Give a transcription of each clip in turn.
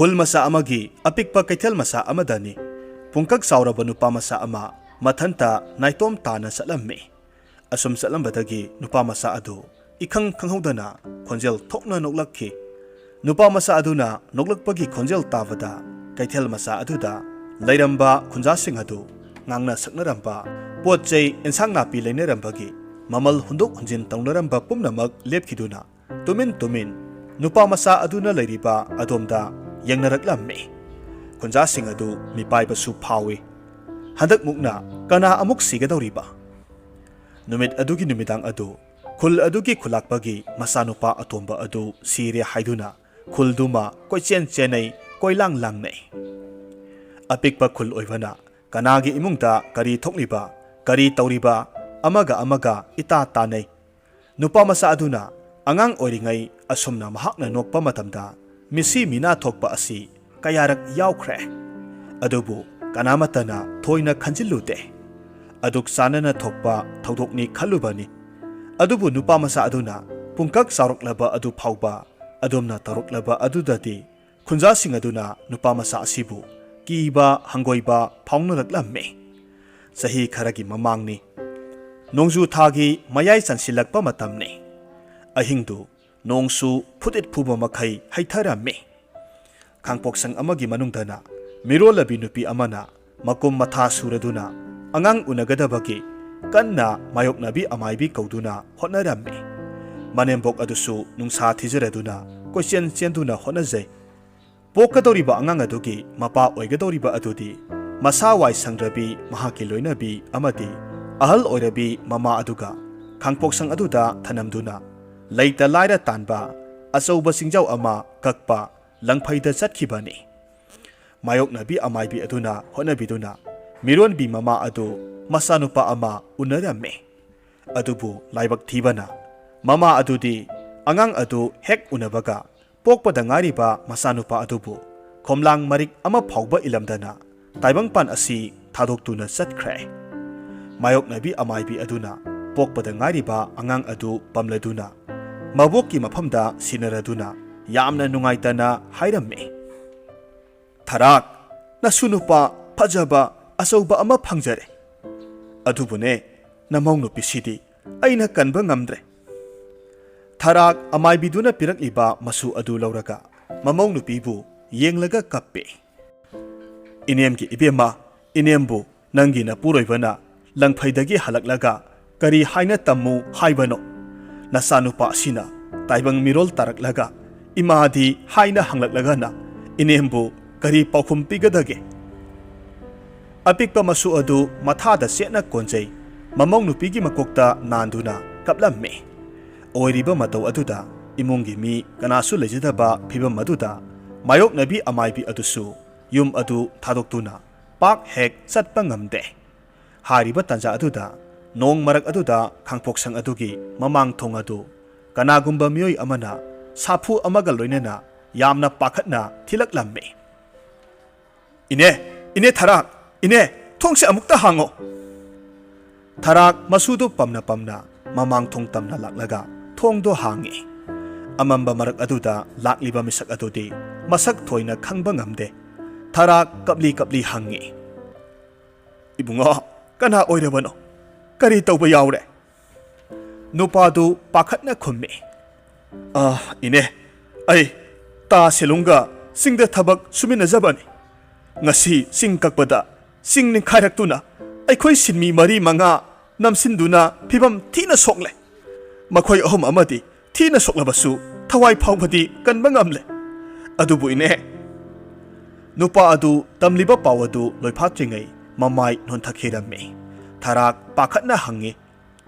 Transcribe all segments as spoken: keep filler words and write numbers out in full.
ꯈꯨꯜ ꯃꯆꯥ ꯑꯃꯒꯤ ꯑꯄꯤꯛꯄ ꯀꯩꯊꯦꯜ ꯃꯆꯥ ꯑꯃꯗꯅꯤ ꯄꯨꯡꯀꯛ ꯆꯥꯎꯔꯕ ꯅꯨꯄꯥ ꯃꯆꯥ ꯑꯃ ꯃꯊꯟꯇ ꯅꯥꯏꯇꯣꯝ ꯇꯥꯅ ꯆꯠꯂꯝꯃꯤ꯫ ꯑꯁꯨꯝ ꯆꯠꯂꯝꯕꯗꯒꯤ ꯅꯨꯄꯥ ꯃꯆꯥ ꯑꯗꯨ ꯏꯈꯪ ꯈꯪꯍꯧꯗꯅ ꯈꯣꯟꯖꯦꯜ ꯊꯣꯛꯅ ꯅꯣꯛꯂꯛꯈꯤ꯫ ꯅꯨꯄꯥ ꯃꯆꯥ ꯑꯗꯨꯅ ꯅꯣꯛꯂꯛꯄꯒꯤ ꯈꯣꯟꯖꯦꯜ ꯇꯥꯕꯗ ꯀꯩꯊꯦꯜ ꯃꯆꯥ ꯑꯗꯨꯗ ꯂꯩꯔꯝꯕ ꯈꯨꯟꯖꯥꯁꯤꯡ ꯑꯗꯨ ꯉꯥꯡꯅ ꯁꯛꯅꯔꯝꯕ, ꯄꯣꯠ ꯆꯩ, ꯑꯦꯟꯁꯥꯡ ꯅꯥꯄꯤ ꯂꯩꯅꯔꯝꯕꯒꯤ ꯃꯃꯜ ꯍꯨꯟꯗꯣꯛ ꯍꯨꯟꯖꯤꯟ ꯇꯧꯅꯔꯝꯕ ꯄꯨꯝꯅꯃꯛ ꯂꯦꯞꯈꯤꯗꯨꯅ ꯇꯨꯃꯤꯟ ꯇꯨꯃꯤꯟ ꯅꯨꯄꯥ ꯃꯆꯥ ꯑꯗꯨꯅ ꯂꯩꯔꯤꯕ ꯑꯗꯣꯝꯗ ꯌꯦꯡꯅꯔꯛꯂꯝꯃꯤ꯫ ꯈꯨꯟꯖꯥꯁꯤꯡ ꯑꯗꯨ ꯃꯤꯄꯥꯏꯕꯁꯨ ꯐꯥꯎꯏ꯫ ꯍꯟꯗꯛ ꯃꯨꯛꯅ ꯀꯅꯥ ꯑꯃꯨꯛ ꯁꯤꯒꯗꯧꯔꯤꯕ? ꯅꯨꯃꯤꯠ ꯑꯗꯨꯒꯤ ꯅꯨꯃꯤꯗꯥꯡ ꯑꯗꯨ ꯈꯨꯜ ꯑꯗꯨꯒꯤ ꯈꯨꯂꯥꯛꯄꯒꯤ ꯃꯆꯥꯅꯨꯄꯥ ꯑꯇꯣꯝꯕ ꯑꯗꯨ ꯁꯤꯔꯦ ꯍꯥꯏꯗꯨꯅ ꯈꯨꯜꯗꯨꯃ ꯀꯣꯏꯆꯦꯟ ꯆꯦꯟꯅꯩ, ꯀꯣꯏꯂꯥꯡ ꯂꯥꯡꯅꯩ꯫ ꯑꯄꯤꯛꯄ ꯈꯨꯜ ꯑꯣꯏꯕꯅ ꯀꯅꯥꯒꯤ ꯏꯃꯨꯡꯗ ꯀꯔꯤ ꯊꯣꯛꯂꯤꯕ, ꯀꯔꯤ ꯇꯧꯔꯤꯕ, ꯑꯃꯒ ꯑꯃꯒ ꯏꯇꯥ ꯇꯥꯅꯩ꯫ ꯅꯨꯄꯥ ꯃꯆꯥ ꯑꯗꯨꯅ ꯑꯉꯥꯡ ꯑꯣꯏꯔꯤꯉꯩ ꯑꯁꯨꯝꯅ ꯃꯍꯥꯛꯅ ꯅꯣꯛꯄ ꯃꯇꯝꯗ ꯃꯤꯁꯤ ꯃꯤꯅꯥ ꯊꯣꯛꯄ ꯑꯁꯤ ꯀꯌꯥꯔꯛ ꯌꯥꯎꯈ꯭ꯔꯦ꯫ ꯑꯗꯨꯕꯨ ꯀꯅꯥꯃꯠꯇꯅ ꯊꯣꯏꯅ ꯈꯟꯖꯤꯜꯂꯨꯗꯦ꯫ ꯑꯗꯨꯛ ꯆꯥꯟꯅꯅ ꯊꯣꯛꯄ ꯊꯧꯗꯣꯛꯅꯤ ꯈꯜꯂꯨꯕꯅꯤ꯫ ꯑꯗꯨꯕꯨ ꯅꯨꯄꯥ ꯃꯆꯥ ꯑꯗꯨꯅ ꯄꯨꯡꯀꯛ ꯆꯥꯎꯔꯛꯂꯕ ꯑꯗꯨ ꯐꯥꯎꯕ ꯑꯗꯨꯝꯅ ꯇꯧꯔꯛꯂꯕ ꯑꯗꯨꯗꯗꯤ ꯈꯨꯟꯖꯥꯁꯤꯡ ꯑꯗꯨꯅ ꯅꯨꯄꯥ ꯃꯆꯥ ꯑꯁꯤꯕꯨ ꯀꯤꯕ ꯍꯪꯒꯣꯏꯕ ꯐꯥꯎꯅꯔꯛꯂꯝꯃꯤ꯫ ꯆꯍꯤ ꯈꯔꯒꯤ ꯃꯃꯥꯡꯅꯤ꯫ ꯅꯣꯡꯖꯨ ꯊꯥꯒꯤ ꯃꯌꯥꯏ ꯆꯟꯁꯤꯜꯂꯛꯄ ꯃꯇꯝꯅꯤ꯫ ꯑꯍꯤꯡꯗꯨ ꯅꯣꯡꯁꯨ ꯐꯨꯗꯤꯠ ꯐꯨꯕ ꯃꯈꯩ ꯍꯩꯊꯔꯝꯃꯤ꯫ ꯈꯥꯡꯄꯣꯛꯁꯪ ꯑꯃꯒꯤ ꯃꯅꯨꯡꯗꯅ ꯃꯤꯔꯣꯜꯂꯕꯤ ꯅꯨꯄꯤ ꯑꯃꯅ ꯃꯀꯨꯝ ꯃꯊꯥ ꯁꯨꯔꯗꯨꯅ ꯑꯉꯥꯡ ꯎꯅꯒꯗꯕꯒꯤ ꯀꯟꯅ ꯃꯥꯌꯣꯛꯅꯕꯤ ꯑꯃꯥꯏꯕꯤ ꯀꯧꯗꯨꯅ ꯍꯣꯠꯅꯔꯝꯃꯤ꯫ ꯃꯅꯦꯝꯕꯣꯛ ꯑꯗꯨꯁꯨ ꯅꯨꯡꯁꯥ ꯊꯤꯖꯔꯗꯨꯅ ꯀꯣꯏꯆꯦꯟ ꯆꯦꯟꯗꯨꯅ ꯍꯣꯠꯅꯖꯩ꯫ ꯄꯣꯛꯀꯗꯧꯔꯤꯕ ꯑꯉꯥꯡ ꯑꯗꯨꯒꯤ ꯃꯄꯥ ꯑꯣꯏꯒꯗꯧꯔꯤꯕ ꯑꯗꯨꯗꯤ ꯃꯁꯥ ꯋꯥꯏ ꯁꯪꯗ꯭ꯔꯕꯤ ꯃꯍꯥꯛꯀꯤ ꯂꯣꯏꯅꯕꯤ ꯑꯃꯗꯤ ꯑꯍꯜ ꯑꯣꯏꯔꯕꯤ ꯃꯃꯥ ꯑꯗꯨꯒ ꯈꯥꯡꯄꯣꯛꯁꯪ ꯑꯗꯨꯗ ꯊꯅꯝꯗꯨꯅ ꯂꯩꯇ ꯂꯥꯏꯔ ꯇꯥꯟꯕ ꯑꯆꯧꯕ ꯆꯤꯡꯖꯥꯎ ꯑꯃ ꯀꯛꯄ ꯂꯪꯐꯩꯗ ꯆꯠꯈꯤꯕꯅꯤ꯫ ꯃꯥꯌꯣꯛꯅꯕꯤ ꯑꯃꯥꯏꯕꯤ ꯑꯗꯨꯅ ꯍꯣꯠꯅꯕꯤꯗꯨꯅ ꯃꯤꯔꯣꯟꯕꯤ ꯃꯃꯥ ꯑꯗꯨ ꯃꯆꯥꯅꯨꯄꯥ ꯑꯃ ꯎꯅꯔꯝꯃꯤ꯫ ꯑꯗꯨꯕꯨ ꯂꯥꯏꯕꯛ ꯊꯤꯕꯅ ꯃꯃꯥ ꯑꯗꯨꯗꯤ ꯑꯉꯥꯡ ꯑꯗꯨ ꯍꯦꯛ ꯎꯅꯕꯒ ꯄꯣꯛꯄꯗ ꯉꯥꯏꯔꯤꯕ ꯃꯆꯥꯅꯨꯄꯥ ꯑꯗꯨꯕꯨ ꯈꯣꯝꯂꯥꯡ ꯃꯔꯤꯛ ꯑꯃ ꯐꯥꯎꯕ ꯏꯂꯝꯗꯅ ꯇꯥꯏꯕꯪꯄꯥꯟ ꯑꯁꯤ ꯊꯥꯗꯣꯛꯇꯨꯅ ꯆꯠꯈ꯭ꯔꯦ꯫ ꯃꯥꯌꯣꯛꯅꯕꯤ ꯑꯃꯥꯏꯕꯤ ꯑꯗꯨꯅ ꯄꯣꯛꯄꯗ ꯉꯥꯏꯔꯤꯕ ꯑꯉꯥꯡ ꯑꯗꯨ ꯄꯝꯂꯗꯨꯅ ꯃꯕꯣꯛꯀꯤ ꯃꯐꯝꯗ ꯁꯤꯟꯅꯔꯗꯨꯅ ꯌꯥꯝꯅ ꯅꯨꯡꯉꯥꯏꯇꯅ ꯍꯥꯏꯔꯝꯃꯤ꯫ "ꯊꯔꯥꯛ, ꯅꯁꯨ ꯅꯨꯄꯥ ꯐꯖꯕ ꯑꯆꯧꯕ ꯑꯃ ꯐꯪꯖꯔꯦ꯫ ꯑꯗꯨꯕꯨꯅꯦ, ꯅꯃꯧ ꯅꯨꯄꯤꯁꯤꯗꯤ ꯑꯩꯅ ꯀꯟꯕ ꯉꯝꯗ꯭ꯔꯦ꯫" ꯊꯔꯥꯛ ꯑꯃꯥꯏꯕꯤꯗꯨꯅ ꯄꯤꯔꯛꯂꯤꯕ ꯃꯁꯨ ꯑꯗꯨ ꯂꯧꯔꯒ ꯃꯃꯧ ꯅꯨꯄꯤꯕꯨ ꯌꯦꯡꯂꯒ ꯀꯞꯄꯦ꯫ "ꯏꯅꯦꯝꯒꯤ ꯏꯕꯦꯝꯃ, ꯏꯅꯦꯝꯕꯨ ꯅꯪꯒꯤ ꯅꯄꯨꯔꯣꯏꯕꯅ ꯂꯪꯐꯩꯗꯒꯤ ꯍꯜꯂꯛꯂꯒ ꯀꯔꯤ ꯍꯥꯏꯅ ꯇꯝꯃꯨ ꯍꯥꯏꯕꯅꯣ? ꯅꯆꯥꯅꯨꯄꯥ ꯑꯁꯤꯅ ꯇꯥꯏꯕꯪ ꯃꯤꯔꯣꯜ ꯇꯥꯔꯛꯂꯒ ꯏꯃꯥꯗꯤ ꯍꯥꯏꯅ ꯍꯪꯂꯛꯂꯒꯅ ꯏꯅꯦꯝꯕꯨ ꯀꯔꯤ ꯄꯥꯎꯈꯨꯝ ꯄꯤꯒꯗꯒꯦ?" ꯑꯄꯤꯛꯄ ꯃꯁꯨ ꯑꯗꯨ ꯃꯊꯥꯗ ꯆꯦꯠꯅ ꯀꯣꯟꯖꯩ꯫ ꯃꯃꯧ ꯅꯨꯄꯤꯒꯤ ꯃꯀꯣꯛꯇ ꯅꯥꯟꯗꯨꯅ ꯀꯞꯂꯝꯃꯤ꯫ ꯑꯣꯏꯔꯤꯕ ꯃꯇꯧ ꯑꯗꯨꯗ ꯏꯃꯨꯡꯒꯤ ꯃꯤ ꯀꯅꯥꯁꯨ ꯂꯩꯖꯗꯕ ꯐꯤꯚꯝ ꯑꯗꯨꯗ ꯃꯥꯌꯣꯛꯅꯕꯤ ꯑꯃꯥꯏꯕꯤ ꯑꯗꯨꯁꯨ ꯌꯨꯝ ꯑꯗꯨ ꯊꯥꯗꯣꯛꯇꯨꯅ ꯄꯥꯛ ꯍꯦꯛ ꯆꯠꯄ ꯉꯝꯗꯦ꯫ ꯍꯥꯏꯔꯤꯕ ꯇꯥꯟꯖꯥ ꯑꯗꯨꯗ ꯅꯣꯡ ꯃꯔꯛ ꯑꯗꯨꯗ ꯈꯥꯡꯄꯣꯛꯁꯪ ꯑꯗꯨꯒꯤ ꯃꯃꯥꯡ ꯊꯣꯡ ꯑꯗꯨ ꯀꯅꯥꯒꯨꯝꯕ ꯃꯤꯑꯣꯏ ꯑꯃꯅ ꯁꯥꯐꯨ ꯑꯃꯒ ꯂꯣꯏꯅꯅ ꯌꯥꯝꯅ ꯄꯥꯈꯠꯅ ꯊꯤꯜꯂꯛꯂꯝꯃꯤ꯫ "ꯏꯅꯦ, ꯏꯅꯦ ꯊꯔꯥꯛ, ꯏꯅꯦ, ꯊꯣꯡꯁꯦ ꯑꯃꯨꯛꯇ ꯍꯥꯡꯉꯣ!" ꯊꯔꯥꯛ ꯃꯁꯨꯗꯨ ꯄꯝꯅ ꯄꯝꯅ ꯃꯃꯥꯡ ꯊꯣꯡ ꯇꯝꯅ ꯂꯥꯛꯂꯒ ꯊꯣꯡꯗꯣ ꯍꯥꯡꯉꯤ꯫ ꯑꯃꯝꯕ ꯃꯔꯛ ꯑꯗꯨꯗ ꯂꯥꯛꯂꯤꯕ ꯃꯤꯁꯛ ꯑꯗꯨꯗꯤ ꯃꯁꯛ ꯊꯣꯏꯅ ꯈꯪꯕ ꯉꯝꯗꯦ꯫ ꯊꯔꯥꯛ ꯀꯞꯂꯤ ꯀꯞꯂꯤ ꯍꯪꯉꯤ, "ꯏꯕꯨꯡꯉꯣ, ꯀꯅꯥ ꯑꯣꯏꯔꯕꯅꯣ? ꯀꯔꯤ ꯇꯧꯕ ꯌꯥꯎꯔꯦ?" ꯅꯨꯄꯥꯗꯨ ꯄꯥꯈꯠꯅ ꯈꯨꯝꯃꯤ, "ꯑ, ꯏꯅꯦ, ꯑꯩ ꯇꯥ ꯁꯦꯂꯨꯡꯒ ꯆꯤꯡꯗ ꯊꯕꯛ ꯁꯨꯃꯤꯟꯅꯖꯕꯅꯤ꯫ ꯉꯁꯤ ꯆꯤꯡ ꯀꯛꯄꯗ ꯆꯤꯡ ꯅꯤꯡꯈꯥꯏꯔꯛꯇꯨꯅ ꯑꯩꯈꯣꯏ ꯁꯤꯟꯃꯤ ꯃꯔꯤ ꯃꯉꯥ ꯅꯝꯁꯤꯟꯗꯨꯅ ꯐꯤꯕꯝ ꯊꯤꯅ ꯁꯣꯛꯂꯦ꯫ ꯃꯈꯣꯏ ꯑꯍꯨꯝ ꯑꯃꯗꯤ ꯊꯤꯅ ꯁꯣꯛꯂꯕꯁꯨ ꯊꯋꯥꯏ ꯐꯥꯎꯕꯗꯤ ꯀꯟꯕ ꯉꯝꯂꯦ꯫ ꯑꯗꯨꯕꯨ ꯏꯅꯦ," ꯅꯨꯄꯥ ꯑꯗꯨ ꯇꯝꯂꯤꯕ ꯄꯥꯎ ꯑꯗꯨ ꯂꯣꯏꯐꯥꯠꯇ꯭ꯔꯤꯉꯩ ꯃꯃꯥꯏ ꯅꯣꯟꯊꯈꯤꯔꯝꯃꯤ꯫ ꯊꯔꯥꯛ ꯄꯥꯈꯠꯅ ꯍꯪꯉꯤ,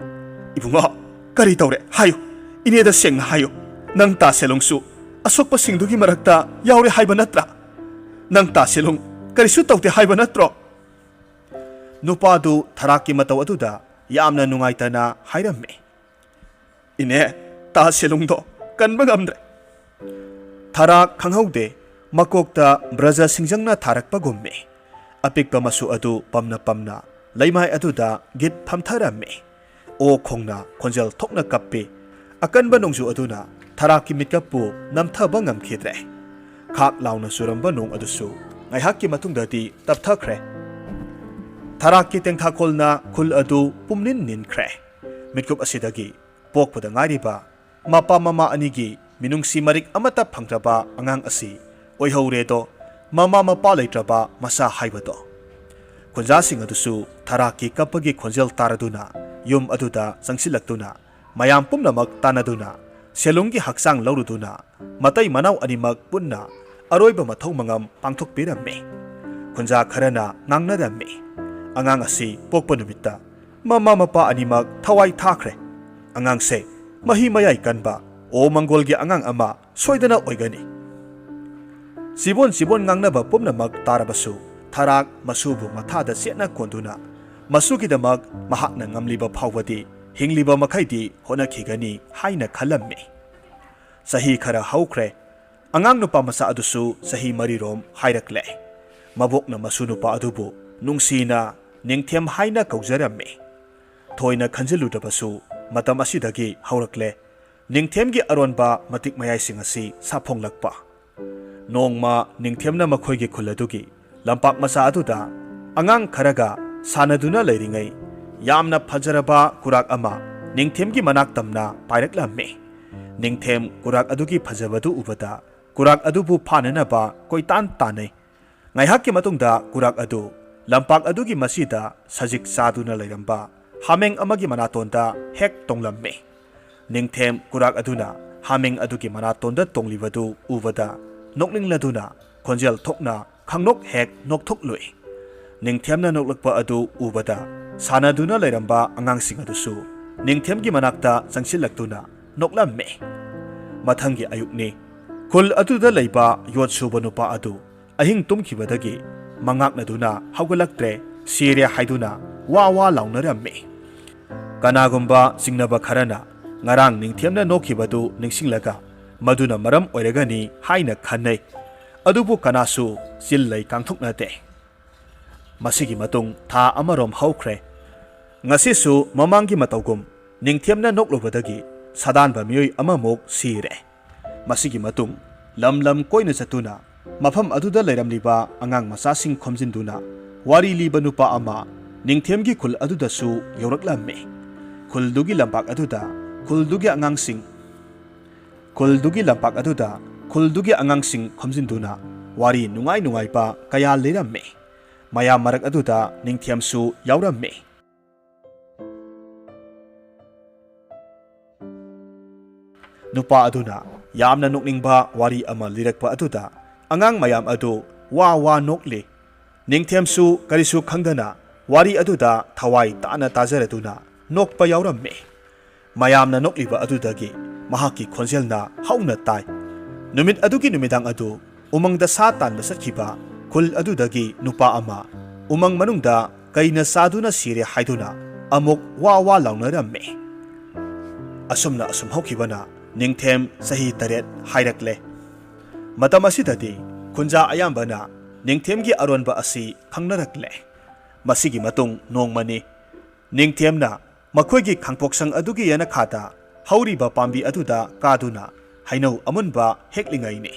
"ꯏꯕꯨꯡꯉꯣ, ꯀꯔꯤ ꯇꯧꯔꯦ? ꯍꯥꯏꯌꯨ꯫ ꯏꯅꯦꯗ ꯁꯦꯡꯅ ꯍꯥꯏꯌꯨ꯫ ꯅꯪ ꯇꯥ ꯁꯦꯂꯨꯡꯁꯨ ꯑꯁꯣꯛꯄꯁꯤꯡꯗꯨꯒꯤ ꯃꯔꯛꯇ ꯌꯥꯎꯔꯦ ꯍꯥꯏꯕ ꯅꯠꯇ꯭ꯔꯥ? ꯅꯪ ꯇꯥ ꯁꯦꯂꯨꯡ ꯀꯔꯤꯁꯨ ꯇꯧꯗꯦ ꯍꯥꯏꯕ ꯅꯠꯇ꯭ꯔꯣ?" ꯅꯨꯄꯥꯗꯨ ꯊꯔꯥꯛꯀꯤ ꯃꯇꯧ ꯑꯗꯨꯗ ꯌꯥꯝꯅ ꯅꯨꯡꯉꯥꯏꯇꯅ ꯍꯥꯏꯔꯝꯃꯤ, "ꯏꯅꯦ, ꯇꯥ ꯁꯦꯂꯨꯡꯗꯣ ꯀꯟꯕ ꯉꯝꯗ꯭ꯔꯦ꯫" ꯊꯔꯥꯛ ꯈꯪꯍꯧꯗꯦ, ꯃꯀꯣꯛꯇ ꯕ꯭ꯔꯖ ꯁꯤꯡꯖꯪꯅ ꯊꯥꯔꯛꯄꯒꯨꯝꯃꯤ꯫ ꯑꯄꯤꯛꯄ ꯃꯁꯨ ꯑꯗꯨ ꯄꯝꯅ ꯄꯝꯅ ꯂꯩꯃꯥꯏ ꯑꯗꯨꯗ ꯒꯤꯠ ꯐꯝꯊꯔꯝꯃꯤ꯫ ꯑꯣ ꯈꯣꯡꯅ ꯈꯣꯟꯖꯦꯜ ꯊꯣꯛꯅ ꯀꯞꯄꯤ꯫ ꯑꯀꯟꯕ ꯅꯣꯡꯖꯨ ꯑꯗꯨꯅ ꯊꯔꯥꯛꯀꯤ ꯃꯤꯠꯀꯞꯄꯨ ꯅꯝꯊꯕ ꯉꯝꯈꯤꯗ꯭ꯔꯦ꯫ ꯈꯥꯛ ꯂꯥꯎꯅ ꯆꯨꯔꯝꯕ ꯅꯣꯡ ꯑꯗꯨꯁꯨ ꯉꯥꯏꯍꯥꯛꯀꯤ ꯃꯇꯨꯡꯗꯗꯤ ꯇꯞꯊꯈ꯭ꯔꯦ꯫ ꯊꯔꯥꯛꯀꯤ ꯇꯦꯡꯊꯥꯈꯣꯜꯅ ꯈꯨꯜ ꯑꯗꯨ ꯄꯨꯝꯅꯤꯟ ꯅꯤꯟꯈ꯭ꯔꯦ꯫ ꯃꯤꯠꯀꯨꯞ ꯑꯁꯤꯗꯒꯤ ꯄꯣꯛꯄꯗ ꯉꯥꯏꯔꯤꯕ ꯃꯄꯥ ꯃꯃꯥ ꯑꯅꯤꯒꯤ ꯃꯤꯅꯨꯡꯁꯤ ꯃꯔꯤꯛ ꯑꯃꯠꯇ ꯐꯪꯗ꯭ꯔꯕ ꯑꯉꯥꯡ ꯑꯁꯤ ꯑꯣꯏꯍꯧꯔꯦꯗꯣ, ꯃꯃꯥ ꯃꯄꯥ ꯂꯩꯇ꯭ꯔꯕ ꯃꯆꯥ ꯍꯥꯏꯕꯗꯣ꯫ ꯈꯨꯟꯖꯥꯁꯤꯡ ꯑꯗꯨꯁꯨ ꯊꯔꯥꯛꯀꯤ ꯀꯞꯄꯒꯤ ꯈꯣꯟꯖꯦꯜ ꯇꯥꯔꯗꯨꯅ ꯌꯨꯝ ꯑꯗꯨꯗ ꯆꯪꯁꯤꯜꯂꯛꯇꯨꯅ ꯃꯌꯥꯝ ꯄꯨꯝꯅꯃꯛ ꯇꯥꯟꯅꯗꯨꯅ ꯁꯦꯂꯨꯡꯒꯤ ꯍꯛꯆꯥꯡ ꯂꯧꯔꯨꯗꯨꯅ ꯃꯇꯩ ꯃꯅꯥꯎ ꯑꯅꯤꯃꯛ ꯄꯨꯟꯅ ꯑꯔꯣꯏꯕ ꯃꯊꯧ ꯃꯉꯝ ꯄꯥꯡꯊꯣꯛꯄꯤꯔꯝꯃꯤ꯫ ꯈꯨꯟꯖꯥ ꯈꯔꯅ ꯉꯥꯡꯅꯔꯝꯃꯤ, "ꯑꯉꯥꯡ ꯑꯁꯤ ꯄꯣꯛꯄ ꯅꯨꯃꯤꯠꯇ ꯃꯃꯥ ꯃꯄꯥ ꯑꯅꯤꯃꯛ ꯊꯋꯥꯏ ꯊꯥꯈ꯭ꯔꯦ꯫ ꯑꯉꯥꯡꯁꯦ ꯃꯍꯤ ꯃꯌꯥꯏ ꯀꯟꯕ ꯑꯣ ꯃꯪꯒꯣꯜꯒꯤ ꯑꯉꯥꯡ ꯑꯃ ꯁꯣꯏꯗꯅ ꯑꯣꯏꯒꯅꯤ"꯫ ꯆꯤꯕꯣꯟ ꯆꯤꯕꯣꯟ ꯉꯥꯡꯅꯕ ꯄꯨꯝꯅꯃꯛ ꯇꯥꯔꯕꯁꯨ ꯊꯔꯥꯛ ꯃꯁꯨꯕꯨ ꯃꯊꯥꯗ ꯆꯦꯠꯅ ꯀꯣꯟꯗꯨꯅ ꯃꯁꯨꯒꯤꯗꯃꯛ ꯃꯍꯥꯛꯅ ꯉꯝꯂꯤꯕ ꯐꯥꯎꯕꯗꯤ ꯍꯤꯡꯂꯤꯕ ꯃꯈꯩꯗꯤ ꯍꯣꯠꯅꯈꯤꯒꯅꯤ ꯍꯥꯏꯅ ꯈꯜꯂꯝꯃꯤ꯫ ꯆꯍꯤ ꯈꯔ ꯍꯧꯈ꯭ꯔꯦ꯫ ꯑꯉꯥꯡ ꯅꯨꯄꯥ ꯃꯆꯥ ꯑꯗꯨꯁꯨ ꯆꯍꯤ ꯃꯔꯤꯔꯣꯝ ꯍꯥꯏꯔꯛꯂꯦ꯫ ꯃꯕꯣꯛꯅ ꯃꯁꯨ ꯅꯨꯄꯥ ꯑꯗꯨꯕꯨ ꯅꯨꯡꯁꯤꯅ ꯅꯤꯡꯊꯦꯝ ꯍꯥꯏꯅ ꯀꯧꯖꯔꯝꯃꯤ꯫ ꯊꯣꯏꯅ ꯈꯟꯖꯤꯜꯂꯨꯗ꯭ꯔꯕꯁꯨ ꯃꯇꯝ ꯑꯁꯤꯗꯒꯤ ꯍꯧꯔꯛꯂꯦ ꯅꯤꯡꯊꯦꯝꯒꯤ ꯑꯔꯣꯟꯕ ꯃꯇꯤꯛ ꯃꯌꯥꯏꯁꯤꯡ ꯑꯁꯤ ꯁꯥꯐꯣꯡꯂꯛꯄ꯫ ꯅꯣꯡꯃ ꯅꯤꯡꯊꯦꯝꯅ ꯃꯈꯣꯏꯒꯤ ꯈꯨꯜ ꯑꯗꯨꯒꯤ ꯂꯝꯄꯥꯛ ꯃꯆꯥ ꯑꯗꯨꯗ ꯑꯉꯥꯡ ꯈꯔꯒ ꯁꯥꯟꯅꯗꯨꯅ ꯂꯩꯔꯤꯉꯩ, ꯌꯥꯝꯅ ꯐꯖꯔꯕ ꯀꯨꯔꯥꯛ ꯑꯃ ꯅꯤꯡꯊꯦꯝꯒꯤ ꯃꯅꯥꯛ ꯇꯝꯅ ꯄꯥꯏꯔꯛꯂꯝꯃꯤ꯫ ꯅꯤꯡꯊꯦꯝ ꯀꯨꯔꯥꯛ ꯑꯗꯨꯒꯤ ꯐꯖꯕꯗꯨ ꯎꯕꯗ ꯀꯨꯔꯥꯛ ꯑꯗꯨꯕꯨ ꯐꯥꯅꯅꯕ ꯀꯣꯏꯇꯥꯟ ꯇꯥꯟꯅꯩ꯫ ꯉꯥꯏꯍꯥꯛꯀꯤ ꯃꯇꯨꯡꯗ ꯀꯨꯔꯥꯛ ꯑꯗꯨ ꯂꯝꯄꯥꯛ ꯑꯗꯨꯒꯤ ꯃꯁꯤꯗ ꯁꯖꯤꯛ ꯆꯥꯗꯨꯅ ꯂꯩꯔꯝꯕ ꯍꯥꯃꯦꯡ ꯑꯃꯒꯤ ꯃꯅꯥꯇꯣꯟꯗ ꯍꯦꯛ ꯇꯣꯡꯂꯝꯃꯤ꯫ ꯅꯤꯡꯊꯦꯝ ꯀꯨꯔꯥꯛ ꯑꯗꯨꯅ ꯍꯥꯃꯦꯡ ꯑꯗꯨꯒꯤ ꯃꯅꯥꯇꯣꯟꯗ ꯇꯣꯡꯂꯤꯕꯗꯨ ꯎꯕꯗ ꯅꯣꯛꯅꯤꯡꯂꯗꯨꯅ ꯈꯣꯟꯖꯦꯜ ꯊꯣꯛꯅ ꯈꯪꯅꯣꯛ ꯍꯦꯛ ꯅꯣꯛꯊꯣꯛꯂꯨꯏ꯫ ꯅꯤꯡꯊꯦꯝꯅ ꯅꯣꯛꯂꯛꯄ ꯑꯗꯨ ꯎꯕꯗ ꯁꯥꯟꯅꯗꯨꯅ ꯂꯩꯔꯝꯕ ꯑꯉꯥꯡꯁꯤꯡ ꯑꯗꯨꯁꯨ ꯅꯤꯡꯊꯦꯝꯒꯤ ꯃꯅꯥꯛꯇ ꯆꯪꯁꯤꯜꯂꯛꯇꯨꯅ ꯅꯣꯛꯂꯝꯃꯤ꯫ ꯃꯊꯪꯒꯤ ꯑꯌꯨꯛꯅꯤ꯫ ꯈꯨꯜ ꯑꯗꯨꯗ ꯂꯩꯕ ꯌꯣꯠ ꯁꯨꯕ ꯅꯨꯄꯥ ꯑꯗꯨ ꯑꯍꯤꯡ ꯇꯨꯝꯈꯤꯕꯗꯒꯤ ꯃꯉꯥꯛꯅꯗꯨꯅ ꯍꯧꯒꯠꯂꯛꯇ꯭ꯔꯦ, ꯁꯤꯔꯦ ꯍꯥꯏꯗꯨꯅ ꯋꯥ ꯋꯥ ꯂꯥꯎꯅꯔꯝꯃꯤ꯫ ꯀꯅꯥꯒꯨꯝꯕ ꯆꯤꯡꯅꯕ ꯈꯔꯅ ꯉꯔꯥꯡ ꯅꯤꯡꯊꯦꯝꯅ ꯅꯣꯛꯈꯤꯕꯗꯨ ꯅꯤꯡꯁꯤꯡꯂꯒ ꯃꯗꯨꯅ ꯃꯔꯝ ꯑꯣꯏꯔꯒꯅꯤ ꯍꯥꯏꯅ ꯈꯟꯅꯩ꯫ ꯑꯗꯨꯕꯨ ꯀꯅꯥꯁꯨ ꯆꯤꯜ ꯂꯩ ꯀꯥꯡꯊꯣꯛꯅꯗꯦ꯫ ꯃꯁꯤꯒꯤ ꯃꯇꯨꯡ ꯊꯥ ꯑꯃꯔꯣꯝ ꯍꯧꯈ꯭ꯔꯦ꯫ ꯉꯁꯤꯁꯨ ꯃꯃꯥꯡꯒꯤ ꯃꯇꯧꯒꯨꯝ ꯅꯤꯡꯊꯦꯝꯅ ꯅꯣꯛꯂꯨꯕꯗꯒꯤ ꯁꯥꯗꯥꯟꯕ ꯃꯤꯑꯣꯏ ꯑꯃꯃꯨꯛ ꯁꯤꯔꯦ꯫ ꯃꯁꯤꯒꯤ ꯃꯇꯨꯡ ꯂꯝ ꯂꯝ ꯀꯣꯏꯅ ꯆꯠꯇꯨꯅ ꯃꯐꯝ ꯑꯗꯨꯗ ꯂꯩꯔꯝꯂꯤꯕ ꯑꯉꯥꯡ ꯃꯆꯥꯁꯤꯡ ꯈꯣꯝꯖꯤꯟꯗꯨꯅ ꯋꯥꯔꯤ ꯂꯤꯕ ꯅꯨꯄꯥ ꯑꯃ ꯅꯤꯡꯊꯦꯝꯒꯤ ꯈꯨꯜ ꯑꯗꯨꯗꯁꯨ ꯌꯧꯔꯛꯂꯝꯃꯤ꯫ ꯈꯨꯜꯗꯨꯒꯤ ꯂꯝꯄꯥꯛ ꯑꯗꯨꯗ ꯈꯨꯜꯗꯨꯒꯤ ꯑꯉꯥꯡꯁꯤꯡ ꯈꯨꯜꯗꯨꯒꯤ ꯂꯝꯄꯥꯛ ꯑꯗꯨꯗ ꯈꯨꯜꯗꯨꯒꯤ ꯑꯉꯥꯡꯁꯤꯡ ꯈꯣꯝꯖꯤꯟꯗꯨꯅ ꯋꯥꯔꯤ ꯅꯨꯡꯉꯥꯏ ꯅꯨꯡꯉꯥꯏꯕ ꯀꯌꯥ ꯂꯤꯔꯝꯃꯤ꯫ ꯃꯌꯥꯝ ꯃꯔꯛ ꯑꯗꯨꯗ ꯅꯤꯡꯊꯦꯝꯁꯨ ꯌꯥꯎꯔꯝꯃꯤ꯫ ꯅꯨꯄꯥ ꯑꯗꯨꯅ ꯌꯥꯝꯅ ꯅꯣꯛꯅꯤꯡꯕ ꯋꯥꯔꯤ ꯑꯃ ꯂꯤꯔꯛꯄ ꯑꯗꯨꯗ ꯑꯉꯥꯡ ꯃꯌꯥꯝ ꯑꯗꯨ ꯋꯥ ꯋꯥ ꯅꯣꯛꯂꯤ꯫ ꯅꯤꯡꯊꯦꯝꯁꯨ ꯀꯔꯤꯁꯨ ꯈꯪꯗꯅ ꯋꯥꯔꯤ ꯑꯗꯨꯗ ꯊꯋꯥꯏ ꯇꯥꯅ ꯇꯥꯖꯔꯗꯨꯅ ꯅꯣꯛꯄ ꯌꯥꯎꯔꯝꯃꯤ꯫ ꯃꯌꯥꯝꯅ ꯅꯣꯛꯂꯤꯕ ꯑꯗꯨꯗꯒꯤ ꯃꯍꯥꯛꯀꯤ ꯈꯣꯟꯖꯦꯜꯅ ꯍꯧꯅ ꯇꯥꯏ꯫ ꯅꯨꯃꯤꯠ ꯑꯗꯨꯒꯤ ꯅꯨꯃꯤꯗꯥꯡ ꯑꯗꯨ ꯎꯃꯪꯗ ꯁꯥ ꯇꯥꯟꯕ ꯆꯠꯈꯤꯕ ꯈꯨꯜ ꯑꯗꯨꯗꯒꯤ ꯅꯨꯄꯥ ꯑꯃ ꯎꯃꯪ ꯃꯅꯨꯡꯗ ꯀꯩꯅ ꯆꯥꯗꯨꯅ ꯁꯤꯔꯦ ꯍꯥꯏꯗꯨꯅ ꯑꯃꯨꯛ ꯋꯥ ꯋꯥ ꯂꯥꯎꯅꯔꯝꯃꯤ꯫ ꯑꯁꯨꯝꯅ ꯑꯁꯨꯝ ꯍꯧꯈꯤꯕꯅ ꯅꯤꯡꯊꯦꯝ ꯆꯍꯤ ꯇꯔꯦꯠ ꯍꯥꯏꯔꯛꯂꯦ꯫ ꯃꯇꯝ ꯑꯁꯤꯗꯗꯤ ꯈꯨꯟꯖꯥ ꯑꯌꯥꯝꯕꯅ ꯅꯤꯡꯊꯦꯝꯒꯤ ꯑꯔꯣꯟꯕ ꯑꯁꯤ ꯈꯪꯅꯔꯛꯂꯦ꯫ ꯃꯁꯤꯒꯤ ꯃꯇꯨꯡ ꯅꯣꯡꯃꯅꯤ ꯅꯤꯡꯊꯦꯝꯅ ꯃꯈꯣꯏꯒꯤ ꯈꯥꯡꯄꯣꯛꯁꯪ ꯑꯗꯨꯒꯤ ꯌꯦꯅꯈꯥꯗ ꯍꯧꯔꯤꯕ ꯄꯥꯝꯕꯤ ꯑꯗꯨꯗ ꯀꯥꯗꯨꯅ ꯍꯩꯅꯧ ꯑꯃꯨꯟꯕ ꯍꯦꯛꯂꯤꯉꯩꯅꯤ꯫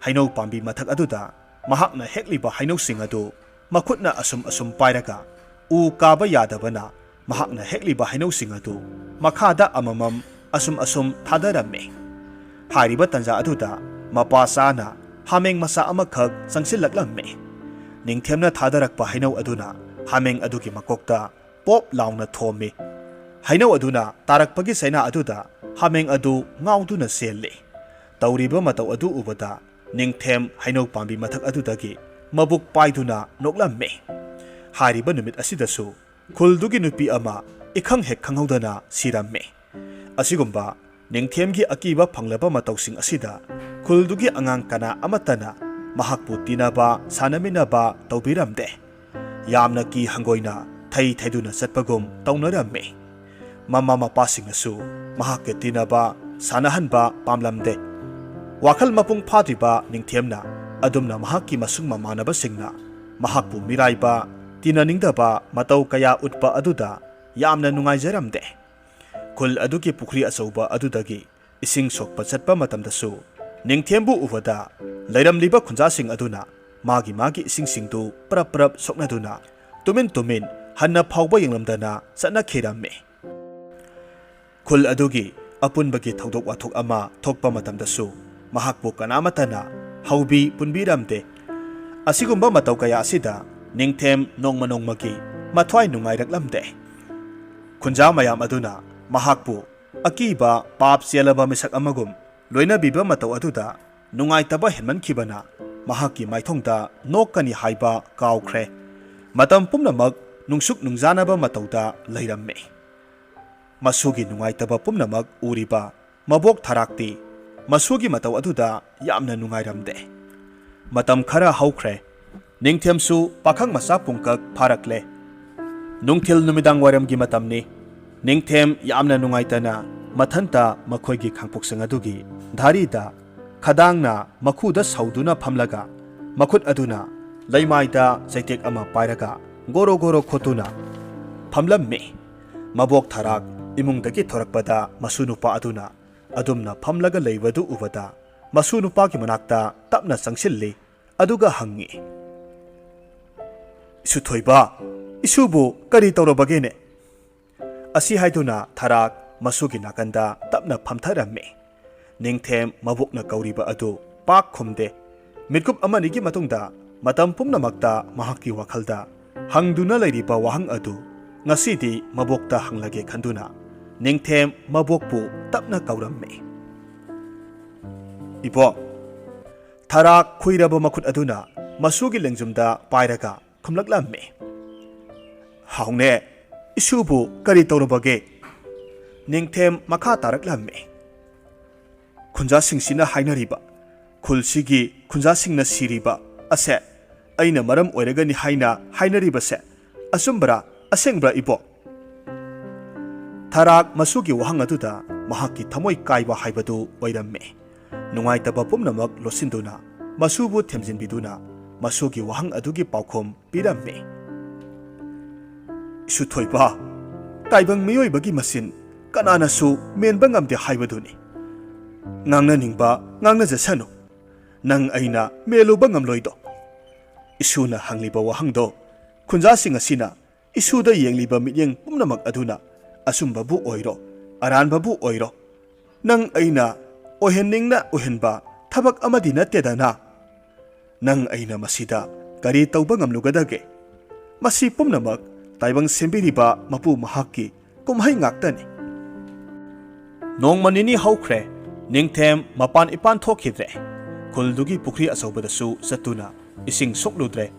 ꯍꯩꯅꯧ ꯄꯥꯝꯕꯤ ꯃꯊꯛ ꯑꯗꯨꯗ ꯃꯍꯥꯛꯅ ꯍꯦꯛꯂꯤꯕ ꯍꯩꯅꯧꯁꯤꯡ ꯑꯗꯨ ꯃꯈꯨꯠꯅ ꯑꯁꯨꯝ ꯑꯁꯨꯝ ꯄꯥꯏꯔꯒ ꯎ ꯀꯥꯕ ꯌꯥꯗꯕꯅ ꯃꯍꯥꯛꯅ ꯍꯦꯛꯂꯤꯕ ꯍꯩꯅꯧꯁꯤꯡ ꯑꯗꯨ ꯃꯈꯥꯗ ꯑꯃꯃꯝ ꯑꯁꯨꯝ ꯑꯁꯨꯝ ꯊꯥꯗꯔꯝꯃꯤ꯫ ꯍꯥꯏꯔꯤꯕ ꯇꯟꯖꯥ ꯑꯗꯨꯗ ꯃꯄꯥ ꯆꯥꯅ ꯍꯥꯃꯦꯡ ꯃꯆꯥ ꯑꯃꯈꯛ ꯆꯪꯁꯤꯜꯂꯛꯂꯝꯃꯤ꯫ ꯅꯤꯡꯊꯦꯝꯅ ꯊꯥꯗꯔꯛꯄ ꯍꯩꯅꯧ ꯑꯗꯨꯅ ꯍꯥꯃꯦꯡ ꯑꯗꯨꯒꯤ ꯃꯀꯣꯛꯇ ꯄꯣꯞ ꯂꯥꯎꯅ ꯊꯣꯝꯃꯤ꯫ ꯍꯩꯅꯧ ꯑꯗꯨꯅ ꯇꯥꯔꯛꯄꯒꯤ ꯆꯩꯅꯥ ꯑꯗꯨꯗ ꯍꯥꯃꯦꯡ ꯑꯗꯨ ꯉꯥꯎꯗꯨꯅ ꯆꯦꯜꯂꯤ꯫ ꯇꯧꯔꯤꯕ ꯃꯇꯧ ꯑꯗꯨ ꯎꯕꯗ ꯅꯤꯡꯊꯦꯝ ꯍꯩꯅꯧ ꯄꯥꯝꯕꯤ ꯃꯊꯛ ꯑꯗꯨꯗꯒꯤ ꯃꯕꯨꯛ ꯄꯥꯏꯗꯨꯅ ꯅꯣꯛꯂꯝꯃꯤ꯫ ꯍꯥꯏꯔꯤꯕ ꯅꯨꯃꯤꯠ ꯑꯁꯤꯗꯁꯨ ꯈꯨꯜꯗꯨꯒꯤ ꯅꯨꯄꯤ ꯑꯃ ꯏꯈꯪ ꯍꯦꯛ ꯈꯪꯍꯧꯗꯅ ꯁꯤꯔꯝꯃꯤ꯫ ꯑꯁꯤꯒꯨꯝꯕ ꯅꯤꯡꯊꯦꯝꯒꯤ ꯑꯀꯤꯕ ꯐꯪꯂꯕ ꯃꯇꯧꯁꯤꯡ ꯑꯁꯤꯗ ꯈꯨꯜꯗꯨꯒꯤ ꯑꯉꯥꯡ ꯀꯅꯥ ꯑꯃꯠꯇꯅ ꯃꯍꯥꯛꯄꯨ ꯇꯤꯟꯅꯕ, ꯁꯥꯟꯅꯃꯤꯟꯅꯕ ꯇꯧꯕꯤꯔꯝꯗꯦ꯫ ꯌꯥꯝꯅ ꯀꯤ ꯍꯪꯒꯣꯏꯅ ꯊꯩ ꯊꯩꯗꯨꯅ ꯆꯠꯄꯒꯨꯝ ꯇꯧꯅꯔꯝꯃꯤ꯫ ꯃꯃꯥ ꯃꯄꯥꯁꯤꯡꯅꯁꯨ ꯃꯍꯥꯛꯀ ꯇꯤꯟꯅꯕ, ꯁꯥꯟꯅꯍꯟꯕ ꯄꯥꯝꯂꯝꯗꯦ꯫ ꯋꯥꯈꯜ ꯃꯄꯨꯡ ꯐꯥꯗ꯭ꯔꯤꯕ ꯅꯤꯡꯊꯦꯝꯅ ꯑꯗꯨꯝꯅ ꯃꯍꯥꯛꯀꯤ ꯃꯁꯨꯡ ꯃꯃꯥꯟꯅꯕꯁꯤꯡꯅ ꯃꯍꯥꯛꯄꯨ ꯃꯤꯔꯥꯏꯕ, ꯇꯤꯟꯅꯅꯤꯡꯗꯕ ꯃꯇꯧ ꯀꯌꯥ ꯎꯠꯄ ꯑꯗꯨꯗ ꯌꯥꯝꯅ ꯅꯨꯡꯉꯥꯏꯖꯔꯝꯗꯦ꯫ ꯈꯨꯜ ꯑꯗꯨꯒꯤ ꯄꯨꯈ꯭ꯔꯤ ꯑꯆꯧꯕ ꯑꯗꯨꯗꯒꯤ ꯏꯁꯤꯡ ꯁꯣꯛꯄ ꯆꯠꯄ ꯃꯇꯝꯗꯁꯨ ꯅꯤꯡꯊꯦꯝꯕꯨ ꯎꯕꯗ ꯂꯩꯔꯝꯂꯤꯕ ꯈꯨꯟꯖꯥꯁꯤꯡ ꯑꯗꯨꯅ ꯃꯥꯒꯤ ꯃꯥꯒꯤ ꯏꯁꯤꯡꯁꯤꯡꯗꯨ ꯄꯔꯞ ꯄꯔꯞ ꯁꯣꯛꯅꯗꯨꯅ ꯇꯨꯃꯤꯟ ꯇꯨꯃꯤꯟ ꯍꯟꯅ ꯐꯥꯎꯕ ꯌꯦꯡꯂꯝꯗꯅ ꯆꯠꯅꯈꯤꯔꯝꯃꯤ꯫ ꯈꯨꯜ ꯑꯗꯨꯒꯤ ꯑꯄꯨꯟꯕꯒꯤ ꯊꯧꯗꯣꯛ ꯋꯥꯊꯣꯛ ꯑꯃ ꯊꯣꯛꯄ ꯃꯇꯝꯗꯁꯨ ꯃꯍꯥꯛꯄꯨ ꯀꯅꯥꯃꯠꯇꯅ ꯍꯧꯕꯤ ꯄꯨꯟꯕꯤꯔꯝꯗꯦ꯫ ꯑꯁꯤꯒꯨꯝꯕ ꯃꯇꯧ ꯀꯌꯥ ꯑꯁꯤꯗ ꯅꯤꯡꯊꯦꯝ ꯅꯣꯡꯃ ꯅꯣꯡꯃꯒꯤ ꯃꯊ꯭ꯋꯥꯏ ꯅꯨꯡꯉꯥꯏꯔꯛꯂꯝꯗꯦ꯫ ꯈꯨꯟꯖꯥ ꯃꯌꯥꯝ ꯑꯗꯨꯅ ꯃꯍꯥꯛꯄꯨ ꯑꯀꯤꯕ ꯄꯥꯞ ꯆꯦꯜꯂꯕ ꯃꯤꯁꯛ ꯑꯃꯒꯨꯝ ꯂꯣꯏꯅꯕꯤꯕ ꯃꯇꯧ ꯑꯗꯨꯗ ꯅꯨꯡꯉꯥꯏꯇꯕ ꯍꯦꯟꯃꯟꯈꯤꯕꯅ ꯃꯍꯥꯛꯀꯤ ꯃꯥꯏꯊꯣꯡꯗ ꯅꯣꯛꯀꯅꯤ ꯍꯥꯏꯕ ꯀꯥꯎꯈ꯭ꯔꯦ꯫ ꯃꯇꯝ ꯄꯨꯝꯅꯃꯛ ꯅꯨꯡꯁꯨꯛ ꯅꯨꯡꯖꯥꯅꯕ ꯃꯇꯧꯗ ꯂꯩꯔꯝꯃꯤ꯫ ꯃꯁꯨꯒꯤ ꯅꯨꯡꯉꯥꯏꯇꯕ ꯄꯨꯝꯅꯃꯛ ꯎꯔꯤꯕ ꯃꯕꯣꯛ ꯊꯔꯥꯛꯇꯤ ꯃꯁꯨꯒꯤ ꯃꯇꯧ ꯑꯗꯨꯗ ꯌꯥꯝꯅ ꯅꯨꯡꯉꯥꯏꯔꯝꯗꯦ꯫ ꯃꯇꯝ ꯈꯔ ꯍꯧꯈ꯭ꯔꯦ꯫ ꯅꯤꯡꯊꯦꯝꯁꯨ ꯄꯥꯈꯪ ꯃꯆꯥ ꯄꯨꯡꯀꯛ ꯐꯥꯔꯛꯂꯦ꯫ ꯅꯨꯡꯊꯤꯜ ꯅꯨꯃꯤꯗꯥꯡ ꯋꯥꯏꯔꯝꯒꯤ ꯃꯇꯝꯅꯤ꯫ ꯅꯤꯡꯊꯦꯝ ꯌꯥꯝꯅ ꯅꯨꯡꯉꯥꯏꯇꯅ ꯃꯊꯟꯇ ꯃꯈꯣꯏꯒꯤ ꯈꯥꯡꯄꯣꯛꯁꯪ ꯑꯗꯨꯒꯤ ꯙꯥꯔꯤꯗ ꯈꯗꯥꯡꯅ ꯃꯈꯨꯗ ꯁꯧꯗꯨꯅ ꯐꯝꯂꯒ ꯃꯈꯨꯠ ꯑꯗꯨꯅ ꯂꯩꯃꯥꯏꯗ ꯆꯩꯇꯦꯛ ꯑꯃ ꯄꯥꯏꯔꯒ ꯒꯣꯔꯣ ꯒꯣꯔꯣ ꯈꯣꯠꯇꯨꯅ ꯐꯝꯂꯝꯃꯤ꯫ ꯃꯕꯣꯛ ꯊꯔꯥꯛ ꯏꯃꯨꯡꯗꯒꯤ ꯊꯣꯔꯛꯄꯗ ꯃꯁꯨ ꯅꯨꯄꯥ ꯑꯗꯨꯅ ꯑꯗꯨꯝꯅ ꯐꯝꯂꯒ ꯂꯩꯕꯗꯨ ꯎꯕꯗ ꯃꯁꯨ ꯅꯨꯄꯥꯒꯤ ꯃꯅꯥꯛꯇ ꯇꯞꯅ ꯆꯪꯁꯤꯜꯂꯤ꯫ ꯑꯗꯨꯒ ꯍꯪꯉꯤ, "ꯏꯁꯨꯊꯣꯏꯕ, ꯏꯁꯨꯕꯨ ꯀꯔꯤ ꯇꯧꯔꯕꯒꯦꯅꯦ?" ꯑꯁꯤ ꯍꯥꯏꯗꯨꯅ ꯊꯔꯥꯛ ꯃꯁꯨꯒꯤ ꯅꯥꯀꯟꯗ ꯇꯞꯅ ꯐꯝꯊꯔꯝꯃꯤ꯫ ꯅꯤꯡꯊꯦꯝ ꯃꯕꯣꯛꯅ ꯀꯧꯔꯤꯕ ꯑꯗꯨ ꯄꯥꯛ ꯈꯨꯝꯗꯦ꯫ ꯃꯤꯠꯀꯨꯞ ꯑꯃꯅꯤꯒꯤ ꯃꯇꯨꯡꯗ ꯃꯇꯝ ꯄꯨꯝꯅꯃꯛꯇ ꯃꯍꯥꯛꯀꯤ ꯋꯥꯈꯜꯗ ꯍꯪꯗꯨꯅ ꯂꯩꯔꯤꯕ ꯋꯥꯍꯪ ꯑꯗꯨ ꯉꯁꯤꯗꯤ ꯃꯕꯣꯛꯇ ꯍꯪꯂꯒꯦ ꯈꯟꯗꯨꯅ ꯅꯤꯡꯊꯦꯝ ꯃꯕꯣꯛꯄꯨ ꯇꯞꯅ ꯀꯧꯔꯝꯃꯤ꯫ "ꯏꯕꯣꯛ!" ꯊꯔꯥꯛ ꯈꯨꯏꯔꯕ ꯃꯈꯨꯠ ꯑꯗꯨꯅ ꯃꯁꯨꯒꯤ ꯂꯦꯡꯖꯨꯝꯗ ꯄꯥꯏꯔꯒ ꯈꯨꯝꯂꯛꯂꯝꯃꯤ꯫ "ꯍꯥꯎꯅꯦ, ꯏꯁꯨꯕꯨ ꯀꯔꯤ ꯇꯧꯔꯕꯒꯦ?" ꯅꯤꯡꯊꯦꯝ ꯃꯈꯥ ꯇꯥꯔꯛꯂꯝꯃꯤ꯫ "ꯈꯨꯟꯖꯥꯁꯤꯡꯁꯤꯅ ꯍꯥꯏꯅꯔꯤꯕ, ꯈꯨꯜꯁꯤꯒꯤ ꯈꯨꯟꯖꯥꯁꯤꯡꯅ ꯁꯤꯔꯤꯕ ꯑꯁꯦ ꯑꯩꯅ ꯃꯔꯝ ꯑꯣꯏꯔꯒꯅꯤ ꯍꯥꯏꯅ ꯍꯥꯏꯅꯔꯤꯕꯁꯦ ꯑꯆꯨꯝꯕꯔꯥ, ꯑꯁꯦꯡꯕ꯭ꯔꯥ, ꯏꯕꯣꯛ?" ꯊꯔꯥꯛ ꯃꯁꯨꯒꯤ ꯋꯥꯍꯪ ꯑꯗꯨꯗ ꯃꯍꯥꯛꯀꯤ ꯊꯃꯣꯏ ꯀꯥꯏꯕ ꯍꯥꯏꯕꯗꯨ ꯑꯣꯏꯔꯝꯃꯤ꯫ ꯅꯨꯡꯉꯥꯏꯇꯕ ꯄꯨꯝꯅꯃꯛ ꯂꯣꯠꯁꯤꯟꯗꯨꯅ ꯃꯁꯨꯕꯨ ꯊꯦꯝꯖꯤꯟꯕꯤꯗꯨꯅ ꯃꯁꯨꯒꯤ ꯋꯥꯍꯪ ꯑꯗꯨꯒꯤ ꯄꯥꯎꯈꯨꯝ ꯄꯤꯔꯝꯃꯤ꯫ "ꯏꯁꯨꯊꯣꯏꯕ, ꯇꯥꯏꯕꯪ ꯃꯤꯑꯣꯏꯕꯒꯤ ꯃꯆꯤꯟ ꯀꯅꯥꯅꯁꯨ ꯃꯦꯟꯕ ꯉꯝꯗꯦ ꯍꯥꯏꯕꯗꯨꯅꯤ꯫ ꯉꯥꯡꯅꯅꯤꯡꯕ ꯉꯥꯡꯅꯖꯁꯅꯨ꯫ ꯅꯪ ꯑꯩꯅ ꯃꯦꯜꯂꯨꯕ ꯉꯝꯂꯣꯏꯗꯣ꯫ ꯏꯁꯨꯅ ꯍꯪꯂꯤꯕ ꯋꯥꯍꯪꯗꯣ ꯈꯨꯟꯖꯥꯁꯤꯡ ꯑꯁꯤꯅ ꯏꯁꯨꯗ ꯌꯦꯡꯂꯤꯕ ꯃꯤꯠꯌꯦꯡ ꯄꯨꯝꯅꯃꯛ ꯑꯗꯨꯅ ꯑꯆꯨꯝꯕꯕꯨ ꯑꯣꯏꯔꯣ, ꯑꯔꯥꯟꯕꯕꯨ ꯑꯣꯏꯔꯣ, ꯅꯪ ꯑꯩꯅ ꯑꯣꯏꯍꯟꯅꯤꯡꯅ ꯑꯣꯏꯍꯟꯕ ꯊꯕꯛ ꯑꯃꯗꯤ ꯅꯠꯇꯦꯗꯅ꯫ ꯅꯪ ꯑꯩꯅ ꯃꯁꯤꯗ ꯀꯔꯤ ꯇꯧꯕ ꯉꯝꯂꯨꯒꯗꯒꯦ? ꯃꯁꯤ ꯄꯨꯝꯅꯃꯛ ꯇꯥꯏꯕꯪ ꯁꯦꯝꯕꯤꯔꯤꯕ ꯃꯄꯨ ꯃꯍꯥꯛꯀꯤ ꯀꯨꯝꯍꯩ ꯉꯥꯛꯇꯅꯤ꯫ ꯅꯣꯡꯃ ꯅꯤꯅꯤ ꯍꯧꯈ꯭ꯔꯦ꯫ ꯅꯤꯡꯊꯦꯝ ꯃꯄꯥꯟ ꯏꯄꯥꯟ ꯊꯣꯛꯈꯤꯗ꯭ꯔꯦ꯫ ꯈꯨꯜꯗꯨꯒꯤ ꯄꯨꯈ꯭ꯔꯤ ꯑꯆꯧꯕꯗꯁꯨ ꯆꯠꯇꯨꯅ ꯏꯁꯤꯡ ꯁꯣꯛꯂꯨꯗ꯭ꯔꯦ꯫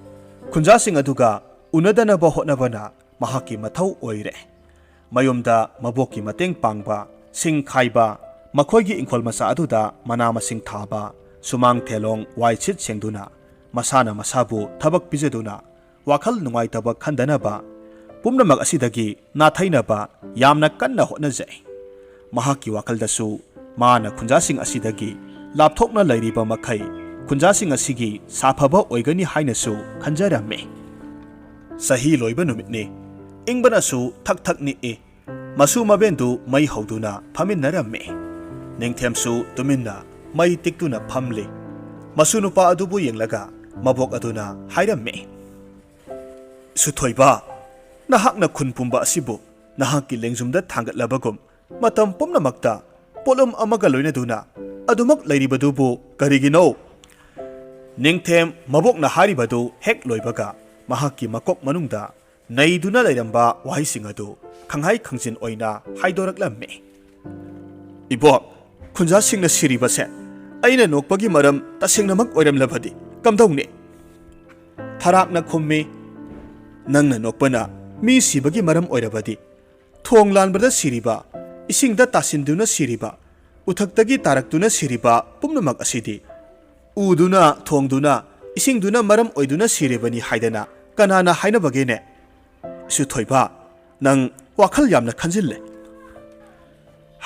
ꯈꯨꯟꯖꯥꯁꯤꯡ ꯑꯗꯨꯒ ꯎꯅꯗꯅꯕ ꯍꯣꯠꯅꯕꯅ ꯃꯍꯥꯛꯀꯤ ꯃꯊꯧ ꯑꯣꯏꯔꯦ꯫ ꯃꯌꯨꯝꯗ ꯃꯕꯣꯛꯀꯤ ꯃꯇꯦꯡ ꯄꯥꯡꯕ, ꯁꯤꯡ ꯈꯥꯏꯕ, ꯃꯈꯣꯏꯒꯤ ꯏꯪꯈꯣꯜ ꯃꯆꯥ ꯑꯗꯨꯗ ꯃꯅꯥ ꯃꯁꯤꯡ ꯊꯥꯕ, ꯁꯨꯃꯥꯡ ꯊꯦꯂꯣꯡ ꯋꯥꯏ ꯁꯤꯠ ꯁꯦꯡꯗꯨꯅ ꯃꯁꯥꯅ ꯃꯁꯥꯕꯨ ꯊꯕꯛ ꯄꯤꯖꯗꯨꯅ ꯋꯥꯈꯜ ꯅꯨꯡꯉꯥꯏꯇꯕ ꯈꯟꯗꯅꯕ, ꯄꯨꯝꯅꯃꯛ ꯑꯁꯤꯗꯒꯤ ꯅꯥꯊꯩꯅꯕ ꯌꯥꯝꯅ ꯀꯟꯅ ꯍꯣꯠꯅꯖꯩ꯫ ꯃꯍꯥꯛꯀꯤ ꯋꯥꯈꯜꯗꯁꯨ ꯃꯥꯅ ꯈꯨꯟꯖꯥꯁꯤꯡ ꯑꯁꯤꯗꯒꯤ ꯂꯥꯞꯊꯣꯛꯅ ꯂꯩꯔꯤꯕ ꯃꯈꯩ ꯈꯨꯟꯖꯥꯁꯤꯡ ꯑꯁꯤꯒꯤ ꯁꯥꯐꯕ ꯑꯣꯏꯒꯅꯤ ꯍꯥꯏꯅꯁꯨ ꯈꯟꯖꯔꯝꯃꯤ꯫ ꯆꯍꯤ ꯂꯣꯏꯕ ꯅꯨꯃꯤꯠꯅꯤ꯫ ꯏꯪꯕꯅꯁꯨ ꯊꯛ ꯊꯛ ꯅꯤꯛꯏ꯫ ꯃꯁꯨ ꯃꯕꯦꯟꯗꯨ ꯃꯩ ꯍꯧꯗꯨꯅ ꯐꯝꯃꯤꯟꯅꯔꯝꯃꯤ꯫ ꯅꯤꯡꯊꯦꯝꯁꯨ ꯇꯨꯃꯤꯟꯅ ꯃꯩ ꯇꯤꯛꯇꯨꯅ ꯐꯝꯂꯤ꯫ ꯃꯁꯨ ꯅꯨꯄꯥ ꯑꯗꯨꯕꯨ ꯌꯦꯡꯂꯒ ꯃꯕꯣꯛ ꯑꯗꯨꯅ ꯍꯥꯏꯔꯝꯃꯤ, "ꯁꯨꯊꯣꯏꯕ, ꯅꯍꯥꯛꯅ ꯈꯨꯟ ꯄꯨꯝꯕ ꯑꯁꯤꯕꯨ ꯅꯍꯥꯛꯀꯤ ꯂꯦꯡꯖꯨꯝꯗ ꯊꯥꯡꯒꯠꯂꯕꯒꯨꯝ, ꯃꯇꯝ ꯄꯨꯝꯅꯃꯛꯇ ꯄꯣꯠꯂꯨꯝ ꯑꯃꯒ ꯂꯣꯏꯅꯗꯨꯅ ꯑꯗꯨꯃꯛ ꯂꯩꯔꯤꯕꯗꯨꯕꯨ ꯀꯔꯤꯒꯤꯅꯣ?" ꯅꯤꯡꯊꯦꯝ ꯃꯕꯣꯛꯅ ꯍꯥꯏꯔꯤꯕꯗꯨ ꯍꯦꯛ ꯂꯣꯏꯕꯒ ꯃꯍꯥꯛꯀꯤ ꯃꯀꯣꯛ ꯃꯅꯨꯡꯗ ꯅꯩꯗꯨꯅ ꯂꯩꯔꯝꯕ ꯋꯥꯍꯩꯁꯤꯡ ꯑꯗꯨ ꯈꯪꯍꯥꯏ ꯈꯪꯖꯤꯟ ꯑꯣꯏꯅ ꯍꯥꯏꯗꯣꯔꯛꯂꯝꯃꯤ꯫ "ꯏꯕꯣꯛ, ꯈꯨꯟꯖꯥꯁꯤꯡꯅ ꯁꯤꯔꯤꯕꯁꯦ ꯑꯩꯅ ꯅꯣꯛꯄꯒꯤ ꯃꯔꯝ ꯇꯁꯦꯡꯅꯃꯛ ꯑꯣꯏꯔꯝꯂꯕꯗꯤ ꯀꯝꯗꯧꯅꯤ?" ꯊꯔꯥꯛꯅ ꯈꯨꯝꯃꯤ, "ꯅꯪꯅ ꯅꯣꯛꯄꯅ ꯃꯤ ꯁꯤꯕꯒꯤ ꯃꯔꯝ ꯑꯣꯏꯔꯕꯗꯤ, ꯊꯣꯡ ꯂꯥꯟꯕꯗ ꯁꯤꯔꯤꯕ, ꯏꯁꯤꯡꯗ ꯇꯥꯁꯤꯟꯗꯨꯅ ꯁꯤꯔꯤꯕ, ꯎꯊꯛꯇꯒꯤ ꯇꯥꯔꯛꯇꯨꯅ ꯁꯤꯔꯤꯕ ꯄꯨꯝꯅꯃꯛ ꯑꯁꯤꯗꯤ ꯎꯗꯨꯅ, ꯊꯣꯡꯗꯨꯅ, ꯏꯁꯤꯡꯗꯨꯅ ꯃꯔꯝ ꯑꯣꯏꯗꯨꯅ ꯁꯤꯔꯤꯕꯅꯤ ꯍꯥꯏꯗꯅ ꯀꯅꯥꯅ ꯍꯥꯏꯅꯕꯒꯦꯅꯦ? ꯁꯨꯊꯣꯏꯕ, ꯅꯪ ꯋꯥꯈꯜ ꯌꯥꯝꯅ ꯈꯟꯖꯤꯜꯂꯦ꯫"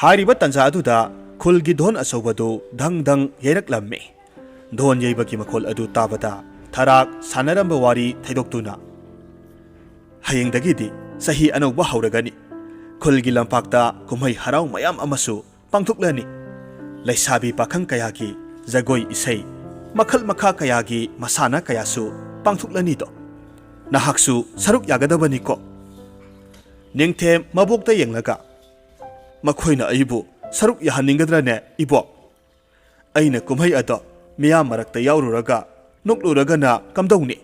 ꯍꯥꯏꯔꯤꯕ ꯇꯟꯖꯥ ꯑꯗꯨꯗ ꯈꯨꯜꯒꯤ ꯙꯣꯟ ꯑꯆꯧꯕꯗꯨ ꯙꯪ ꯙꯪ ꯌꯩꯔꯛꯂꯝꯃꯤ꯫ ꯙꯣꯟ ꯌꯩꯕꯒꯤ ꯃꯈꯣꯜ ꯑꯗꯨ ꯇꯥꯕꯗ ꯊꯔꯥꯛ ꯁꯥꯟꯅꯔꯝꯕ ꯋꯥꯔꯤ ꯊꯩꯗꯣꯛꯇꯨꯅ, "ꯍꯌꯦꯡꯗꯒꯤꯗꯤ ꯆꯍꯤ ꯑꯅꯧꯕ ꯍꯧꯔꯒꯅꯤ꯫ ꯈꯨꯜꯒꯤ ꯂꯝꯄꯥꯛꯇ ꯀꯨꯝꯍꯩ ꯍꯔꯥꯎ ꯃꯌꯥꯝ ꯑꯃꯁꯨ ꯄꯥꯡꯊꯣꯛꯂꯅꯤ꯫ ꯂꯩꯁꯥꯕꯤ ꯄꯥꯈꯪ ꯀꯌꯥꯒꯤ ꯖꯒꯣꯏ ꯏꯁꯩ, ꯃꯈꯜ ꯃꯈꯥ ꯀꯌꯥꯒꯤ ꯃꯁꯥꯟꯅ ꯀꯌꯥꯁꯨ ꯄꯥꯡꯊꯣꯛꯂꯅꯤꯗꯣ꯫ ꯅꯍꯥꯛꯁꯨ ꯁꯔꯨꯛ ꯌꯥꯒꯗꯕꯅꯤꯀꯣ꯫ ꯅꯤꯡꯊꯦꯝ ꯃꯕꯣꯛꯇ ꯌꯦꯡꯂꯒ, "ꯃꯈꯣꯏꯅ ꯑꯩꯕꯨ ꯁꯔꯨꯛ ꯌꯥꯍꯟꯅꯤꯡꯒꯗ꯭ꯔꯅꯦ, ꯏꯕꯣꯛ? ꯑꯩꯅ ꯀꯨꯝꯍꯩ ꯑꯗꯣ ꯃꯤꯌꯥꯝ ꯃꯔꯛꯇ ꯌꯥꯎꯔꯨꯔꯒ ꯅꯣꯛꯂꯨꯔꯒꯅ ꯀꯝꯗꯧꯅꯤ?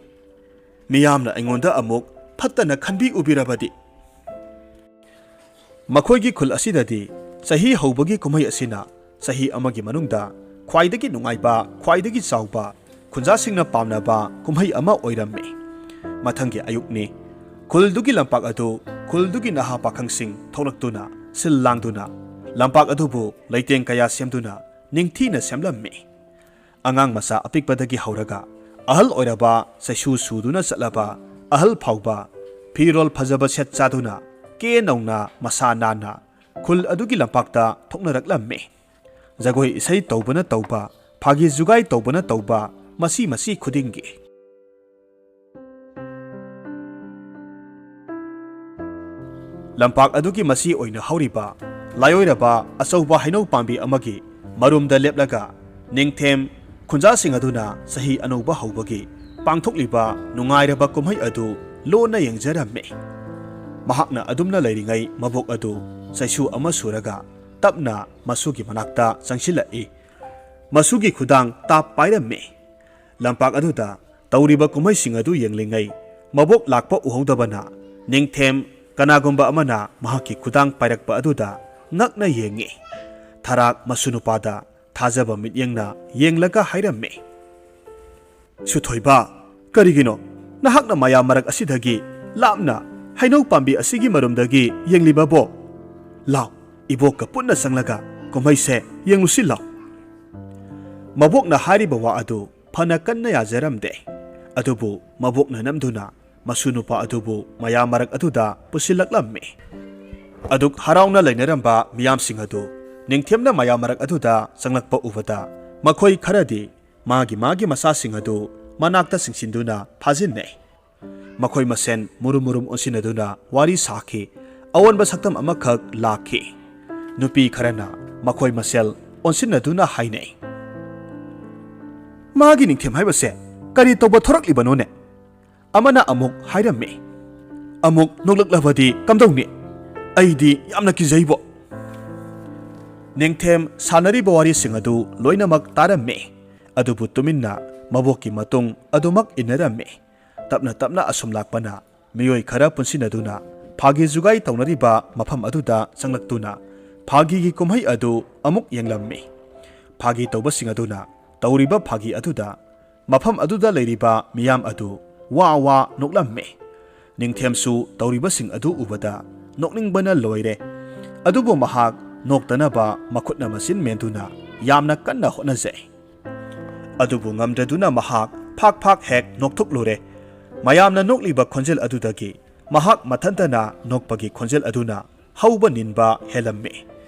ꯃꯤꯌꯥꯝꯅ ꯑꯩꯉꯣꯟꯗ ꯑꯃꯨꯛ ꯐꯠꯇꯅ ꯈꯟꯕꯤ ꯎꯕꯤꯔꯕꯗꯤ?" ꯃꯈꯣꯏꯒꯤ ꯈꯨꯜ ꯑꯁꯤꯗꯗꯤ ꯆꯍꯤ ꯍꯧꯕꯒꯤ ꯀꯨꯝꯍꯩ ꯑꯁꯤꯅ ꯆꯍꯤ ꯑꯃꯒꯤ ꯃꯅꯨꯡꯗ ꯈ꯭ꯋꯥꯏꯗꯒꯤ ꯅꯨꯡꯉꯥꯏꯕ, ꯈ꯭ꯋꯥꯏꯗꯒꯤ ꯆꯥꯎꯕ, ꯈꯨꯟꯖꯥꯁꯤꯡꯅ ꯄꯥꯝꯅꯕ ꯀꯨꯝꯍꯩ ꯑꯃ ꯑꯣꯏꯔꯝꯃꯤ꯫ ꯃꯊꯪꯒꯤ ꯑꯌꯨꯛꯅꯤ꯫ ꯈꯨꯜꯗꯨꯒꯤ ꯂꯝꯄꯥꯛ ꯑꯗꯨ ꯈꯨꯜꯗꯨꯒꯤ ꯅꯍꯥ ꯄꯥꯈꯪꯁꯤꯡ ꯊꯣꯛꯂꯛꯇꯨꯅ, ꯁꯤꯜ ꯂꯥꯡꯗꯨꯅ, ꯂꯝꯄꯥꯛ ꯑꯗꯨꯕꯨ ꯂꯩꯇꯦꯡ ꯀꯌꯥ ꯁꯦꯝꯗꯨꯅ ꯅꯤꯡꯊꯤꯅ ꯁꯦꯝꯂꯝꯃꯤ꯫ ꯑꯉꯥꯡ ꯃꯆꯥ ꯑꯄꯤꯛꯄꯗꯒꯤ ꯍꯧꯔꯒ ꯑꯍꯜ ꯑꯣꯏꯔꯕ, ꯆꯩꯁꯨ ꯁꯨꯗꯨꯅ ꯆꯠꯂꯕ ꯑꯍꯜ ꯐꯥꯎꯕ ꯐꯤꯔꯣꯜ ꯐꯖꯕ ꯁꯦꯠ ꯆꯥꯗꯨꯅ ꯀꯦ ꯅꯧꯅ ꯃꯁꯥ ꯅꯥꯟꯅ ꯈꯨꯜ ꯑꯗꯨꯒꯤ ꯂꯝꯄꯥꯛꯇ ꯊꯣꯛꯅꯔꯛꯂꯝꯃꯤ꯫ ꯖꯒꯣꯏ ꯏꯁꯩ ꯇꯧꯕꯅ ꯇꯧꯕ, ꯐꯥꯒꯤ ꯖꯨꯒꯥꯏ ꯇꯧꯕꯅ ꯇꯧꯕ, ꯃꯁꯤ ꯃꯁꯤ ꯈꯨꯗꯤꯡꯒꯤ꯫ ꯂꯝꯄꯥꯛ ꯑꯗꯨꯒꯤ ꯃꯁꯤ ꯑꯣꯏꯅ ꯍꯧꯔꯤꯕ ꯂꯥꯏꯑꯣꯏꯔꯕ ꯑꯆꯧꯕ ꯍꯩꯅꯧ ꯄꯥꯝꯕꯤ ꯑꯃꯒꯤ ꯃꯔꯨꯝꯗ ꯂꯦꯞꯂꯒ ꯅꯤꯡꯊꯦꯝ ꯈꯨꯟꯖꯥꯁꯤꯡ ꯑꯗꯨꯅ ꯆꯍꯤ ꯑꯅꯧꯕ ꯍꯧꯕꯒꯤ ꯄꯥꯡꯊꯣꯛꯂꯤꯕ ꯅꯨꯡꯉꯥꯏꯔꯕ ꯀꯨꯝꯍꯩ ꯑꯗꯨ ꯂꯣꯟꯅ ꯌꯦꯡꯖꯔꯝꯃꯤ꯫ ꯃꯍꯥꯛꯅ ꯑꯗꯨꯝꯅ ꯂꯩꯔꯤꯉꯩ ꯃꯕꯣꯛ ꯑꯗꯨ ꯆꯩꯁꯨ ꯑꯃ ꯁꯨꯔꯒ ꯇꯞꯅ ꯃꯁꯨꯒꯤ ꯃꯅꯥꯛꯇ ꯆꯪꯁꯤꯜꯂꯛꯏ꯫ ꯃꯁꯨꯒꯤ ꯈꯨꯗꯥꯡ ꯇꯥꯞ ꯄꯥꯏꯔꯝꯃꯤ꯫ ꯂꯝꯄꯥꯛ ꯑꯗꯨꯗ ꯇꯧꯔꯤꯕ ꯀꯨꯝꯍꯩꯁꯤꯡ ꯑꯗꯨ ꯌꯦꯡꯂꯤꯉꯩ ꯃꯕꯣꯛ ꯂꯥꯛꯄ ꯎꯍꯧꯗꯕꯅ ꯅꯤꯡꯊꯦꯝ ꯀꯅꯥꯒꯨꯝꯕ ꯑꯃꯅ ꯃꯍꯥꯛꯀꯤ ꯈꯨꯗꯥꯡ ꯄꯥꯏꯔꯛꯄ ꯑꯗꯨꯗ ꯉꯛꯅ ꯌꯦꯡꯉꯤ꯫ ꯊꯔꯥꯛ ꯃꯁꯨ ꯅꯨꯄꯥꯗ ꯊꯥꯖꯕ ꯃꯤꯠꯌꯦꯡꯅ ꯌꯦꯡꯂꯒ ꯍꯥꯏꯔꯝꯃꯤ, "ꯁꯨꯊꯣꯏꯕ, ꯀꯔꯤꯒꯤꯅꯣ ꯅꯍꯥꯛꯅ ꯃꯌꯥꯝ ꯃꯔꯛ ꯑꯁꯤꯗꯒꯤ ꯂꯥꯞꯅ ꯍꯩꯅꯧ ꯄꯥꯝꯕꯤ ꯑꯁꯤꯒꯤ ꯃꯔꯨꯝꯗꯒꯤ ꯌꯦꯡꯂꯤꯕꯕꯣ? ꯂꯥꯎ, ꯏꯕꯣꯛꯀ ꯄꯨꯟꯅ ꯆꯪꯂꯒ ꯀꯨꯝꯍꯩꯁꯦ ꯌꯦꯡꯂꯨꯁꯤ ꯂꯥꯎ"꯫ ꯃꯕꯣꯛꯅ ꯍꯥꯏꯔꯤꯕ ꯋꯥ ꯑꯗꯨ ꯐꯅ ꯀꯟꯅ ꯌꯥꯖꯔꯝꯗꯦ꯫ ꯑꯗꯨꯕꯨ ꯃꯕꯣꯛꯅ ꯅꯝꯗꯨꯅ ꯃꯁꯨ ꯅꯨꯄꯥ ꯑꯗꯨꯕꯨ ꯃꯌꯥꯝ ꯃꯔꯛ ꯑꯗꯨꯗ ꯄꯨꯁꯤꯜꯂꯛꯂꯝꯃꯤ꯫ ꯑꯗꯨꯛ ꯍꯔꯥꯎꯅ ꯂꯩꯅꯔꯝꯕ ꯃꯤꯌꯥꯝꯁꯤꯡ ꯑꯗꯨ ꯅꯤꯡꯊꯦꯝꯅ ꯃꯌꯥꯝ ꯃꯔꯛ ꯑꯗꯨꯗ ꯆꯪꯂꯛꯄ ꯎꯕꯗ ꯃꯈꯣꯏ ꯈꯔꯗꯤ ꯃꯥꯒꯤ ꯃꯥꯒꯤ ꯃꯆꯥꯁꯤꯡ ꯑꯗꯨ ꯃꯅꯥꯛꯇ ꯆꯤꯡꯁꯤꯟꯗꯨꯅ ꯐꯥꯖꯤꯟꯅꯩ꯫ ꯃꯈꯣꯏ ꯃꯁꯦꯟ ꯃꯨꯔꯨꯝ ꯃꯨꯔꯨꯝ ꯑꯣꯟꯁꯤꯟꯅꯗꯨꯅ ꯋꯥꯔꯤ ꯁꯥꯈꯤ꯫ ꯑꯑꯣꯟꯕ ꯁꯛꯇꯝ ꯑꯃꯈꯛ ꯂꯥꯛꯈꯤ꯫ ꯅꯨꯄꯤ ꯈꯔꯅ ꯃꯈꯣꯏ ꯃꯁꯦꯜ ꯑꯣꯟꯁꯤꯟꯅꯗꯨꯅ ꯍꯥꯏꯅꯩ꯫ "ꯃꯥꯒꯤ ꯅꯤꯡꯊꯦꯝ ꯍꯥꯏꯕꯁꯦ ꯀꯔꯤ ꯇꯧꯕ ꯊꯣꯔꯛꯂꯤꯕꯅꯣꯅꯦ?" ꯑꯃꯅ ꯑꯃꯨꯛ ꯍꯥꯏꯔꯝꯃꯤ꯫ "ꯑꯃꯨꯛ ꯅꯣꯛꯂꯛꯂꯕꯗꯤ ꯀꯝꯗꯧꯅꯤ? ꯑꯩꯗꯤ ꯌꯥꯝꯅ ꯀꯤꯖꯩꯕꯣ!" ꯅꯤꯡꯊꯦꯝ ꯁꯥꯟꯅꯔꯤꯕ ꯋꯥꯔꯤꯁꯤꯡ ꯑꯗꯨ ꯂꯣꯏꯅꯃꯛ ꯇꯥꯔꯝꯃꯤ, ꯑꯗꯨꯕꯨ ꯇꯨꯃꯤꯟꯅ ꯃꯕꯣꯛꯀꯤ ꯃꯇꯨꯡ ꯑꯗꯨꯃꯛ ꯏꯟꯅꯔꯝꯃꯤ꯫ ꯇꯞꯅ ꯇꯞꯅ ꯑꯁꯨꯝ ꯂꯥꯛꯄꯅ ꯃꯤꯑꯣꯏ ꯈꯔ ꯄꯨꯟꯁꯤꯟꯅꯗꯨꯅ ꯐꯥꯒꯤ ꯖꯨꯒꯥꯏ ꯇꯧꯅꯔꯤꯕ ꯃꯐꯝ ꯑꯗꯨꯗ ꯆꯪꯂꯛꯇꯨꯅ ꯐꯥꯒꯤꯒꯤ ꯀꯨꯝꯍꯩ ꯑꯗꯨ ꯑꯃꯨꯛ ꯌꯦꯡꯂꯝꯃꯤ꯫ ꯐꯥꯒꯤ ꯇꯧꯕꯁꯤꯡ ꯑꯗꯨꯅ ꯇꯧꯔꯤꯕ ꯐꯥꯒꯤ ꯑꯗꯨꯗ ꯃꯐꯝ ꯑꯗꯨꯗ ꯂꯩꯔꯤꯕ ꯃꯤꯌꯥꯝ ꯑꯗꯨ ꯋꯥ ꯋꯥ ꯅꯣꯛꯂꯝꯃꯤ꯫ ꯅꯤꯡꯊꯦꯝꯁꯨ ꯇꯧꯔꯤꯕꯁꯤꯡ ꯑꯗꯨ ꯎꯕꯗ ꯅꯣꯛꯅꯤꯡꯕꯅ ꯂꯣꯏꯔꯦ꯫ ꯑꯗꯨꯕꯨ ꯃꯍꯥꯛ ꯅꯣꯛꯇꯅꯕ ꯃꯈꯨꯠꯅ ꯃꯆꯤꯟ ꯃꯦꯟꯗꯨꯅ ꯌꯥꯝꯅ ꯀꯟꯅ ꯍꯣꯠꯅꯖꯩ꯫ ꯑꯗꯨꯕꯨ ꯉꯝꯗ꯭ꯔꯗꯨꯅ ꯃꯍꯥꯛ ꯐꯥꯛ ꯐꯥꯛ ꯍꯦꯛ ꯅꯣꯛꯊꯣꯛꯂꯨꯔꯦ꯫ ꯃꯌꯥꯝꯅ ꯅꯣꯛꯂꯤꯕ ꯈꯣꯟꯖꯦꯜ ꯑꯗꯨꯗꯒꯤ ꯃꯍꯥꯛ ꯃꯊꯟꯇꯅ ꯅꯣꯛꯄꯒꯤ ꯈꯣꯟꯖꯦꯜ ꯑꯗꯨꯅ ꯍꯧꯕ ꯅꯤꯟꯕ ꯍꯦꯜꯂꯝꯃꯤ꯫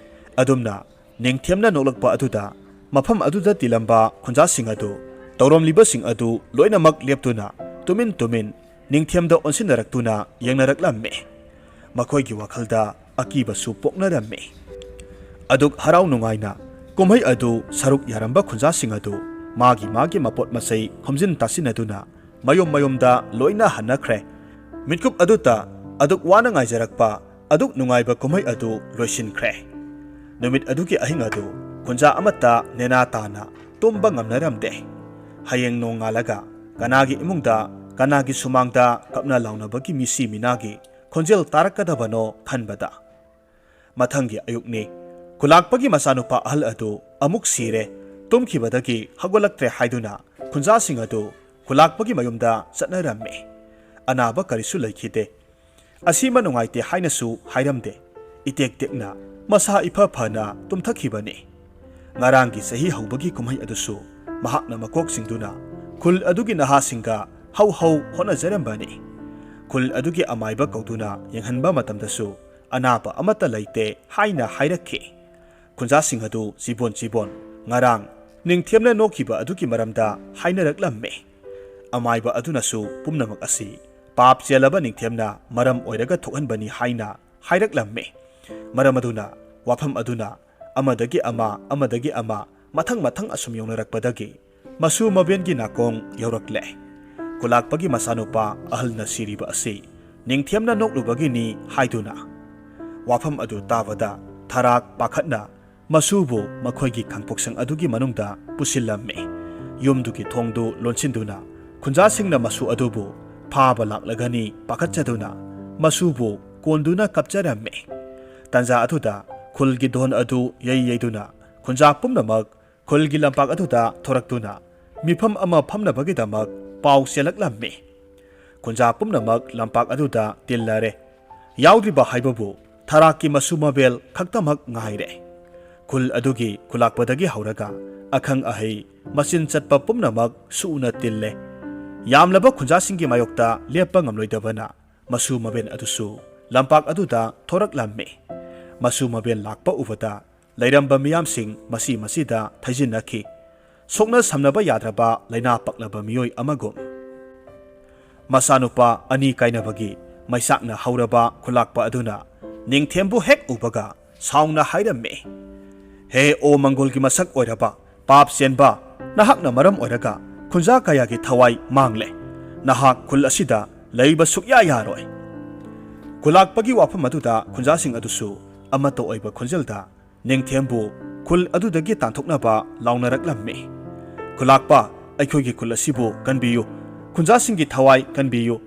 ꯑꯗꯨꯝꯅ ꯅꯤꯡꯊꯦꯝꯅ ꯅꯣꯛꯂꯛꯄ ꯑꯗꯨꯗ ꯃꯐꯝ ꯑꯗꯨꯗ ꯇꯤꯜꯂꯝꯕ ꯈꯨꯟꯖꯥꯁꯤꯡ ꯑꯗꯨ, ꯇꯧꯔꯝꯂꯤꯕꯁꯤꯡ ꯑꯗꯨ ꯂꯣꯏꯅꯃꯛ ꯂꯦꯞꯇꯨꯅ ꯇꯨꯃꯤꯟ ꯇꯨꯃꯤꯟ ꯅꯤꯡꯊꯦꯝꯗ ꯑꯣꯟꯁꯤꯟꯅꯔꯛꯇꯨꯅ ꯌꯦꯡꯅꯔꯛꯂꯝꯃꯤ꯫ ꯃꯈꯣꯏꯒꯤ ꯋꯥꯈꯜꯗ ꯑꯀꯤꯕꯁꯨ ꯄꯣꯛꯅꯔꯝꯃꯤ꯫ ꯑꯗꯨꯛ ꯍꯔꯥꯎ ꯅꯨꯡꯉꯥꯏꯅ ꯀꯨꯝꯍꯩ ꯑꯗꯨ ꯁꯔꯨꯛ ꯌꯥꯔꯝꯕ ꯈꯨꯟꯖꯥꯁꯤꯡ ꯑꯗꯨ ꯃꯥꯒꯤ ꯃꯥꯒꯤ ꯃꯄꯣꯠ ꯃꯆꯩ ꯈꯣꯝꯖꯤꯟ ꯇꯥꯁꯤꯟꯅꯗꯨꯅ ꯃꯌꯨꯝ ꯃꯌꯨꯝꯗ ꯂꯣꯏꯅ ꯍꯟꯅꯈ꯭ꯔꯦ꯫ ꯃꯤꯠꯀꯨꯞ ꯑꯗꯨꯇ ꯑꯗꯨꯛ ꯋꯥꯅ ꯉꯥꯏꯖꯔꯛꯄ ꯑꯗꯨꯛ ꯅꯨꯡꯉꯥꯏꯕ ꯀꯨꯝꯍꯩ ꯑꯗꯨ ꯂꯣꯏꯁꯤꯟꯈ꯭ꯔꯦ꯫ ꯅꯨꯃꯤꯠ ꯑꯗꯨꯒꯤ ꯑꯍꯤꯡ ꯑꯗꯨ ꯈꯨꯟꯖꯥ ꯑꯃꯠꯇ ꯅꯦꯅꯥ ꯇꯥꯅ ꯇꯨꯝꯕ ꯉꯝꯅꯔꯝꯗꯦ꯫ ꯍꯌꯦꯡ ꯅꯣꯡꯉꯥꯜꯂꯒ ꯀꯅꯥꯒꯤ ꯏꯃꯨꯡꯗ, ꯀꯅꯥꯒꯤ ꯁꯨꯃꯥꯡꯗ ꯀꯞꯅ ꯂꯥꯎꯅꯕꯒꯤ ꯃꯤꯁꯤ ꯃꯤꯅꯥꯒꯤ ꯈꯣꯟꯖꯦꯜ ꯇꯥꯔꯛꯀꯗꯕꯅꯣ ꯈꯟꯕꯗ꯫ ꯃꯊꯪꯒꯤ ꯑꯌꯨꯛꯅꯤ꯫ ꯈꯨꯂꯥꯛꯄꯒꯤ ꯃꯆꯥꯅꯨꯄꯥ ꯑꯍꯜ ꯑꯗꯨ ꯑꯃꯨꯛ ꯁꯤꯔꯦ, ꯇꯨꯝꯈꯤꯕꯗꯒꯤ ꯍꯧꯒꯠꯂꯛꯇ꯭ꯔꯦ ꯍꯥꯏꯗꯨꯅ ꯈꯨꯟꯖꯥꯁꯤꯡ ꯑꯗꯨ ꯈꯨꯂꯥꯛꯄꯒꯤ ꯃꯌꯨꯝꯗ ꯆꯠꯅꯔꯝꯃꯤ꯫ ꯑꯅꯥꯕ ꯀꯔꯤꯁꯨ ꯂꯩꯈꯤꯗꯦ꯫ ꯑꯁꯤꯃ ꯅꯨꯡꯉꯥꯏꯇꯦ ꯍꯥꯏꯅꯁꯨ ꯍꯥꯏꯔꯝꯗꯦ꯫ ꯏꯇꯦꯛ ꯇꯦꯛꯅ ꯃꯁꯥ ꯏꯐ ꯐꯅ ꯇꯨꯝꯊꯈꯤꯕꯅꯤ꯫ ꯉꯔꯥꯡꯒꯤ ꯆꯍꯤ ꯍꯧꯕꯒꯤ ꯀꯨꯝꯍꯩ ꯑꯗꯨꯁꯨ ꯃꯍꯥꯛꯅ ꯃꯀꯣꯛ ꯆꯤꯡꯗꯨꯅ ꯈꯨꯜ ꯑꯗꯨꯒꯤ ꯅꯍꯥꯁꯤꯡꯒ ꯍꯧ ꯍꯧ ꯍꯣꯠꯅꯖꯔꯝꯕꯅꯤ꯫ ꯈꯨꯜ ꯑꯗꯨꯒꯤ ꯑꯃꯥꯏꯕ ꯀꯧꯗꯨꯅ ꯌꯦꯡꯍꯟꯕ ꯃꯇꯝꯗꯁꯨ ꯑꯅꯥꯕ ꯑꯃꯠꯇ ꯂꯩꯇꯦ ꯍꯥꯏꯅ ꯍꯥꯏꯔꯛꯈꯤ꯫ ꯈꯨꯟꯖꯥꯁꯤꯡ ꯑꯗꯨ ꯆꯤꯕꯣꯟ ꯆꯤꯕꯣꯟ ꯉꯔꯥꯡ ꯅꯤꯡꯊꯦꯝꯅ ꯅꯣꯛꯈꯤꯕ ꯑꯗꯨꯒꯤ ꯃꯔꯝꯗ ꯍꯥꯏꯅꯔꯛꯂꯝꯃꯤ꯫ ꯑꯃꯥꯏꯕ ꯑꯗꯨꯅꯁꯨ ꯄꯨꯝꯅꯃꯛ ꯑꯁꯤ ꯄꯥꯞ ꯆꯦꯜꯂꯕ ꯅꯤꯡꯊꯦꯝꯅ ꯃꯔꯝ ꯑꯣꯏꯔꯒ ꯊꯣꯛꯍꯟꯕꯅꯤ ꯍꯥꯏꯅ ꯍꯥꯏꯔꯛꯂꯝꯃꯤ꯫ ꯃꯔꯝ ꯑꯗꯨꯅ ꯋꯥꯐꯝ ꯑꯗꯨꯅ ꯑꯃꯗꯒꯤ ꯑꯃ, ꯑꯃꯗꯒꯤ ꯑꯃ, ꯃꯊꯪ ꯃꯊꯪ ꯑꯁꯨꯝ ꯌꯧꯅꯔꯛꯄꯗꯒꯤ ꯃꯁꯨ ꯃꯕꯦꯟꯒꯤ ꯅꯥꯀꯣꯡ ꯌꯧꯔꯛꯂꯦ꯫ ꯈꯨꯂꯥꯛꯄꯒꯤ ꯃꯆꯥꯅꯨꯄꯥ ꯑꯍꯜꯅ ꯁꯤꯔꯤꯕ ꯑꯁꯤ ꯅꯤꯡꯊꯦꯝꯅ ꯅꯣꯛꯂꯨꯕꯒꯤꯅꯤ ꯍꯥꯏꯗꯨꯅ꯫ ꯋꯥꯐꯝ ꯑꯗꯨ ꯇꯥꯕꯗ ꯊꯔꯥꯛ ꯄꯥꯈꯠꯅ ꯃꯁꯨꯕꯨ ꯃꯈꯣꯏꯒꯤ ꯈꯥꯡꯄꯣꯛꯁꯪ ꯑꯗꯨꯒꯤ ꯃꯅꯨꯡꯗ ꯄꯨꯁꯤꯜꯂꯝꯃꯤ꯫ ꯌꯨꯝꯗꯨꯒꯤ ꯊꯣꯡꯗꯨ ꯂꯣꯟꯁꯤꯟꯗꯨꯅ ꯈꯨꯟꯖꯥꯁꯤꯡꯅ ꯃꯁꯨ ꯑꯗꯨꯕꯨ ꯐꯥꯕ ꯂꯥꯛꯂꯒꯅꯤ ꯄꯥꯈꯠꯆꯗꯨꯅ ꯃꯁꯨꯕꯨ ꯀꯣꯟꯗꯨꯅ ꯀꯞꯆꯔꯝꯃꯤ꯫ ꯇꯟꯖꯥ ꯑꯗꯨꯗ ꯈꯨꯜꯒꯤ ꯙꯣꯟ ꯑꯗꯨ ꯌꯩ ꯌꯩꯗꯨꯅ ꯈꯨꯟꯖꯥ ꯄꯨꯝꯅꯃꯛ ꯈꯨꯜꯒꯤ ꯂꯝꯄꯥꯛ ꯑꯗꯨꯗ ꯊꯣꯔꯛꯇꯨꯅ ꯃꯤꯐꯝ ꯑꯃ ꯐꯝꯅꯕꯒꯤꯗꯃꯛ ꯄꯥꯎ ꯆꯦꯜꯂꯛꯂꯝꯃꯤ꯫ ꯈꯨꯟꯖꯥ ꯄꯨꯝꯅꯃꯛ ꯂꯝꯄꯥꯛ ꯑꯗꯨꯗ ꯇꯤꯜꯂꯔꯦ꯫ ꯌꯥꯎꯗ꯭ꯔꯤꯕ ꯍꯥꯏꯕꯕꯨ ꯊꯔꯥꯛꯀꯤ ꯃꯁꯨ ꯃꯕꯦꯜ ꯈꯛꯇꯃꯛ ꯉꯥꯏꯔꯦ꯫ ꯈꯨꯜ ꯑꯗꯨꯒꯤ ꯈꯨꯂꯥꯛꯄꯗꯒꯤ ꯍꯧꯔꯒ ꯑꯈꯪ ꯑꯍꯩ ꯃꯆꯤꯟ ꯆꯠꯄ ꯄꯨꯝꯅꯃꯛ ꯁꯨꯅ ꯇꯤꯜꯂꯦ꯫ ꯌꯥꯝꯂꯕ ꯈꯨꯟꯖꯥꯁꯤꯡꯒꯤ ꯃꯥꯌꯣꯛꯇ ꯂꯦꯞꯄ ꯉꯝꯂꯣꯏꯗꯕꯅ ꯃꯁꯨ ꯃꯕꯦꯟ ꯑꯗꯨꯁꯨ ꯂꯝꯄꯥꯛ ꯑꯗꯨꯗ ꯊꯣꯔꯛꯂꯝꯃꯤ꯫ ꯃꯁꯨ ꯃꯕꯦꯟ ꯂꯥꯛꯄ ꯎꯕꯗ ꯂꯩꯔꯝꯕ ꯃꯤꯌꯥꯝꯁꯤꯡ ꯃꯁꯤ ꯃꯁꯤꯗ ꯊꯩꯖꯤꯟꯅꯈꯤ꯫ ꯁꯣꯛꯅ ꯁꯝꯅꯕ ꯌꯥꯗ꯭ꯔꯕ ꯂꯥꯏꯅꯥ ꯄꯛꯂꯕ ꯃꯤꯑꯣꯏ ꯑꯃꯒꯨꯝ꯫ ꯃꯆꯥꯅꯨꯄꯥ ꯑꯅꯤ ꯀꯥꯏꯅꯕꯒꯤ ꯃꯩꯆꯥꯛꯅ ꯍꯧꯔꯕ ꯈꯨꯂꯥꯛꯄ ꯑꯗꯨꯅ ꯅꯤꯡꯊꯦꯝꯕꯨ ꯍꯦꯛ ꯎꯕꯒ ꯁꯥꯎꯅ ꯍꯥꯏꯔꯝꯃꯤ, "ꯍꯦ ꯑꯣ ꯃꯪꯒꯣꯜꯒꯤ ꯃꯁꯛ ꯑꯣꯏꯔꯕ, ꯄꯥꯞ ꯆꯦꯟꯕ, ꯅꯍꯥꯛꯅ ꯃꯔꯝ ꯑꯣꯏꯔꯒ ꯈꯨꯟꯖꯥ ꯀꯌꯥꯒꯤ ꯊꯋꯥꯏ ꯃꯥꯡꯂꯦ꯫ ꯅꯍꯥꯛ ꯈꯨꯜ ꯑꯁꯤꯗ ꯂꯩꯕ ꯁꯨꯛꯌꯥ ꯌꯥꯔꯣꯏ꯫" ꯈꯨꯂꯥꯛꯄꯒꯤ ꯋꯥꯐꯝ ꯑꯗꯨꯗ ꯈꯨꯟꯖꯥꯁꯤꯡ ꯑꯗꯨꯁꯨ ꯑꯃꯠꯇ ꯑꯣꯏꯕ ꯈꯣꯟꯖꯦꯜꯗ ꯅꯤꯡꯊꯦꯝꯕꯨ ꯈꯨꯜ ꯑꯗꯨꯗꯒꯤ ꯇꯥꯟꯊꯣꯛꯅꯕ ꯂꯥꯎꯅꯔꯛꯂꯝꯃꯤ꯫ "ꯈꯨꯂꯥꯛꯄ, ꯑꯩꯈꯣꯏꯒꯤ ꯈꯨꯜ ꯑꯁꯤꯕꯨ ꯀꯟꯕꯤꯌꯨ, ꯈꯨꯟꯖꯥꯁꯤꯡꯒꯤ ꯊꯋꯥꯏ ꯀꯟꯕꯤꯌꯨ꯫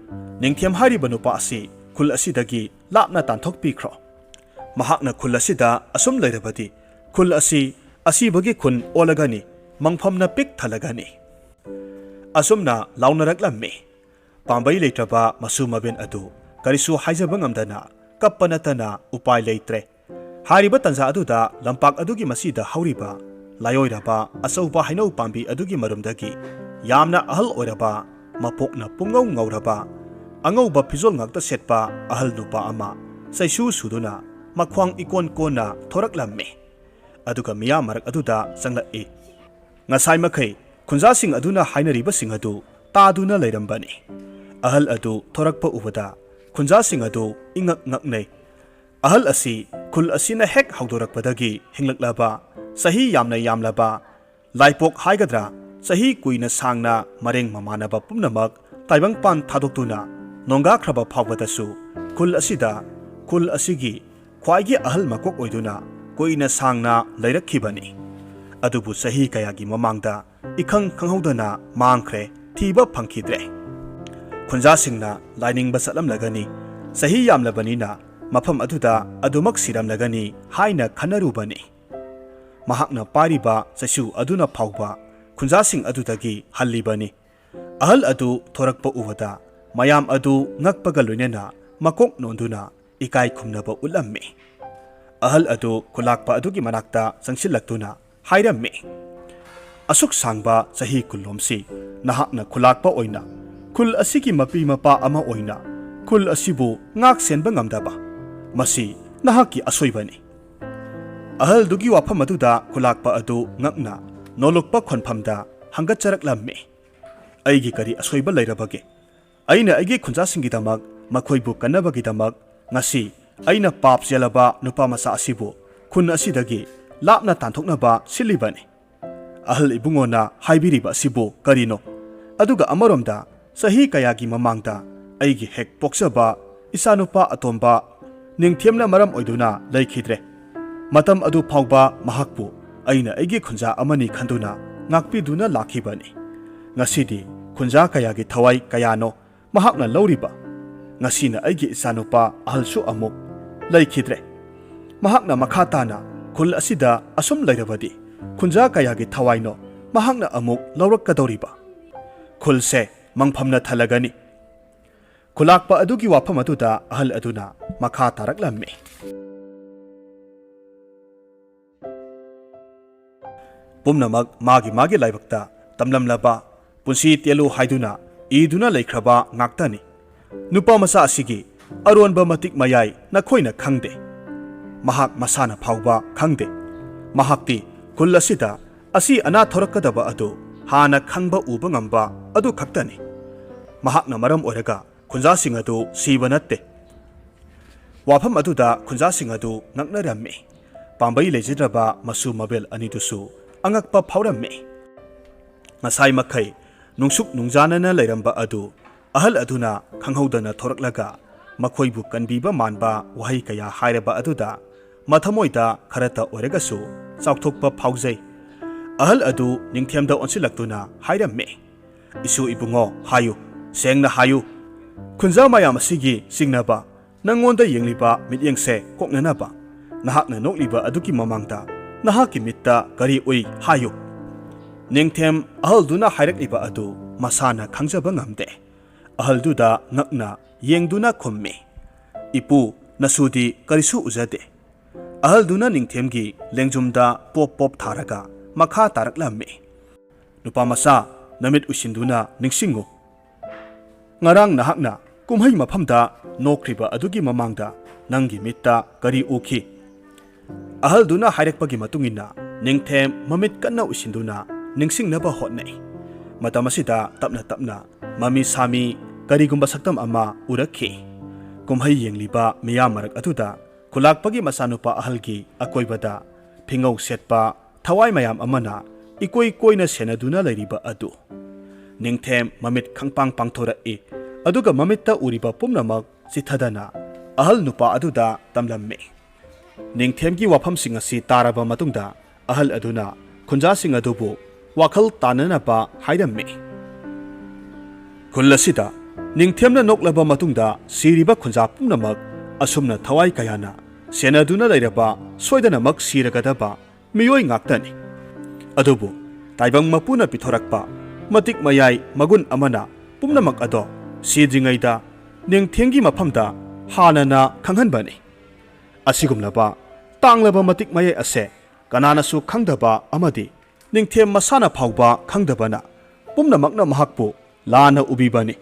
ꯅꯤꯡꯊꯦꯝ ꯍꯥꯏꯔꯤꯕ ꯅꯨꯄꯥ ꯑꯁꯤ ꯈꯨꯜ ꯑꯁꯤꯗꯒꯤ ꯂꯥꯞꯅ ꯇꯥꯟꯊꯣꯛꯄꯤꯈ꯭ꯔꯣ꯫ ꯃꯍꯥꯛꯅ ꯈꯨꯜ ꯑꯁꯤꯗ ꯑꯁꯨꯝ ꯂꯩꯔꯕꯗꯤ ꯈꯨꯜ ꯑꯁꯤ ꯑꯁꯤꯕꯒꯤ ꯈꯨꯟ ꯑꯣꯜꯂꯒꯅꯤ, ꯃꯪꯐꯝꯅ ꯄꯤꯛ ꯊꯜꯂꯒꯅꯤ꯫" ꯑꯁꯨꯝꯅ ꯂꯥꯎꯅꯔꯛꯂꯝꯃꯤ꯫ ꯄꯥꯝꯕꯩ ꯂꯩꯇ꯭ꯔꯕ ꯃꯁꯨ ꯃꯕꯦꯟ ꯑꯗꯨ ꯀꯔꯤꯁꯨ ꯍꯥꯏꯖꯕ ꯉꯝꯗꯅ ꯀꯞꯄ ꯅꯠꯇꯅ ꯎꯄꯥꯏ ꯂꯩꯇ꯭ꯔꯦ꯫ ꯍꯥꯏꯔꯤꯕ ꯇꯟꯖꯥ ꯑꯗꯨꯗ ꯂꯝꯄꯥꯛ ꯑꯗꯨꯒꯤ ꯃꯁꯤꯗ ꯍꯧꯔꯤꯕ ꯂꯥꯏꯑꯣꯏꯔꯕ ꯑꯆꯧꯕ ꯍꯩꯅꯧ ꯄꯥꯝꯕꯤ ꯑꯗꯨꯒꯤ ꯃꯔꯨꯝꯗꯒꯤ ꯌꯥꯝꯅ ꯑꯍꯜ ꯑꯣꯏꯔꯕ, ꯃꯄꯣꯛꯅ ꯄꯨꯡꯉꯧ ꯉꯧꯔꯕ, ꯑꯉꯧꯕ ꯐꯤꯖꯣꯜ ꯉꯥꯛꯇ ꯁꯦꯠꯄ ꯑꯍꯜ ꯅꯨꯄꯥ ꯑꯃ ꯆꯩꯁꯨ ꯁꯨꯗꯨꯅ ꯃꯈ꯭ꯋꯥꯡ ꯏꯀꯣꯟ ꯀꯣꯟꯅ ꯊꯣꯔꯛꯂꯝꯃꯤ꯫ ꯑꯗꯨꯒ ꯃꯤꯌꯥꯝ ꯃꯔꯛ ꯑꯗꯨꯗ ꯆꯪꯂꯛꯏ꯫ ꯉꯁꯥꯏ ꯃꯈꯩ ꯈꯨꯟꯖꯥꯁꯤꯡ ꯑꯗꯨꯅ ꯍꯥꯏꯅꯔꯤꯕꯁꯤꯡ ꯑꯗꯨ ꯇꯥꯗꯨꯅ ꯂꯩꯔꯝꯕꯅꯤ꯫ ꯑꯍꯜ ꯑꯗꯨ ꯊꯣꯔꯛꯄ ꯎꯕꯗ ꯈꯨꯟꯖꯥꯁꯤꯡ ꯑꯗꯨ ꯏꯉꯛ ꯉꯛꯅꯩ꯫ ꯑꯍꯜ ꯑꯁꯤ ꯈꯨꯜ ꯑꯁꯤꯅ ꯍꯦꯛ ꯍꯧꯗꯣꯔꯛꯄꯗꯒꯤ ꯍꯤꯡꯂꯛꯂꯕ, ꯆꯍꯤ ꯌꯥꯝꯅ ꯌꯥꯝꯂꯕ, ꯂꯥꯏꯄꯣꯛ ꯍꯥꯏꯒꯗ꯭ꯔꯥ, ꯆꯍꯤ ꯀꯨꯏꯅ ꯁꯥꯡꯅ ꯃꯔꯦꯡ ꯃꯃꯥꯟꯅꯕ ꯄꯨꯝꯅꯃꯛ ꯇꯥꯏꯕꯪꯄꯥꯟ ꯊꯥꯗꯣꯛꯇꯨꯅ ꯅꯣꯡꯒꯥꯈ꯭ꯔꯕ ꯐꯥꯎꯕꯗꯁꯨ ꯈꯨꯜ ꯑꯁꯤꯗ, ꯈꯨꯜ ꯑꯁꯤꯒꯤ ꯈ꯭ꯋꯥꯏꯒꯤ ꯑꯍꯜ ꯃꯀꯣꯛ ꯑꯣꯏꯗꯨꯅ ꯀꯨꯏꯅ ꯁꯥꯡꯅ ꯂꯩꯔꯛꯈꯤꯕꯅꯤ꯫ ꯑꯗꯨꯕꯨ ꯆꯍꯤ ꯀꯌꯥꯒꯤ ꯃꯃꯥꯡꯗ ꯏꯈꯪ ꯈꯪꯍꯧꯗꯅ ꯃꯥꯡꯈ꯭ꯔꯦ, ꯊꯤꯕ ꯐꯪꯈꯤꯗ꯭ꯔꯦ꯫ ꯈꯨꯟꯖꯥꯁꯤꯡꯅ ꯂꯥꯏꯅꯤꯡꯕ ꯆꯠꯂꯝꯂꯒꯅꯤ, ꯆꯍꯤ ꯌꯥꯝꯂꯕꯅꯤꯅ ꯃꯐꯝ ꯑꯗꯨꯗ ꯑꯗꯨꯃꯛ ꯁꯤꯔꯝꯂꯒꯅꯤ ꯍꯥꯏꯅ ꯈꯟꯅꯔꯨꯕꯅꯤ꯫ ꯃꯍꯥꯛꯅ ꯄꯥꯏꯔꯤꯕ ꯆꯩꯁꯨ ꯑꯗꯨꯅ ꯐꯥꯎꯕ ꯈꯨꯟꯖꯥꯁꯤꯡ ꯑꯗꯨꯗꯒꯤ ꯍꯜꯂꯤꯕꯅꯤ꯫ ꯑꯍꯜ ꯑꯗꯨ ꯊꯣꯔꯛꯄ ꯎꯕꯗ ꯃꯌꯥꯝ ꯑꯗꯨ ꯉꯛꯄꯒ ꯂꯣꯏꯅꯅ ꯃꯀꯣꯛ ꯅꯣꯟꯗꯨꯅ ꯏꯀꯥꯏ ꯈꯨꯝꯅꯕ ꯎꯠꯂꯝꯃꯤ꯫ ꯑꯍꯜ ꯑꯗꯨ ꯈꯨꯂꯥꯛꯄ ꯑꯗꯨꯒꯤ ꯃꯅꯥꯛꯇ ꯆꯪꯁꯤꯜꯂꯛꯇꯨꯅ ꯍꯥꯏꯔꯝꯃꯤ, "ꯑꯁꯨꯛ ꯁꯥꯡꯕ ꯆꯍꯤ ꯀꯨꯟꯂꯣꯝꯁꯤ ꯅꯍꯥꯛꯅ ꯈꯨꯂꯥꯛꯄ ꯑꯣꯏꯅ, ꯈꯨꯜ ꯑꯁꯤꯒꯤ ꯃꯄꯤ ꯃꯄꯥ ꯑꯃ ꯑꯣꯏꯅ ꯈꯨꯜ ꯑꯁꯤꯕꯨ ꯉꯥꯛ ꯁꯦꯟꯕ ꯉꯝꯗꯕ, ꯃꯁꯤ ꯅꯍꯥꯛꯀꯤ ꯑꯁꯣꯏꯕꯅꯤ꯫" ꯑꯍꯜꯗꯨꯒꯤ ꯋꯥꯐꯝ ꯑꯗꯨꯗ ꯈꯨꯂꯥꯛꯄ ꯑꯗꯨ ꯉꯛꯅ ꯅꯣꯂꯨꯛꯄ ꯈꯣꯟꯐꯝꯗ ꯍꯪꯒꯠꯆꯔꯛꯂꯝꯃꯤ, "ꯑꯩꯒꯤ ꯀꯔꯤ ꯑꯁꯣꯏꯕ ꯂꯩꯔꯕꯒꯦ? ꯑꯩꯅ ꯑꯩꯒꯤ ꯈꯨꯟꯖꯥꯁꯤꯡꯒꯤꯗꯃꯛ, ꯃꯈꯣꯏꯕꯨ ꯀꯟꯅꯕꯒꯤꯗꯃꯛ ꯉꯁꯤ ꯑꯩꯅ ꯄꯥꯞ ꯆꯦꯜꯂꯕ ꯅꯨꯄꯥ ꯃꯆꯥ ꯑꯁꯤꯕꯨ ꯈꯨꯟ ꯑꯁꯤꯗꯒꯤ ꯂꯥꯞꯅ ꯇꯥꯟꯊꯣꯛꯅꯕ ꯁꯤꯜꯂꯤꯕꯅꯤ꯫ ꯑꯍꯜ ꯏꯕꯨꯡꯉꯣꯅ ꯍꯥꯏꯕꯤꯔꯤꯕ ꯑꯁꯤꯕꯨ ꯀꯔꯤꯅꯣ? ꯑꯗꯨꯒ ꯑꯃꯔꯣꯝꯗ ꯆꯍꯤ ꯀꯌꯥꯒꯤ ꯃꯃꯥꯡꯗ ꯑꯩꯒꯤ ꯍꯦꯛ ꯄꯣꯛꯆꯕ ꯏꯆꯥꯅꯨꯄꯥ ꯑꯇꯣꯝꯕ ꯅꯤꯡꯊꯦꯝꯅ ꯃꯔꯝ ꯑꯣꯏꯗꯨꯅ ꯂꯩꯈꯤꯗ꯭ꯔꯦ꯫ ꯃꯇꯝ ꯑꯗꯨ ꯐꯥꯎꯕ ꯃꯍꯥꯛꯄꯨ ꯑꯩꯅ ꯑꯩꯒꯤ ꯈꯨꯟꯖꯥ ꯑꯃꯅꯤ ꯈꯟꯗꯨꯅ ꯉꯥꯛꯄꯤꯗꯨꯅ ꯂꯥꯛꯈꯤꯕꯅꯤ꯫ ꯉꯁꯤꯗꯤ ꯈꯨꯟꯖꯥ ꯀꯌꯥꯒꯤ ꯊꯋꯥꯏ ꯀꯌꯥꯅꯣ ꯃꯍꯥꯛꯅ ꯂꯧꯔꯤꯕ? ꯉꯁꯤꯅ ꯑꯩꯒꯤ ꯏꯆꯥꯅꯨꯄꯥ ꯑꯍꯜꯁꯨ ꯑꯃꯨꯛ ꯂꯩꯈꯤꯗ꯭ꯔꯦ꯫ ꯃꯍꯥꯛꯅ ꯃꯈꯥ ꯇꯥꯅ ꯈꯨꯜ ꯑꯁꯤꯗ ꯑꯁꯨꯝ ꯂꯩꯔꯕꯗꯤ ꯈꯨꯟꯖꯥ ꯀꯌꯥꯒꯤ ꯊꯋꯥꯏꯅꯣ ꯃꯍꯥꯛꯅ ꯑꯃꯨꯛ ꯂꯧꯔꯛꯀꯗꯧꯔꯤꯕ? ꯈꯨꯜꯁꯦ ꯃꯪꯐꯝꯅ ꯊꯜꯂꯒꯅꯤ꯫" ꯈꯨꯂꯥꯛꯄ ꯑꯗꯨꯒꯤ ꯋꯥꯐꯝ ꯑꯗꯨꯗ ꯑꯍꯜ ꯑꯗꯨꯅ ꯃꯈꯥ ꯇꯥꯔꯛꯂꯝꯃꯤ꯫ ꯄꯨꯝꯅꯃꯛ ꯃꯥꯒꯤ ꯃꯥꯒꯤ ꯂꯥꯏꯕꯛꯇ ꯇꯝꯂꯝꯂꯕ, ꯄꯨꯟꯁꯤ ꯇꯦꯜꯂꯨ ꯍꯥꯏꯗꯨꯅ ꯏꯗꯨꯅ ꯂꯩꯈ꯭ꯔꯕ ꯉꯥꯛꯇꯅꯤ꯫ ꯅꯨꯄꯥ ꯃꯆꯥ ꯑꯁꯤꯒꯤ ꯑꯔꯣꯟꯕ ꯃꯇꯤꯛ ꯃꯌꯥꯏ ꯅꯈꯣꯏꯅ ꯈꯪꯗꯦ꯫ ꯃꯍꯥꯛ ꯃꯁꯥꯅ ꯐꯥꯎꯕ ꯈꯪꯗꯦ꯫ ꯃꯍꯥꯛꯇꯤ ꯈꯨꯜ ꯑꯁꯤꯗ ꯑꯁꯤ ꯑꯅꯥ ꯊꯣꯔꯛꯀꯗꯕ ꯑꯗꯨ ꯍꯥꯟꯅ ꯈꯪꯕ ꯎꯕ ꯉꯝꯕ ꯑꯗꯨ ꯈꯛꯇꯅꯤ꯫ ꯃꯍꯥꯛꯅ ꯃꯔꯝ ꯑꯣꯏꯔꯒ ꯈꯨꯟꯖꯥꯁꯤꯡ ꯑꯗꯨ ꯁꯤꯕ ꯅꯠꯇꯦ꯫ ꯋꯥꯐꯝ ꯑꯗꯨꯗ ꯈꯨꯟꯖꯥꯁꯤꯡ ꯑꯗꯨ ꯉꯛꯅꯔꯝꯃꯤ꯫ ꯄꯥꯝꯕꯩ ꯂꯩꯖꯗ꯭ꯔꯕ ꯃꯁꯨ ꯃꯕꯦꯜ ꯑꯅꯤꯗꯨꯁꯨ ꯑꯉꯛꯄ ꯐꯥꯎꯔꯝꯃꯤ꯫ ꯉꯁꯥꯏ ꯃꯈꯩ ꯅꯨꯡꯁꯨꯛ ꯅꯨꯡꯖꯥꯅꯅ ꯂꯩꯔꯝꯕ ꯑꯗꯨ ꯑꯍꯜ ꯑꯗꯨꯅ ꯈꯪꯍꯧꯗꯅ ꯊꯣꯔꯛꯂꯒ ꯃꯈꯣꯏꯕꯨ ꯀꯟꯕꯤꯕ ꯃꯥꯟꯕ ꯋꯥꯍꯩ ꯀꯌꯥ ꯍꯥꯏꯔꯕ ꯑꯗꯨꯗ ꯃꯊꯃꯣꯏꯗ ꯈꯔꯇ ꯑꯣꯏꯔꯒꯁꯨ ꯆꯥꯎꯊꯣꯛꯄ ꯐꯥꯎꯖꯩ꯫ ꯑꯍꯜ ꯑꯗꯨ ꯅꯤꯡꯊꯦꯝꯗ ꯑꯣꯟꯁꯤꯜꯂꯛꯇꯨꯅ ꯍꯥꯏꯔꯝꯃꯤ, "ꯏꯁꯨ ꯏꯕꯨꯡꯉꯣ, ꯍꯥꯏꯌꯨ, ꯁꯦꯡꯅ ꯍꯥꯏꯌꯨ꯫ ꯈꯨꯟꯖꯥ ꯃꯌꯥꯝ ꯑꯁꯤꯒꯤ ꯆꯤꯡꯅꯕ ꯅꯪꯉꯣꯟꯗ ꯌꯦꯡꯂꯤꯕ ꯃꯤꯠꯌꯦꯡꯁꯦ ꯀꯣꯛꯅꯅꯕ ꯅꯍꯥꯛꯅ ꯅꯣꯛꯂꯤꯕ ꯑꯗꯨꯒꯤ ꯃꯃꯥꯡꯗ ꯅꯍꯥꯛꯀꯤ ꯃꯤꯠꯇ ꯀꯔꯤ ꯎꯏ ꯍꯥꯏꯌꯨ?" ꯅꯤꯡꯊꯦꯝ ꯑꯍꯜꯗꯨꯅ ꯍꯥꯏꯔꯛꯂꯤꯕ ꯑꯗꯨ ꯃꯁꯥꯅ ꯈꯪꯖꯕ ꯉꯝꯗꯦ꯫ ꯑꯍꯜꯗꯨꯗ ꯉꯛꯅ ꯌꯦꯡꯗꯨꯅ ꯈꯨꯝꯃꯤ, "ꯏꯄꯨ, ꯅꯁꯨꯗꯤ ꯀꯔꯤꯁꯨ ꯎꯖꯗꯦ?" ꯑꯍꯜꯗꯨꯅ ꯅꯤꯡꯊꯦꯝꯒꯤ ꯂꯦꯡꯖꯨꯝꯗ ꯄꯣꯞ ꯄꯣꯞ ꯊꯥꯔꯒ ꯃꯈꯥ ꯇꯥꯔꯛꯂꯝꯃꯤ, "ꯅꯨꯄꯥ ꯃꯆꯥ, ꯅꯃꯤꯠ ꯎꯏꯁꯤꯟꯗꯨꯅ ꯅꯤꯡꯁꯤꯡꯉꯨ꯫ ꯉꯔꯥꯡ ꯅꯍꯥꯛꯅ ꯀꯨꯝꯍꯩ ꯃꯐꯝꯗ ꯅꯣꯛꯈ꯭ꯔꯤꯕ ꯑꯗꯨꯒꯤ ꯃꯃꯥꯡꯗ ꯅꯪꯒꯤ ꯃꯤꯠꯇ ꯀꯔꯤ ꯎꯈꯤ?" ꯑꯍꯜꯗꯨꯅ ꯍꯥꯏꯔꯛꯄꯒꯤ ꯃꯇꯨꯡ ꯏꯟꯅ ꯅꯤꯡꯊꯦꯝ ꯃꯃꯤꯠ ꯀꯟꯅ ꯎꯏꯁꯤꯟꯗꯨꯅ ꯅꯤꯡꯁꯤꯡꯅꯕ ꯍꯣꯠꯅꯩ꯫ ꯃꯇꯝ ꯑꯁꯤꯗ ꯇꯞꯅ ꯇꯞꯅ ꯃꯃꯤ ꯁꯥꯃꯤ ꯀꯔꯤꯒꯨꯝꯕ ꯁꯛꯇꯝ ꯑꯃ ꯎꯔꯛꯈꯤ꯫ ꯀꯨꯝꯍꯩ ꯌꯦꯡꯂꯤꯕ ꯃꯤꯌꯥꯝ ꯃꯔꯛ ꯑꯗꯨꯗ ꯈꯨꯂꯥꯛꯄꯒꯤ ꯃꯆꯥꯅꯨꯄꯥ ꯑꯍꯜꯒꯤ ꯑꯀꯣꯏꯕꯗ ꯐꯤꯉꯧ ꯁꯦꯠꯄ, ꯊꯋꯥꯏ ꯃꯌꯥꯝ ꯑꯃꯅ ꯏꯀꯣꯏ ꯀꯣꯏꯅ ꯁꯦꯟꯅꯗꯨꯅ ꯂꯩꯔꯤꯕ ꯑꯗꯨ꯫ ꯅꯤꯡꯊꯦꯝ ꯃꯃꯤꯠ ꯈꯪꯄꯥꯡ ꯄꯥꯡꯊꯣꯔꯛꯏ, ꯑꯗꯨꯒ ꯃꯃꯤꯠꯇ ꯎꯔꯤꯕ ꯄꯨꯝꯅꯃꯛ ꯆꯤꯊꯗꯅ ꯑꯍꯜ ꯅꯨꯄꯥ ꯑꯗꯨꯗ ꯇꯝꯂꯝꯃꯤ꯫ ꯅꯤꯡꯊꯦꯝꯒꯤ ꯋꯥꯐꯝꯁꯤꯡ ꯑꯁꯤ ꯇꯥꯔꯕ ꯃꯇꯨꯡꯗ ꯑꯍꯜ ꯑꯗꯨꯅ ꯈꯨꯟꯖꯥꯁꯤꯡ ꯑꯗꯨꯕꯨ ꯋꯥꯈꯜ ꯇꯥꯅꯅꯕ ꯍꯥꯏꯔꯝꯃꯤ꯫ ꯈꯨꯜ ꯑꯁꯤꯗ ꯅꯤꯡꯊꯦꯝꯅ ꯅꯣꯛꯂꯕ ꯃꯇꯨꯡꯗ ꯁꯤꯔꯤꯕ ꯈꯨꯟꯖꯥ ꯄꯨꯝꯅꯃꯛ ꯑꯁꯨꯝꯅ ꯊꯋꯥꯏ ꯀꯌꯥꯅ ꯁꯦꯟꯅꯗꯨꯅ ꯂꯩꯔꯕ ꯁꯣꯏꯗꯅꯃꯛ ꯁꯤꯔꯒꯗꯕ ꯃꯤꯑꯣꯏ ꯉꯥꯛꯇꯅꯤ꯫ ꯑꯗꯨꯕꯨ ꯇꯥꯏꯕꯪ ꯃꯄꯨꯅ ꯄꯤꯊꯣꯔꯛꯄ ꯃꯇꯤꯛ ꯃꯌꯥꯏ ꯃꯒꯨꯟ ꯑꯃꯅ ꯄꯨꯝꯅꯃꯛ ꯑꯗꯣ ꯁꯤꯗ꯭ꯔꯤꯉꯩꯗ ꯅꯤꯡꯊꯦꯝꯒꯤ ꯃꯐꯝꯗ ꯍꯥꯟꯅꯅ ꯈꯪꯍꯟꯕꯅꯤ꯫ ꯑꯁꯤꯒꯨꯝꯂꯕ ꯇꯥꯡꯂꯕ ꯃꯇꯤꯛ ꯃꯌꯥꯏ ꯑꯁꯦ ꯀꯅꯥꯅꯁꯨ ꯈꯪꯗꯕ ꯑꯃꯗꯤ ꯅꯤꯡꯊꯦꯝ ꯃꯁꯥꯅ ꯐꯥꯎꯕ ꯈꯪꯗꯕꯅ ꯄꯨꯝꯅꯃꯛꯅ ꯃꯍꯥꯛꯄꯨ ꯂꯥꯟꯅ ꯎꯕꯤꯕꯅꯤ꯫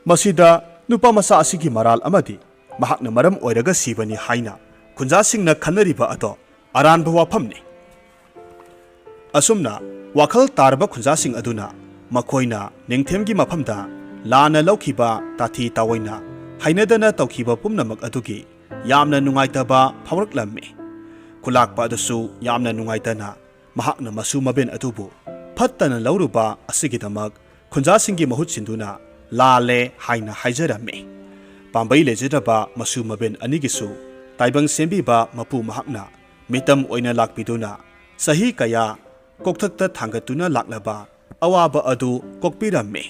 ꯃꯁꯤꯗ ꯅꯨꯄꯥ ꯃꯆꯥ ꯑꯁꯤꯒꯤ ꯃꯔꯥꯜ ꯑꯃꯗꯤ ꯃꯍꯥꯛꯅ ꯃꯔꯝ ꯑꯣꯏꯔꯒ ꯁꯤꯕꯅꯤ ꯍꯥꯏꯅ ꯈꯨꯟꯖꯥꯁꯤꯡꯅ ꯈꯟꯅꯔꯤꯕ ꯑꯗꯣ ꯑꯔꯥꯟꯕ ꯋꯥꯐꯝꯅꯤ꯫ ꯑꯁꯨꯝꯅ ꯋꯥꯈꯜ ꯇꯥꯔꯕ ꯈꯨꯟꯖꯥꯁꯤꯡ ꯑꯗꯨꯅ ꯃꯈꯣꯏꯅ ꯅꯤꯡꯊꯦꯝꯒꯤ ꯃꯐꯝꯗ ꯂꯥꯟꯅ ꯂꯧꯈꯤꯕ ꯇꯥꯊꯤ ꯇꯥꯑꯣꯏꯅ ꯍꯩꯅꯗꯅ ꯇꯧꯈꯤꯕ ꯄꯨꯝꯅꯃꯛ ꯑꯗꯨꯒꯤ ꯌꯥꯝꯅ ꯅꯨꯡꯉꯥꯏꯇꯕ ꯐꯥꯎꯔꯛꯂꯝꯃꯤ꯫ ꯈꯨꯂꯥꯛꯄ ꯑꯗꯨꯁꯨ ꯌꯥꯝꯅ ꯅꯨꯡꯉꯥꯏꯇꯅ ꯃꯍꯥꯛꯅ ꯃꯁꯨ ꯃꯕꯦꯟ ꯑꯗꯨꯕꯨ ꯐꯠꯇꯅ ꯂꯧꯔꯨꯕ ꯑꯁꯤꯒꯤꯗꯃꯛ ꯈꯨꯟꯖꯥꯁꯤꯡꯒꯤ ꯃꯍꯨꯠ ꯁꯤꯟꯗꯨꯅ ꯂꯥꯜꯂꯦ ꯍꯥꯏꯅ ꯍꯥꯏꯖꯔꯝꯃꯤ꯫ ꯄꯥꯝꯕꯩ ꯂꯩꯖꯗ꯭ꯔꯕ ꯃꯁꯨ ꯃꯕꯦꯟ ꯑꯅꯤꯒꯤꯁꯨ ꯇꯥꯏꯕꯪ ꯁꯦꯝꯕꯤꯕ ꯃꯄꯨ ꯃꯍꯥꯛꯅ ꯃꯤꯇꯝ ꯑꯣꯏꯅ ꯂꯥꯛꯄꯤꯗꯨꯅ ꯆꯍꯤ ꯀꯌꯥ ꯀꯣꯛꯊꯛꯇ ꯊꯥꯡꯒꯠꯇꯨꯅ ꯂꯥꯛꯂꯕ ꯑꯋꯥꯕ ꯑꯗꯨ ꯀꯣꯛꯄꯤꯔꯝꯃꯤ꯫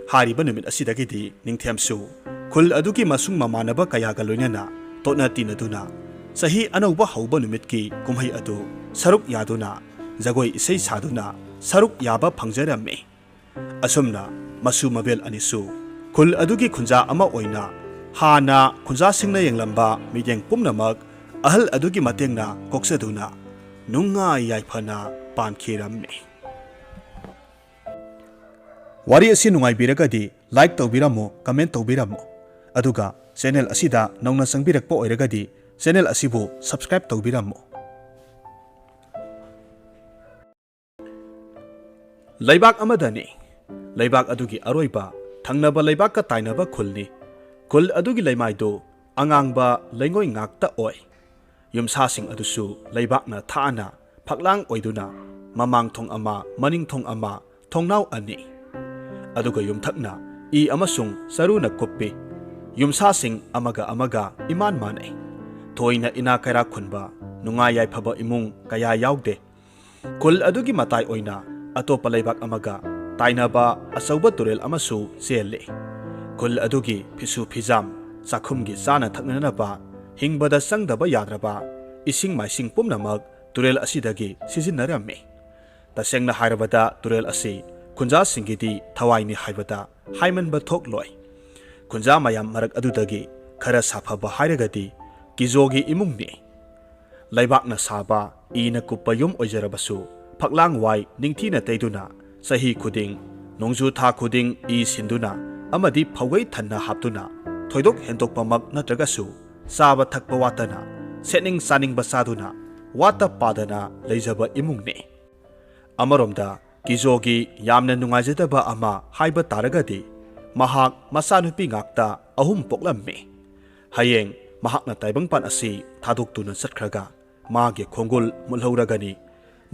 ꯍꯥꯏꯔꯤꯕ ꯅꯨꯃꯤꯠ ꯑꯁꯤꯗꯒꯤꯗꯤ ꯅꯤꯡꯊꯦꯝꯁꯨ ꯈꯨꯜ ꯑꯗꯨꯒꯤ ꯃꯁꯨꯡ ꯃꯃꯥꯟꯅꯕ ꯀꯌꯥꯒ ꯂꯣꯏꯅꯅ ꯇꯣꯠꯅ ꯇꯤꯟꯅꯗꯨꯅ ꯆꯍꯤ ꯑꯅꯧꯕ ꯍꯧꯕ ꯅꯨꯃꯤꯠꯀꯤ ꯀꯨꯝꯍꯩ ꯑꯗꯨ ꯁꯔꯨꯛ ꯌꯥꯗꯨꯅ ꯖꯒꯣꯏ ꯏꯁꯩ ꯁꯥꯗꯨꯅ ꯁꯔꯨꯛ ꯌꯥꯕ ꯐꯪꯖꯔꯝꯃꯤ꯫ ꯑꯁꯨꯝꯅ ꯃꯁꯨ ꯃꯕꯦꯜ ꯑꯅꯤꯁꯨ ꯈꯨꯜ ꯑꯗꯨꯒꯤ ꯈꯨꯟꯖꯥ ꯑꯃ ꯑꯣꯏꯅ ꯍꯥꯟꯅ ꯈꯨꯟꯖꯥꯁꯤꯡꯅ ꯌꯦꯡꯂꯝꯕ ꯃꯤꯠꯌꯦꯡ ꯄꯨꯝꯅꯃꯛ ꯑꯍꯜ ꯑꯗꯨꯒꯤ ꯃꯇꯦꯡꯅ ꯀꯣꯛꯆꯗꯨꯅ ꯅꯨꯡꯉꯥꯏ ꯌꯥꯏꯐꯅ ꯄꯥꯟꯈꯤꯔꯝꯃꯤ꯫ ꯋꯥꯔꯤ ꯑꯁꯤ ꯅꯨꯡꯉꯥꯏꯕꯤꯔꯒꯗꯤ like ꯇꯧꯕꯤꯔꯝꯃꯨ, comment ꯇꯧꯕꯤꯔꯝꯃꯨ꯫ ꯑꯗꯨꯒ channel ꯑꯁꯤꯗ ꯅꯧꯅ ꯆꯪꯕꯤꯔꯛꯄ ꯑꯣꯏꯔꯒꯗꯤ channel ꯑꯁꯤꯕꯨ subscribe ꯇꯧꯕꯤꯔꯝꯃꯨ꯫ ꯂꯩꯕꯥꯛ ꯑꯃꯗꯅꯤ꯫ ꯂꯩꯕꯥꯛ ꯑꯗꯨꯒꯤ ꯑꯔꯣꯏꯕ ꯊꯪꯅꯕ ꯂꯩꯕꯥꯛꯀ ꯇꯥꯏꯅꯕ ꯈꯨꯜꯅꯤ꯫ ꯈꯨꯜ ꯑꯗꯨꯒꯤ ꯂꯩꯃꯥꯏꯗꯨ ꯑꯉꯥꯡꯕ ꯂꯩꯉꯣꯏ ꯉꯥꯛꯇ ꯑꯣꯏ꯫ ꯌꯨꯝꯁꯥꯁꯤꯡ ꯑꯗꯨꯁꯨ ꯂꯩꯕꯥꯛꯅ ꯊꯥꯅ ꯐꯛꯂꯥꯡ ꯑꯣꯏꯗꯨꯅ ꯃꯃꯥꯡ ꯊꯣꯡ ꯑꯃ, ꯃꯅꯤꯡ ꯊꯣꯡ ꯑꯃ, ꯊꯣꯡꯅꯥꯎ ꯑꯅꯤ꯫ ꯑꯗꯨꯒ ꯌꯨꯝꯊꯛꯅ ꯏ ꯑꯃꯁꯨꯡ ꯆꯔꯨꯅ ꯀꯨꯞꯄꯤ꯫ ꯌꯨꯝꯁꯥꯁꯤꯡ ꯑꯃꯒ ꯑꯃꯒ ꯏꯃꯥꯟ ꯃꯥꯟꯅꯩ꯫ ꯊꯣꯏꯅ ꯏꯅꯥ ꯀꯩꯔꯥꯛ ꯈꯨꯟꯕ, ꯅꯨꯡꯉꯥꯏ ꯌꯥꯏꯐꯕ ꯏꯃꯨꯡ ꯀꯌꯥ ꯌꯥꯎꯗꯦ꯫ ꯈꯨꯜ ꯑꯗꯨꯒꯤ ꯃꯇꯥꯏ ꯑꯣꯏꯅ ꯑꯇꯣꯞꯄ ꯂꯩꯕꯥꯛ ꯑꯃꯒ ꯇꯥꯏꯅꯕ ꯑꯆꯧꯕ ꯇꯨꯔꯦꯜ ꯑꯃꯁꯨ ꯆꯦꯜꯂꯤ꯫ ꯈꯨꯜ ꯑꯗꯨꯒꯤ ꯐꯤꯁꯨ ꯐꯤꯖꯥꯝ, ꯆꯥꯛꯈꯨꯝꯒꯤ ꯆꯥꯅ ꯊꯛꯅꯅꯕ, ꯍꯤꯡꯕꯗ ꯆꯪꯗꯕ ꯌꯥꯗ꯭ꯔꯕ ꯏꯁꯤꯡ ꯃꯥꯏꯁꯤꯡ ꯄꯨꯝꯅꯃꯛ ꯇꯨꯔꯦꯜ ꯑꯁꯤꯗꯒꯤ ꯁꯤꯖꯤꯟꯅꯔꯝꯃꯤ꯫ ꯇꯁꯦꯡꯅ ꯍꯥꯏꯔꯕꯗ ꯇꯨꯔꯦꯜ ꯑꯁꯤ ꯈꯨꯟꯖꯥꯁꯤꯡꯒꯤꯗꯤ ꯊꯋꯥꯏꯅꯤ ꯍꯥꯏꯕꯗ ꯍꯥꯏꯃꯟꯕ ꯊꯣꯛꯂꯣꯏ꯫ ꯈꯨꯟꯖꯥ ꯃꯌꯥꯝ ꯃꯔꯛ ꯑꯗꯨꯗꯒꯤ ꯈꯔ ꯁꯥꯐꯕ ꯍꯥꯏꯔꯒꯗꯤ ꯀꯤꯖꯣꯒꯤ ꯏꯃꯨꯡꯅꯤ꯫ ꯂꯩꯕꯥꯛꯅ ꯁꯥꯕ, ꯏꯅ ꯀꯨꯞꯄ ꯌꯨꯝ ꯑꯣꯏꯖꯔꯕꯁꯨ ꯐꯛꯂꯥꯡ ꯋꯥꯏ ꯅꯤꯡꯊꯤꯅ ꯇꯩꯗꯨꯅ ꯆꯍꯤ ꯈꯨꯗꯤꯡ, ꯅꯣꯡꯖꯨ ꯊꯥ ꯈꯨꯗꯤꯡ ꯏ ꯁꯤꯟꯗꯨꯅ ꯑꯃꯗꯤ ꯐꯧꯒꯩ ꯊꯟꯅ ꯍꯥꯞꯇꯨꯅ ꯊꯣꯏꯗꯣꯛ ꯍꯦꯟꯗꯣꯛꯄꯃꯛ ꯅꯠꯇ꯭ꯔꯒꯁꯨ ꯆꯥꯕ ꯊꯛꯄ ꯋꯥꯠꯇꯅ ꯁꯦꯠꯅꯤꯡ ꯆꯥꯅꯤꯡꯕ ꯆꯥꯗꯨꯅ ꯋꯥꯠꯇ ꯄꯥꯗꯅ ꯂꯩꯖꯕ ꯏꯃꯨꯡꯅꯤ꯫ ꯑꯃꯔꯣꯝꯗ ꯀꯤꯖꯣꯒꯤ ꯌꯥꯝꯅ ꯅꯨꯡꯉꯥꯏꯖꯗꯕ ꯑꯃ ꯍꯥꯏꯕ ꯇꯥꯔꯒꯗꯤ ꯃꯍꯥꯛ ꯃꯆꯥꯅꯨꯄꯤ ꯉꯥꯛꯇ ꯑꯍꯨꯝ ꯄꯣꯛꯂꯝꯃꯤ꯫ ꯍꯌꯦꯡ ꯃꯍꯥꯛꯅ ꯇꯥꯏꯕꯪꯄꯥꯟ ꯑꯁꯤ ꯊꯥꯗꯣꯛꯇꯨꯅ ꯆꯠꯈ꯭ꯔꯒ ꯃꯥꯒꯤ ꯈꯣꯡꯒꯨꯜ ꯃꯨꯠꯍꯧꯔꯒꯅꯤ꯫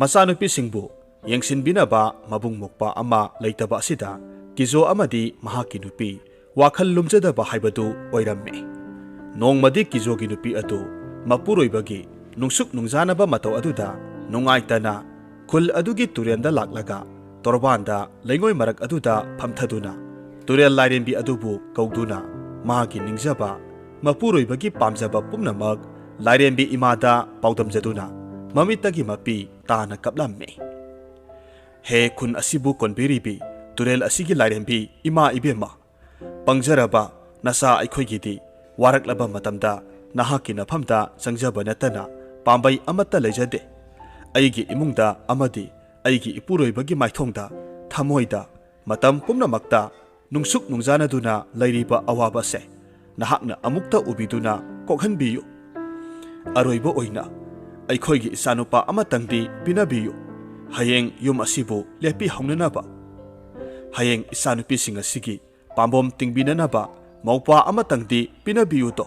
ꯃꯆꯥꯅꯨꯄꯤꯁꯤꯡꯕꯨ ꯌꯦꯡꯁꯤꯟꯕꯤꯅꯕ ꯃꯕꯨꯡ ꯃꯧꯄ꯭ꯋꯥ ꯑꯃ ꯂꯩꯇꯕ ꯑꯁꯤꯗ ꯀꯤꯖꯣ ꯑꯃꯗꯤ ꯃꯍꯥꯛꯀꯤ ꯅꯨꯄꯤ ꯋꯥꯈꯜ ꯂꯨꯝꯖꯗꯕ ꯍꯥꯏꯕꯗꯨ ꯑꯣꯏꯔꯝꯃꯤ꯫ ꯅꯣꯡꯃꯗꯤ ꯀꯤꯖꯣꯒꯤ ꯅꯨꯄꯤ ꯑꯗꯨ ꯃꯄꯨꯔꯣꯏꯕꯒꯤ ꯅꯨꯡꯁꯨꯛ ꯅꯨꯡꯖꯥꯅꯕ ꯃꯇꯧ ꯑꯗꯨꯗ ꯅꯨꯡꯉꯥꯏꯇꯅ ꯈꯨꯜ ꯑꯗꯨꯒꯤ ꯇꯨꯔꯦꯜꯗ ꯂꯥꯛꯂꯒ ꯇꯣꯔꯕꯥꯟꯗ ꯂꯩꯉꯣꯏ ꯃꯔꯛ ꯑꯗꯨꯗ ꯐꯝꯊꯗꯨꯅ ꯇꯨꯔꯦꯜ ꯂꯥꯏꯔꯦꯝꯕꯤ ꯑꯗꯨꯕꯨ ꯀꯧꯗꯨꯅ ꯃꯍꯥꯛꯀꯤ ꯅꯤꯡꯖꯕ, ꯃꯄꯨꯔꯣꯏꯕꯒꯤ ꯄꯥꯝꯖꯕ ꯄꯨꯝꯅꯃꯛ ꯂꯥꯏꯔꯦꯝꯕꯤ ꯏꯃꯥꯗ ꯄꯥꯎꯗꯝꯖꯗꯨꯅ ꯃꯃꯤꯠꯇꯒꯤ ꯃꯄꯤ ꯇꯥꯅ ꯀꯞꯂꯝꯃꯤ꯫ "ꯍꯦ ꯈꯨꯟ ꯑꯁꯤꯕꯨ ꯀꯣꯟꯕꯤꯔꯤꯕꯤ ꯇꯨꯔꯦꯜ ꯑꯁꯤꯒꯤ ꯂꯥꯏꯔꯦꯝꯕꯤ ꯏꯃꯥ ꯏꯕꯦꯝꯃ, ꯄꯪꯖꯔꯕ ꯅꯆꯥ ꯑꯩꯈꯣꯏꯒꯤꯗꯤ ꯋꯥꯔꯛꯂꯕ ꯃꯇꯝꯗ ꯅꯍꯥꯛꯀꯤ ꯅꯐꯝꯗ ꯆꯪꯖꯕ ꯅꯠꯇꯅ ꯄꯥꯝꯕꯩ ꯑꯃꯠꯇ ꯂꯩꯖꯗꯦ꯫ ꯑꯩꯒꯤ ꯏꯃꯨꯡꯗ ꯑꯃꯗꯤ ꯑꯩꯒꯤ ꯏꯄꯨꯔꯣꯏꯕꯒꯤ ꯃꯥꯏꯊꯣꯡꯗ, ꯊꯃꯣꯏꯗ, ꯃꯇꯝ ꯄꯨꯝꯅꯃꯛꯇ ꯅꯨꯡꯁꯨꯛ ꯅꯨꯡꯖꯥꯅꯗꯨꯅ ꯂꯩꯔꯤꯕ ꯑꯋꯥꯕꯁꯦ ꯅꯍꯥꯛꯅ ꯑꯃꯨꯛꯇ ꯎꯕꯤꯗꯨꯅ ꯀꯣꯛꯍꯟꯕꯤꯌꯨ꯫ ꯑꯔꯣꯏꯕ ꯑꯣꯏꯅ ꯑꯩꯈꯣꯏꯒꯤ ꯏꯆꯥꯅꯨꯄꯥ ꯑꯃꯇꯪꯗꯤ ꯄꯤꯅꯕꯤꯌꯨ꯫ ꯍꯌꯦꯡ ꯌꯨꯝ ꯑꯁꯤꯕꯨ ꯂꯦꯞꯄꯤꯍꯧꯅꯅꯕ, ꯍꯌꯦꯡ ꯏꯆꯥꯅꯨꯄꯤꯁꯤꯡ ꯑꯁꯤꯒꯤ ꯄꯥꯝꯕꯣꯝ ꯇꯤꯡꯕꯤꯅꯅꯕ ꯃꯧꯄ꯭ꯋꯥ ꯑꯃꯇꯪꯗꯤ ꯄꯤꯅꯕꯤꯌꯨꯗꯣ"꯫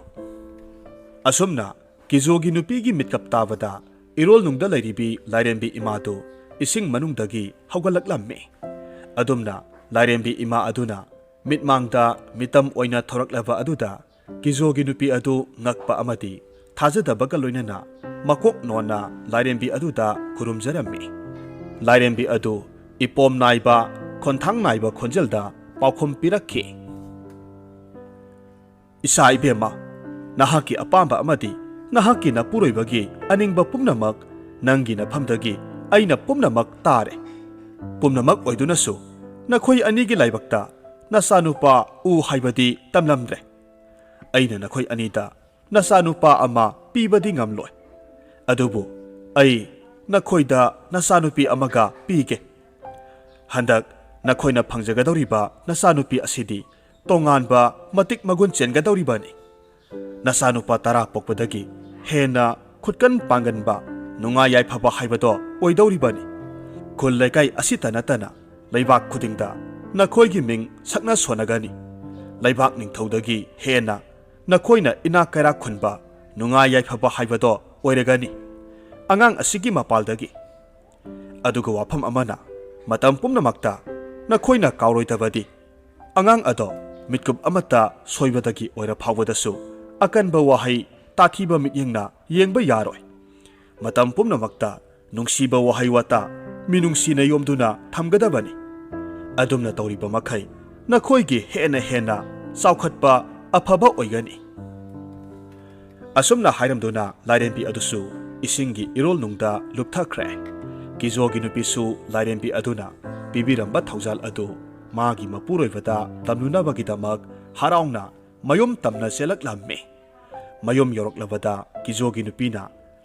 ꯑꯁꯨꯝꯅ ꯀꯤꯖꯣꯒꯤ ꯅꯨꯄꯤꯒꯤ ꯃꯤꯠꯀꯞ ꯇꯥꯕꯗ ꯏꯔꯣꯜꯅꯨꯡꯗ ꯂꯩꯔꯤꯕꯤ ꯂꯥꯏꯔꯦꯝꯕꯤ ꯏꯃꯥꯗꯨ ꯏꯁꯤꯡ ꯃꯅꯨꯡꯗꯒꯤ ꯍꯧꯒꯠꯂꯛꯂꯝꯃꯤ꯫ ꯑꯗꯨꯝꯅ ꯂꯥꯏꯔꯦꯝꯕꯤ ꯏꯃꯥ ꯑꯗꯨꯅ ꯃꯤꯠꯃꯥꯡꯗ ꯃꯤꯇꯝ ꯑꯣꯏꯅ ꯊꯣꯔꯛꯂꯕ ꯑꯗꯨꯗ ꯀꯤꯖꯣꯒꯤ ꯅꯨꯄꯤ ꯑꯗꯨ ꯉꯛꯄ ꯑꯃꯗꯤ ꯊꯥꯖꯗꯕꯒ ꯂꯣꯏꯅꯅ ꯃꯀꯣꯛ ꯅꯣꯟꯅ ꯂꯥꯏꯔꯦꯝꯕꯤ ꯑꯗꯨꯗ ꯈꯨꯔꯨꯝꯖꯔꯝꯃꯤ꯫ ꯂꯥꯏꯔꯦꯝꯕꯤ ꯑꯗꯨ ꯏꯄꯣꯝ ꯅꯥꯏꯕ, ꯈꯣꯟꯊꯥꯡ ꯅꯥꯏꯕ ꯈꯣꯟꯖꯦꯜꯗ ꯄꯥꯎꯈꯨꯝ ꯄꯤꯔꯛꯈꯤ꯫ "ꯏꯆꯥ ꯏꯕꯦꯝꯃ, ꯅꯍꯥꯛꯀꯤ ꯑꯄꯥꯝꯕ ꯑꯃꯗꯤ ꯅꯍꯥꯛꯀꯤ ꯅꯄꯨꯔꯣꯏꯕꯒꯤ ꯑꯅꯤꯡꯕ ꯄꯨꯝꯅꯃꯛ ꯅꯪꯒꯤ ꯅꯐꯝꯗꯒꯤ ꯑꯩꯅ ꯄꯨꯝꯅꯃꯛ ꯇꯥꯔꯦ꯫ ꯄꯨꯝꯅꯃꯛ ꯑꯣꯏꯗꯨꯅꯁꯨ ꯅꯈꯣꯏ ꯑꯅꯤꯒꯤ ꯂꯥꯏꯕꯛꯇ ꯅꯆꯥꯅꯨꯄꯥ ꯎ ꯍꯥꯏꯕꯗꯤ ꯇꯝꯂꯝꯗ꯭ꯔꯦ꯫ ꯑꯩꯅ ꯅꯈꯣꯏ ꯑꯅꯤꯗ ꯅꯆꯥꯅꯨꯄꯥ ꯑꯃ ꯄꯤꯕꯗꯤ ꯉꯝꯂꯣꯏ꯫ ꯑꯗꯨꯕꯨ ꯑꯩ ꯅꯈꯣꯏꯗ ꯅꯆꯥꯅꯨꯄꯤ ꯑꯃꯒ ꯄꯤꯒꯦ꯫ ꯍꯟꯗꯛ ꯅꯈꯣꯏꯅ ꯐꯪꯖꯒꯗꯧꯔꯤꯕ ꯅꯆꯥꯅꯨꯄꯤ ꯑꯁꯤꯗꯤ ꯇꯣꯉꯥꯟꯕ, ꯃꯇꯤꯛ ꯃꯒꯨꯟ ꯆꯦꯟꯒꯗꯧꯔꯤꯕꯅꯤ꯫ ꯅꯆꯥꯅꯨꯄꯥ ꯇꯔꯥ ꯄꯣꯛꯄꯗꯒꯤ ꯍꯦꯟꯅ ꯈꯨꯠꯀꯟ ꯄꯥꯡꯒꯟꯕ, ꯅꯨꯡꯉꯥꯏ ꯌꯥꯏꯐꯕ ꯍꯥꯏꯕꯗꯣ ꯑꯣꯏꯗꯧꯔꯤꯕꯅꯤ꯫ ꯈꯨꯜ ꯂꯩꯀꯥꯏ ꯑꯁꯤꯇ ꯅꯠꯇꯅ ꯂꯩꯕꯥꯛ ꯈꯨꯗꯤꯡꯗ ꯅꯈꯣꯏꯒꯤ ꯃꯤꯡ ꯁꯛꯅ ꯁꯣꯟꯅꯒꯅꯤ꯫ ꯂꯩꯕꯥꯛ ꯅꯤꯡꯊꯧꯗꯒꯤ ꯍꯦꯟꯅ ꯅꯈꯣꯏꯅ ꯏꯅꯥꯛ ꯀꯩꯔꯥꯛ ꯈꯨꯟꯕ, ꯅꯨꯡꯉꯥꯏ ꯌꯥꯏꯐꯕ ꯍꯥꯏꯕꯗꯣ ꯑꯣꯏꯔꯒꯅꯤ ꯑꯉꯥꯡ ꯑꯁꯤꯒꯤ ꯃꯄꯥꯜꯗꯒꯤ꯫ ꯑꯗꯨꯒ ꯋꯥꯐꯝ ꯑꯃꯅ, ꯃꯇꯝ ꯄꯨꯝꯅꯃꯛꯇ ꯅꯈꯣꯏꯅ ꯀꯥꯎꯔꯣꯏꯗꯕꯗꯤ, ꯑꯉꯥꯡ ꯑꯗꯣ ꯃꯤꯠꯀꯨꯞ ꯑꯃꯠꯇ ꯁꯣꯏꯕꯗꯒꯤ ꯑꯣꯏꯔ ꯐꯥꯎꯕꯗꯁꯨ ꯑꯀꯟꯕ ꯋꯥꯍꯩ, ꯇꯥꯊꯤꯕ ꯃꯤꯠꯌꯦꯡꯅ ꯌꯦꯡꯕ ꯌꯥꯔꯣꯏ꯫ ꯃꯇꯝ ꯄꯨꯝꯅꯃꯛꯇ ꯅꯨꯡꯁꯤꯕ ꯋꯥꯍꯩ ꯋꯥꯇꯥ ꯃꯤꯅꯨꯡꯁꯤꯅ ꯌꯣꯝꯗꯨꯅ ꯊꯝꯒꯗꯕꯅꯤ꯫ ꯑꯗꯨꯝꯅ ꯇꯧꯔꯤꯕ ꯃꯈꯩ ꯅꯈꯣꯏꯒꯤ ꯍꯦꯟꯅ ꯍꯦꯟꯅ ꯆꯥꯎꯈꯠꯄ, ꯑꯐꯕ ꯑꯣꯏꯒꯅꯤ꯫ ꯑꯁꯨꯝꯅ ꯍꯥꯏꯔꯝꯗꯨꯅ ꯂꯥꯏꯔꯦꯝꯕꯤ ꯑꯗꯨꯁꯨ ꯏꯁꯤꯡꯒꯤ ꯏꯔꯣꯜꯅꯨꯡꯗ ꯂꯨꯞꯊꯈ꯭ꯔꯦ꯫ ꯀꯤꯖꯣꯒꯤ ꯅꯨꯄꯤꯁꯨ ꯂꯥꯏꯔꯦꯝꯕꯤ ꯑꯗꯨꯅ ꯄꯤꯕꯤꯔꯝꯕ ꯊꯧꯖꯥꯜ ꯑꯗꯨ ꯃꯥꯒꯤ ꯃꯄꯨꯔꯣꯏꯕꯗ ꯇꯝꯂꯨꯅꯕꯒꯤꯗꯃꯛ ꯍꯔꯥꯎꯅ ꯃꯌꯨꯝ ꯇꯝꯅ ꯆꯦꯜꯂꯛꯂꯝꯃꯤ꯫ ꯃꯌꯨꯝ ꯌꯧꯔꯛꯂꯕꯗ ꯀꯤꯖꯣꯒꯤ ꯅꯨꯄꯤꯅ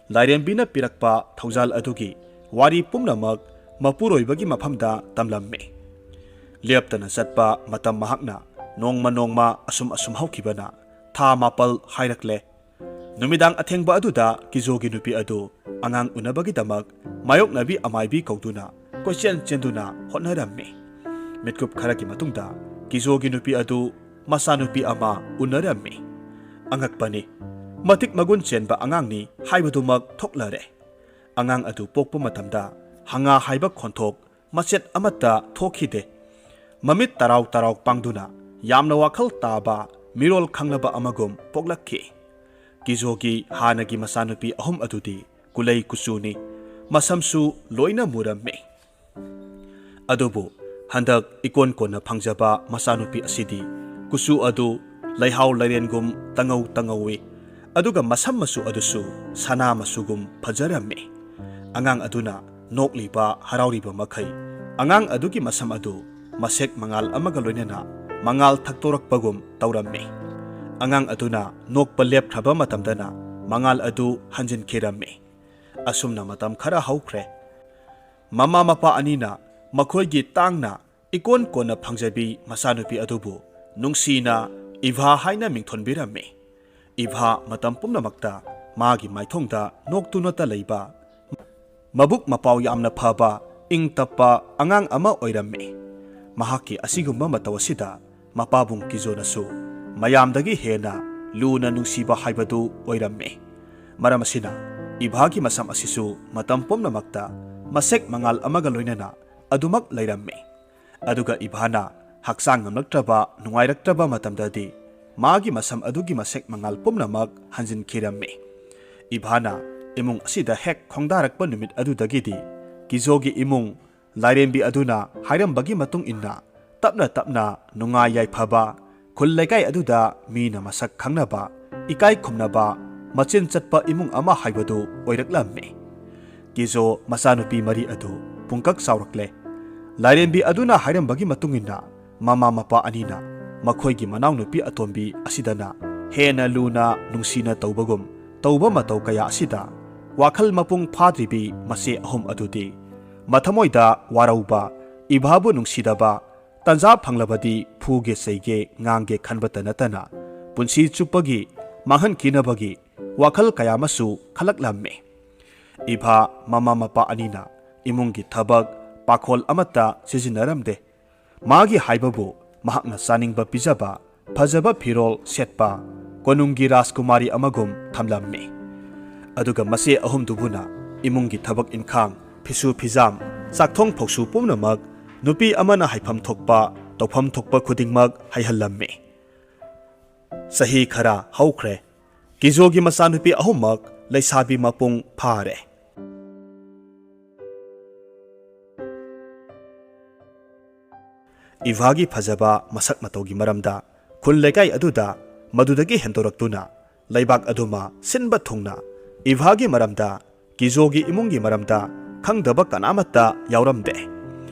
ꯂꯥꯏꯔꯦꯝꯕꯤꯅ ꯄꯤꯔꯛꯄ ꯊꯧꯖꯥꯜ ꯑꯗꯨꯒꯤ ꯋꯥꯔꯤ ꯄꯨꯝꯅꯃꯛ ꯃꯄꯨꯔꯣꯏꯕꯒꯤ ꯃꯐꯝꯗ ꯇꯝꯂꯝꯃꯤ꯫ ꯂꯦꯞꯇꯅ ꯆꯠꯄ ꯃꯇꯝ ꯃꯍꯥꯛꯅ ꯅꯣꯡꯃ ꯅꯣꯡꯃ ꯑꯁꯨꯝ ꯑꯁꯨꯝ ꯍꯧꯈꯤꯕꯅ ꯊꯥ ꯃꯥꯄꯜ ꯍꯥꯏꯔꯛꯂꯦ꯫ ꯅꯨꯃꯤꯗꯥꯡ ꯑꯊꯦꯡꯕ ꯑꯗꯨꯗ ꯀꯤꯖꯣꯒꯤ ꯅꯨꯄꯤ ꯑꯗꯨ ꯑꯉꯥꯡ ꯎꯅꯕꯒꯤꯗꯃꯛ ꯃꯥꯌꯣꯛꯅꯕꯤ ꯑꯃꯥꯏꯕꯤ ꯀꯧꯗꯨꯅ ꯀꯣꯏꯆꯦꯟ ꯆꯦꯟꯗꯨꯅ ꯍꯣꯠꯅꯔꯝꯃꯤ꯫ ꯃꯤꯠꯀꯨꯞ ꯈꯔꯒꯤ ꯃꯇꯨꯡꯗ ꯀꯤꯖꯣꯒꯤ ꯅꯨꯄꯤ ꯑꯗꯨ ꯃꯆꯥꯅꯨꯄꯤ ꯑꯃ ꯎꯅꯔꯝꯃꯤ꯫ ꯑꯉꯛꯄꯅꯤ, ꯃꯇꯤꯛ ꯃꯒꯨꯟ ꯆꯦꯟꯕ ꯑꯉꯥꯡꯅꯤ ꯍꯥꯏꯕꯗꯨꯃꯛ ꯊꯣꯛꯂꯔꯦ꯫ ꯑꯉꯥꯡ ꯑꯗꯨ ꯄꯣꯛꯄ ꯃꯇꯝꯗ ꯍꯪꯉꯥ ꯍꯥꯏꯕ ꯈꯣꯟꯊꯣꯛ ꯃꯆꯦꯠ ꯑꯃꯠꯇ ꯊꯣꯛꯈꯤꯗꯦ꯫ ꯃꯃꯤꯠ ꯇꯔꯥꯎ ꯇꯔꯥꯎ ꯄꯥꯡꯗꯨꯅ ꯌꯥꯝꯅ ꯋꯥꯈꯜ ꯇꯥꯕ, ꯃꯤꯔꯣꯜ ꯈꯪꯂꯕ ꯑꯃꯒꯨꯝ ꯄꯣꯛꯂꯛꯈꯤ꯫ ꯀꯤꯖꯣꯒꯤ ꯍꯥꯟꯅꯒꯤ ꯃꯆꯥꯅꯨꯄꯤ ꯑꯍꯨꯝ ꯑꯗꯨꯗꯤ ꯀꯨꯂꯩ ꯀꯨꯆꯨꯅꯤ, ꯃꯁꯝꯁꯨ ꯂꯣꯏꯅ ꯃꯨꯔꯝꯃꯤ꯫ ꯑꯗꯨꯕꯨ ꯍꯟꯗꯛ ꯏꯀꯣꯟ ꯀꯣꯟꯅ ꯐꯪꯖꯕ ꯃꯆꯥꯅꯨꯄꯤ ꯑꯁꯤꯗꯤ ꯀꯨꯆꯨ ꯑꯗꯨ ꯂꯩꯍꯥꯎ ꯂꯩꯔꯦꯟꯒꯨꯝ ꯇꯉꯧ ꯇꯉꯧꯏ, ꯑꯗꯨꯒ ꯃꯁꯝ ꯃꯆꯨ ꯑꯗꯨꯁꯨ ꯁꯅꯥ ꯃꯆꯨꯒꯨꯝ ꯐꯖꯔꯝꯃꯤ꯫ ꯑꯉꯥꯡ ꯑꯗꯨꯅ ꯅꯣꯛꯂꯤꯕ, ꯍꯔꯥꯎꯔꯤꯕ ꯃꯈꯩ ꯑꯉꯥꯡ ꯑꯗꯨꯒꯤ ꯃꯁꯝ ꯑꯗꯨ ꯃꯁꯦꯛ ꯃꯉꯥꯜ ꯑꯃꯒ ꯂꯣꯏꯅꯅ ꯃꯉꯥꯜ ꯊꯛꯇꯣꯔꯛꯄꯒꯨꯝ ꯇꯧꯔꯝꯃꯤ꯫ ꯑꯉꯥꯡ ꯑꯗꯨꯅ ꯅꯣꯛꯄ ꯂꯦꯞꯈ꯭ꯔꯕ ꯃꯇꯝꯗꯅ ꯃꯉꯥꯜ ꯑꯗꯨ ꯍꯟꯖꯤꯟꯈꯤꯔꯝꯃꯤ꯫ ꯑꯁꯨꯝꯅ ꯃꯇꯝ ꯈꯔ ꯍꯧꯈ꯭ꯔꯦ꯫ ꯃꯃꯥ ꯃꯄꯥ ꯑꯅꯤꯅ ꯃꯈꯣꯏꯒꯤ ꯇꯥꯡꯅ ꯏꯀꯣꯟ ꯀꯣꯟꯅ ꯐꯪꯖꯕꯤ ꯃꯆꯥꯅꯨꯄꯤ ꯑꯗꯨꯕꯨ ꯅꯨꯡꯁꯤꯅ ꯏꯚꯥ ꯍꯥꯏꯅ ꯃꯤꯡꯊꯣꯟꯕꯤꯔꯝꯃꯤ꯫ ꯏꯚꯥ ꯃꯇꯝ ꯄꯨꯝꯅꯃꯛꯇ ꯃꯥꯒꯤ ꯃꯥꯏꯊꯣꯡꯗ ꯅꯣꯛꯇꯨꯅꯇ ꯂꯩꯕ, ꯃꯕꯨꯛ ꯃꯄꯥꯎ ꯌꯥꯝꯅ ꯐꯕ, ꯏꯪ ꯇꯞꯄ ꯑꯉꯥꯡ ꯑꯃ ꯑꯣꯏꯔꯝꯃꯤ꯫ ꯃꯍꯥꯛꯀꯤ ꯑꯁꯤꯒꯨꯝꯕ ꯃꯇꯧ ꯑꯁꯤꯗ ꯃꯄꯥꯕꯨꯡ ꯀꯤꯖꯣꯅꯁꯨ ꯃꯌꯥꯝꯗꯒꯤ ꯍꯦꯟꯅ ꯂꯨꯅ ꯅꯨꯡꯁꯤꯕ ꯍꯥꯏꯕꯗꯨ ꯑꯣꯏꯔꯝꯃꯤ꯫ ꯃꯔꯝ ꯑꯁꯤꯅ ꯏꯚꯥꯒꯤ ꯃꯁꯝ ꯑꯁꯤꯁꯨ ꯃꯇꯝ ꯄꯨꯝꯅꯃꯛꯇ ꯃꯁꯦꯛ ꯃꯉꯥꯜ ꯑꯃꯒ ꯂꯣꯏꯅꯅ ꯑꯗꯨꯃꯛ ꯂꯩꯔꯝꯃꯤ꯫ ꯑꯗꯨꯒ ꯏꯚꯥꯅ ꯍꯛꯆꯥꯡ ꯉꯝꯂꯛꯇ꯭ꯔꯕ, ꯅꯨꯡꯉꯥꯏꯔꯛꯇ꯭ꯔꯕ ꯃꯇꯝꯗꯗꯤ ꯃꯥꯒꯤ ꯃꯁꯝ ꯑꯗꯨꯒꯤ ꯃꯁꯦꯛ ꯃꯉꯥꯜ ꯄꯨꯝꯅꯃꯛ ꯍꯟꯖꯤꯟꯈꯤꯔꯝꯃꯤ꯫ ꯏꯚꯥꯅ ꯏꯃꯨꯡ ꯑꯁꯤꯗ ꯍꯦꯛ ꯈꯣꯡꯗꯥꯔꯛꯄ ꯅꯨꯃꯤꯠ ꯑꯗꯨꯗꯒꯤꯗꯤ ꯀꯤꯖꯣꯒꯤ ꯏꯃꯨꯡ ꯂꯥꯏꯔꯦꯝꯕꯤ ꯑꯗꯨꯅ ꯍꯥꯏꯔꯝꯕꯒꯤ ꯃꯇꯨꯡ ꯏꯟꯅ ꯇꯞꯅ ꯇꯞꯅ ꯅꯨꯡꯉꯥꯏ ꯌꯥꯏꯐꯕ, ꯈꯨꯜ ꯂꯩꯀꯥꯏ ꯑꯗꯨꯗ ꯃꯤꯅ ꯃꯁꯛ ꯈꯪꯅꯕ, ꯏꯀꯥꯏ ꯈꯨꯝꯅꯕ, ꯃꯆꯤꯟ ꯆꯠꯄ ꯏꯃꯨꯡ ꯑꯃ ꯍꯥꯏꯕꯗꯨ ꯑꯣꯏꯔꯛꯂꯝꯃꯤ꯫ ꯀꯤꯖꯣ ꯃꯆꯥꯅꯨꯄꯤ ꯃꯔꯤ ꯑꯗꯨ ꯄꯨꯡꯀꯛ ꯆꯥꯎꯔꯛꯂꯦ꯫ ꯂꯥꯏꯔꯦꯝꯕꯤ ꯑꯗꯨꯅ ꯍꯥꯏꯔꯝꯕꯒꯤ ꯃꯇꯨꯡ ꯏꯟꯅ ꯃꯃꯥ ꯃꯄꯥ ꯑꯅꯤꯅ ꯃꯈꯣꯏꯒꯤ ꯃꯅꯥꯎꯅꯨꯄꯤ ꯑꯇꯣꯝꯕꯤ ꯑꯁꯤꯗꯅ ꯍꯦꯟꯅ ꯂꯨꯅ ꯅꯨꯡꯁꯤꯅ ꯇꯧꯕꯒꯨꯝ ꯇꯧꯕ ꯃꯇꯧ ꯀꯌꯥ ꯑꯁꯤꯗ ꯋꯥꯈꯜ ꯃꯄꯨꯡ ꯐꯥꯗ꯭ꯔꯤꯕꯤ ꯃꯆꯦ ꯑꯍꯨꯝ ꯑꯗꯨꯗꯤ ꯃꯊꯃꯣꯏꯗ ꯋꯥꯔꯧꯕ, ꯏꯚꯥꯕꯨ ꯅꯨꯡꯁꯤꯗꯕ, ꯇꯟꯖꯥ ꯐꯪꯂꯕꯗꯤ ꯐꯨꯒꯦ ꯆꯩꯒꯦ ꯉꯥꯡꯒꯦ ꯈꯟꯕꯇ ꯅꯠꯇꯅ ꯄꯨꯟꯁꯤ ꯆꯨꯞꯄꯒꯤ ꯃꯥꯡꯍꯟꯈꯤꯅꯕꯒꯤ ꯋꯥꯈꯜ ꯀꯌꯥ ꯑꯃꯁꯨ ꯈꯜꯂꯛꯂꯝꯃꯤ꯫ ꯏꯚꯥ ꯃꯃꯥ ꯃꯄꯥ ꯑꯅꯤꯅ ꯏꯃꯨꯡꯒꯤ ꯊꯕꯛ ꯄꯥꯈꯣꯜ ꯑꯃꯠꯇ ꯁꯤꯖꯤꯟꯅꯔꯝꯗꯦ꯫ ꯃꯥꯒꯤ ꯍꯥꯏꯕꯕꯨ ꯃꯍꯥꯛꯅ ꯆꯥꯅꯤꯡꯕ ꯄꯤꯖꯕ, ꯐꯖꯕ ꯐꯤꯔꯣꯜ ꯁꯦꯠꯄ, ꯀꯣꯅꯨꯡꯒꯤ ꯔꯥꯖꯀꯨꯃꯥꯔꯤ ꯑꯃꯒꯨꯝ ꯊꯝꯂꯝꯃꯤ꯫ ꯑꯗꯨꯒ ꯃꯆꯦ ꯑꯍꯨꯝꯗꯨꯕꯨꯅ ꯏꯃꯨꯡꯒꯤ ꯊꯕꯛ ꯏꯟꯈꯥꯡ, ꯐꯤꯁꯨ ꯐꯤꯖꯥꯝ, ꯆꯥꯛꯊꯣꯡ ꯐꯧꯁꯨ ꯄꯨꯝꯅꯃꯛ ꯅꯨꯄꯤ ꯑꯃꯅ ꯍꯥꯏꯐꯝ ꯊꯣꯛꯄ, ꯇꯧꯐꯝ ꯊꯣꯛꯄ ꯈꯨꯗꯤꯡꯃꯛ ꯍꯩꯍꯜꯂꯝꯃꯤ꯫ ꯆꯍꯤ ꯈꯔ ꯍꯧꯈ꯭ꯔꯦ꯫ ꯀꯤꯖꯣꯒꯤ ꯃꯆꯥꯅꯨꯄꯤ ꯑꯍꯨꯝꯃꯛ ꯂꯩꯁꯥꯕꯤ ꯃꯄꯨꯡ ꯐꯥꯔꯦ꯫ ꯏꯚꯥꯒꯤ ꯐꯖꯕ ꯃꯁꯛ ꯃꯇꯧꯒꯤ ꯃꯔꯝꯗ ꯈꯨꯜ ꯂꯩꯀꯥꯏ ꯑꯗꯨꯗ ꯃꯗꯨꯗꯒꯤ ꯍꯦꯟꯗꯣꯔꯛꯇꯨꯅ ꯂꯩꯕꯥꯛ ꯑꯗꯨꯃ ꯁꯤꯟꯕ ꯊꯨꯡꯅ ꯏꯚꯥꯒꯤ ꯃꯔꯝꯗ, ꯀꯤꯖꯣꯒꯤ ꯏꯃꯨꯡꯒꯤ ꯃꯔꯝꯗ ꯈꯪꯗꯕ ꯀꯅꯥꯃꯠꯇ ꯌꯥꯎꯔꯝꯗꯦ꯫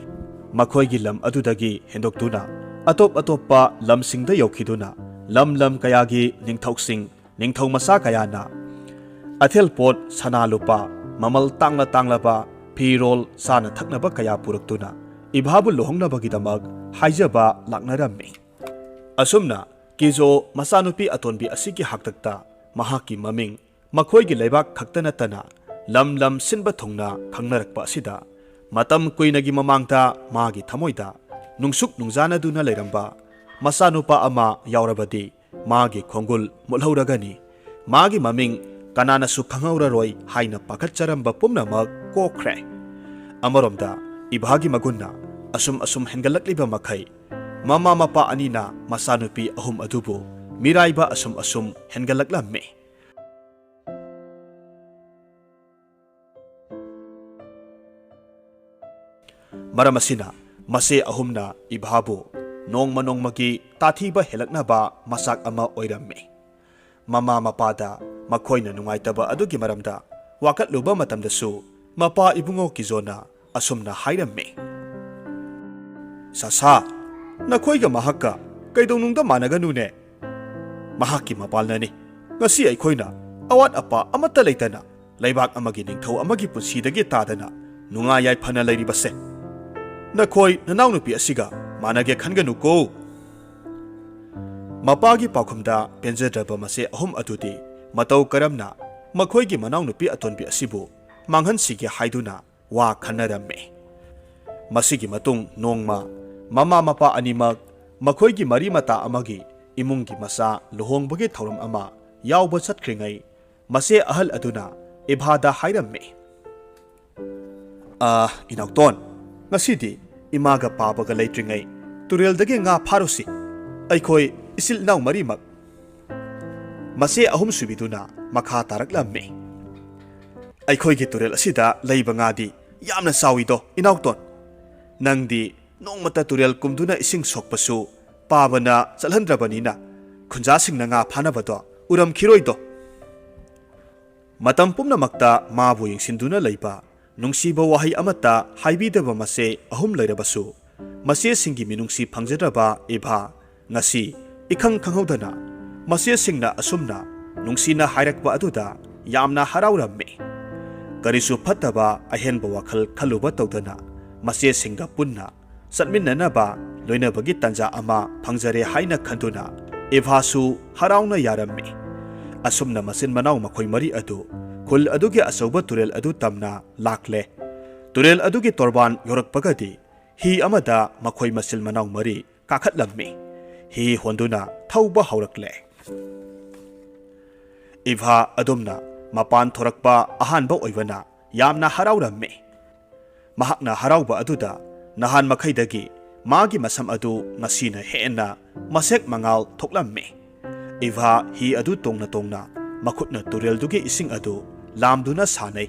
ꯃꯈꯣꯏꯒꯤ ꯂꯝ ꯑꯗꯨꯗꯒꯤ ꯍꯦꯟꯗꯣꯛꯇꯨꯅ ꯑꯇꯣꯞ ꯑꯇꯣꯞꯄ ꯂꯝꯁꯤꯡꯗ ꯌꯧꯈꯤꯗꯨꯅ ꯂꯝ ꯂꯝ ꯀꯌꯥꯒꯤ ꯅꯤꯡꯊꯧꯁꯤꯡ, ꯅꯤꯡꯊꯧ ꯃꯆꯥ ꯀꯌꯥꯅ ꯑꯊꯦꯜ ꯄꯣꯠ, ꯁꯅꯥ ꯂꯨꯄꯥ, ꯃꯃꯜ ꯇꯥꯡꯂ ꯇꯥꯡꯂꯕ ꯐꯤꯔꯣꯜ, ꯆꯥꯅ ꯊꯛꯅꯕ ꯀꯌꯥ ꯄꯨꯔꯛꯇꯨꯅ ꯏꯚꯥꯕꯨ ꯂꯨꯍꯣꯡꯅꯕꯒꯤꯗꯃꯛ ꯍꯥꯏꯖꯕ ꯂꯥꯛꯅꯔꯝꯃꯤ꯫ ꯑꯁꯨꯝꯅ ꯀꯤꯖꯣ ꯃꯆꯥꯅꯨꯄꯤ ꯑꯇꯣꯟꯕꯤ ꯑꯁꯤꯒꯤ ꯍꯥꯛꯇꯛꯇ ꯃꯍꯥꯛꯀꯤ ꯃꯃꯤꯡ ꯃꯈꯣꯏꯒꯤ ꯂꯩꯕꯥꯛ ꯈꯛꯇ ꯅꯠꯇꯅ ꯂꯝ ꯂꯝ ꯁꯤꯟꯕ ꯊꯨꯡꯅ ꯈꯪꯅꯔꯛꯄ ꯑꯁꯤꯗ ꯃꯇꯝ ꯀꯨꯏꯅꯒꯤ ꯃꯃꯥꯡꯗ ꯃꯥꯒꯤ ꯊꯃꯣꯏꯗ ꯅꯨꯡꯁꯨꯛ ꯅꯨꯡꯖꯥꯅꯗꯨꯅ ꯂꯩꯔꯝꯕ ꯃꯆꯥꯅꯨꯄꯥ ꯑꯃ ꯌꯥꯎꯔꯕꯗꯤ ꯃꯥꯒꯤ ꯈꯣꯡꯒꯨꯜ ꯃꯨꯠꯍꯧꯔꯒꯅꯤ, ꯃꯥꯒꯤ ꯃꯃꯤꯡ ꯀꯅꯥꯅꯁꯨ ꯈꯪꯍꯧꯔꯔꯣꯏ ꯍꯥꯏꯅ ꯄꯥꯈꯠꯆꯔꯝꯕ ꯄꯨꯝꯅꯃꯛ ꯀꯣꯛꯈ꯭ꯔꯦ꯫ ꯑꯃꯔꯣꯝꯗ ꯏꯚꯥꯒꯤ ꯃꯒꯨꯟꯅ ꯑꯁꯨꯝ ꯑꯁꯨꯝ ꯍꯦꯟꯒꯠꯂꯛꯂꯤꯕ ꯃꯈꯩ, ꯃꯃꯥ ꯃꯄꯥ ꯑꯅꯤꯅ ꯃꯆꯥꯅꯨꯄꯤ ꯑꯍꯨꯝ ꯑꯗꯨꯕꯨ ꯃꯤꯔꯥꯏꯕ ꯑꯁꯨꯝ ꯑꯁꯨꯝ ꯍꯦꯟꯒꯠꯂꯛꯂꯝꯃꯤ꯫ ꯃꯔꯝ ꯑꯁꯤꯅ ꯃꯆꯦ ꯑꯍꯨꯝꯅ ꯏꯚꯥꯕꯨ ꯅꯣꯡꯃ ꯅꯣꯡꯃꯒꯤ ꯇꯥꯊꯤꯕ ꯍꯦꯜꯂꯛꯅꯕ ꯃꯆꯥꯛ ꯑꯃ ꯑꯣꯏꯔꯝꯃꯤ꯫ ꯃꯃꯥ ꯃꯄꯥꯗ ꯃꯈꯣꯏꯅ ꯅꯨꯡꯉꯥꯏꯇꯕ ꯑꯗꯨꯒꯤ ꯃꯔꯝꯗ ꯋꯥꯀꯠꯂꯨꯕ ꯃꯇꯝꯗꯁꯨ, ꯃꯄꯥ ꯏꯕꯨꯡꯉꯣ ꯀꯤꯖꯣꯅ ꯑꯁꯨꯝꯅ ꯍꯥꯏꯔꯝꯃꯤ, "ꯁꯥꯁꯥ, ꯅꯈꯣꯏꯒ ꯃꯍꯥꯛꯀ ꯀꯩꯗꯧꯅꯨꯡꯗ ꯃꯥꯟꯅꯒꯅꯨꯅꯦ꯫ ꯃꯍꯥꯛꯀꯤ ꯃꯄꯥꯜꯅꯅꯤ꯫ ꯉꯁꯤ ꯑꯩꯈꯣꯏꯅ ꯑꯋꯥꯠ ꯑꯄꯥ ꯑꯃꯠꯇ ꯂꯩꯇꯅ ꯂꯩꯕꯥꯛ ꯑꯃꯒꯤ ꯅꯤꯡꯊꯧ ꯑꯃꯒꯤ ꯄꯨꯟꯁꯤꯗꯒꯤ ꯇꯥꯗꯅ ꯅꯨꯡꯉꯥꯏ ꯌꯥꯏꯐꯅ ꯂꯩꯔꯤꯕꯁꯦ꯫ ꯅꯈꯣꯏ ꯅꯅꯥꯎꯅꯨꯄꯤ ꯑꯁꯤꯒ ꯃꯥꯟꯅꯒꯦ ꯈꯟꯒꯅꯨꯀꯣ"꯫ ꯃꯄꯥꯒꯤ ꯄꯥꯎꯈꯨꯝꯗ ꯄꯦꯟꯖꯗ꯭ꯔꯕ ꯃꯆꯦ ꯑꯍꯨꯝ ꯑꯗꯨꯗꯤ ꯃꯇꯧ ꯀꯔꯝꯅ ꯃꯈꯣꯏꯒꯤ ꯃꯅꯥꯎꯅꯨꯄꯤ ꯑꯇꯣꯟꯕꯤ ꯑꯁꯤꯕꯨ ꯃꯥꯡꯍꯟꯁꯤꯒꯦ ꯍꯥꯏꯗꯨꯅ ꯋꯥ ꯈꯟꯅꯔꯝꯃꯤ꯫ ꯃꯁꯤꯒꯤ ꯃꯇꯨꯡ ꯅꯣꯡꯃ ꯃꯃꯥ ꯃꯄꯥ ꯑꯅꯤꯃꯛ ꯃꯈꯣꯏꯒꯤ ꯃꯔꯤ ꯃꯇꯥ ꯑꯃꯒꯤ ꯏꯃꯨꯡꯒꯤ ꯃꯆꯥ ꯂꯨꯍꯣꯡꯕꯒꯤ ꯊꯧꯔꯝ ꯑꯃ ꯌꯥꯎꯕ ꯆꯠꯈ꯭ꯔꯤꯉꯩ, ꯃꯆꯦ ꯑꯍꯜ ꯑꯗꯨꯅ ꯏꯚꯥꯗ ꯍꯥꯏꯔꯝꯃꯤ, "ꯑꯥ, ꯏꯅꯥꯎꯇꯣꯟ, ꯉꯁꯤꯗꯤ ꯏꯃꯥꯒ ꯄꯥꯕꯒ ꯂꯩꯇ꯭ꯔꯤꯉꯩ ꯇꯨꯔꯦꯜꯗꯒꯤ ꯉꯥ ꯐꯥꯔꯨꯁꯤ, ꯑꯩꯈꯣꯏ ꯏꯆꯤꯜ ꯏꯅꯥꯎ ꯃꯔꯤꯃꯛ"꯫ ꯃꯆꯦ ꯑꯍꯨꯝꯁꯨꯕꯤꯗꯨꯅ ꯃꯈꯥ ꯇꯥꯔꯛꯂꯝꯃꯤ, "ꯑꯩꯈꯣꯏꯒꯤ ꯇꯨꯔꯦꯜ ꯑꯁꯤꯗ ꯂꯩꯕ ꯉꯥꯗꯤ ꯌꯥꯝꯅ ꯆꯥꯎꯏꯗꯣ, ꯏꯅꯥꯎꯇꯣꯟ꯫ ꯅꯪꯗꯤ ꯅꯣꯡꯃꯇ ꯇꯨꯔꯦꯜ ꯀꯨꯝꯗꯨꯅ ꯏꯁꯤꯡ ꯁꯣꯛꯄꯁꯨ ꯄꯥꯕꯅ ꯆꯠꯍꯟꯗ꯭ꯔꯕꯅꯤꯅ ꯈꯨꯟꯖꯥꯁꯤꯡꯅ ꯉꯥ ꯐꯥꯅꯕꯗꯣ ꯎꯔꯝꯈꯤꯔꯣꯏꯗꯣ"꯫ ꯃꯇꯝ ꯄꯨꯝꯅꯃꯛꯇ ꯃꯥꯕꯨ ꯌꯦꯡꯁꯤꯟꯗꯨꯅ ꯂꯩꯕ, ꯅꯨꯡꯁꯤꯕ ꯋꯥꯍꯩ ꯑꯃꯠꯇ ꯍꯥꯏꯕꯤꯗꯕ ꯃꯆꯦ ꯑꯍꯨꯝ ꯂꯩꯔꯕꯁꯨ, ꯃꯆꯦꯁꯤꯡꯒꯤ ꯃꯤꯅꯨꯡꯁꯤ ꯐꯪꯖꯗ꯭ꯔꯕ ꯏꯚꯥ ꯉꯁꯤ ꯏꯈꯪ ꯈꯪꯍꯧꯗꯅ ꯃꯆꯦꯁꯤꯡꯅ ꯑꯁꯨꯝꯅ ꯅꯨꯡꯁꯤꯅ ꯍꯥꯏꯔꯛꯄ ꯑꯗꯨꯗ ꯌꯥꯝꯅ ꯍꯔꯥꯎꯔꯝꯃꯤ꯫ ꯀꯔꯤꯁꯨ ꯐꯠꯇꯕ ꯑꯍꯦꯟꯕ ꯋꯥꯈꯜ ꯈꯜꯂꯨꯕ ꯇꯧꯗꯅ ꯃꯆꯦꯁꯤꯡꯒ ꯄꯨꯟꯅ ꯆꯠꯃꯤꯟꯅꯅꯕ ꯂꯣꯏꯅꯕꯒꯤ ꯇꯥꯟꯖꯥ ꯑꯃ ꯐꯪꯖꯔꯦ ꯍꯥꯏꯅ ꯈꯟꯗꯨꯅ ꯏꯚꯥꯁꯨ ꯍꯔꯥꯎꯅ ꯌꯥꯔꯝꯃꯤ꯫ ꯑꯁꯨꯝꯅ ꯃꯆꯤꯟ ꯃꯅꯥꯎ ꯃꯈꯣꯏ ꯃꯔꯤ ꯑꯗꯨ ꯈꯨꯜ ꯑꯗꯨꯒꯤ ꯑꯆꯧꯕ ꯇꯨꯔꯦꯜ ꯑꯗꯨ ꯇꯝꯅ ꯂꯥꯛꯂꯦ꯫ ꯇꯨꯔꯦꯜ ꯑꯗꯨꯒꯤ ꯇꯣꯔꯕꯥꯟ ꯌꯧꯔꯛꯄꯒꯗꯤ ꯍꯤ ꯑꯃꯗ ꯃꯈꯣꯏ ꯃꯆꯤꯟ ꯃꯅꯥꯎ ꯃꯔꯤ ꯀꯥꯈꯠꯂꯝꯃꯤ꯫ ꯍꯤ ꯍꯣꯟꯗꯨꯅ ꯊꯧꯕ ꯍꯧꯔꯛꯂꯦ꯫ ꯏꯚꯥ ꯑꯗꯨꯝꯅ ꯃꯄꯥꯟ ꯊꯣꯔꯛꯄ ꯑꯍꯥꯟꯕ ꯑꯣꯏꯕꯅ ꯌꯥꯝꯅ ꯍꯔꯥꯎꯔꯝꯃꯤ꯫ ꯃꯍꯥꯛꯅ ꯍꯔꯥꯎꯕ ꯑꯗꯨꯗ ꯅꯍꯥꯟ ꯃꯈꯩꯗꯒꯤ ꯃꯥꯒꯤ ꯃꯁꯝ ꯑꯗꯨ ꯉꯁꯤꯅ ꯍꯦꯟꯅ ꯃꯁꯦꯛ ꯃꯉꯥꯜ ꯊꯣꯛꯂꯝꯃꯤ꯫ ꯏꯚꯥ ꯍꯤ ꯑꯗꯨ ꯇꯣꯡꯅ ꯇꯣꯡꯅ ꯃꯈꯨꯠꯅ ꯇꯨꯔꯦꯜꯗꯨꯒꯤ ꯏꯁꯤꯡ ꯑꯗꯨ ꯂꯥꯝꯗꯨꯅ ꯁꯥꯟꯅꯩ꯫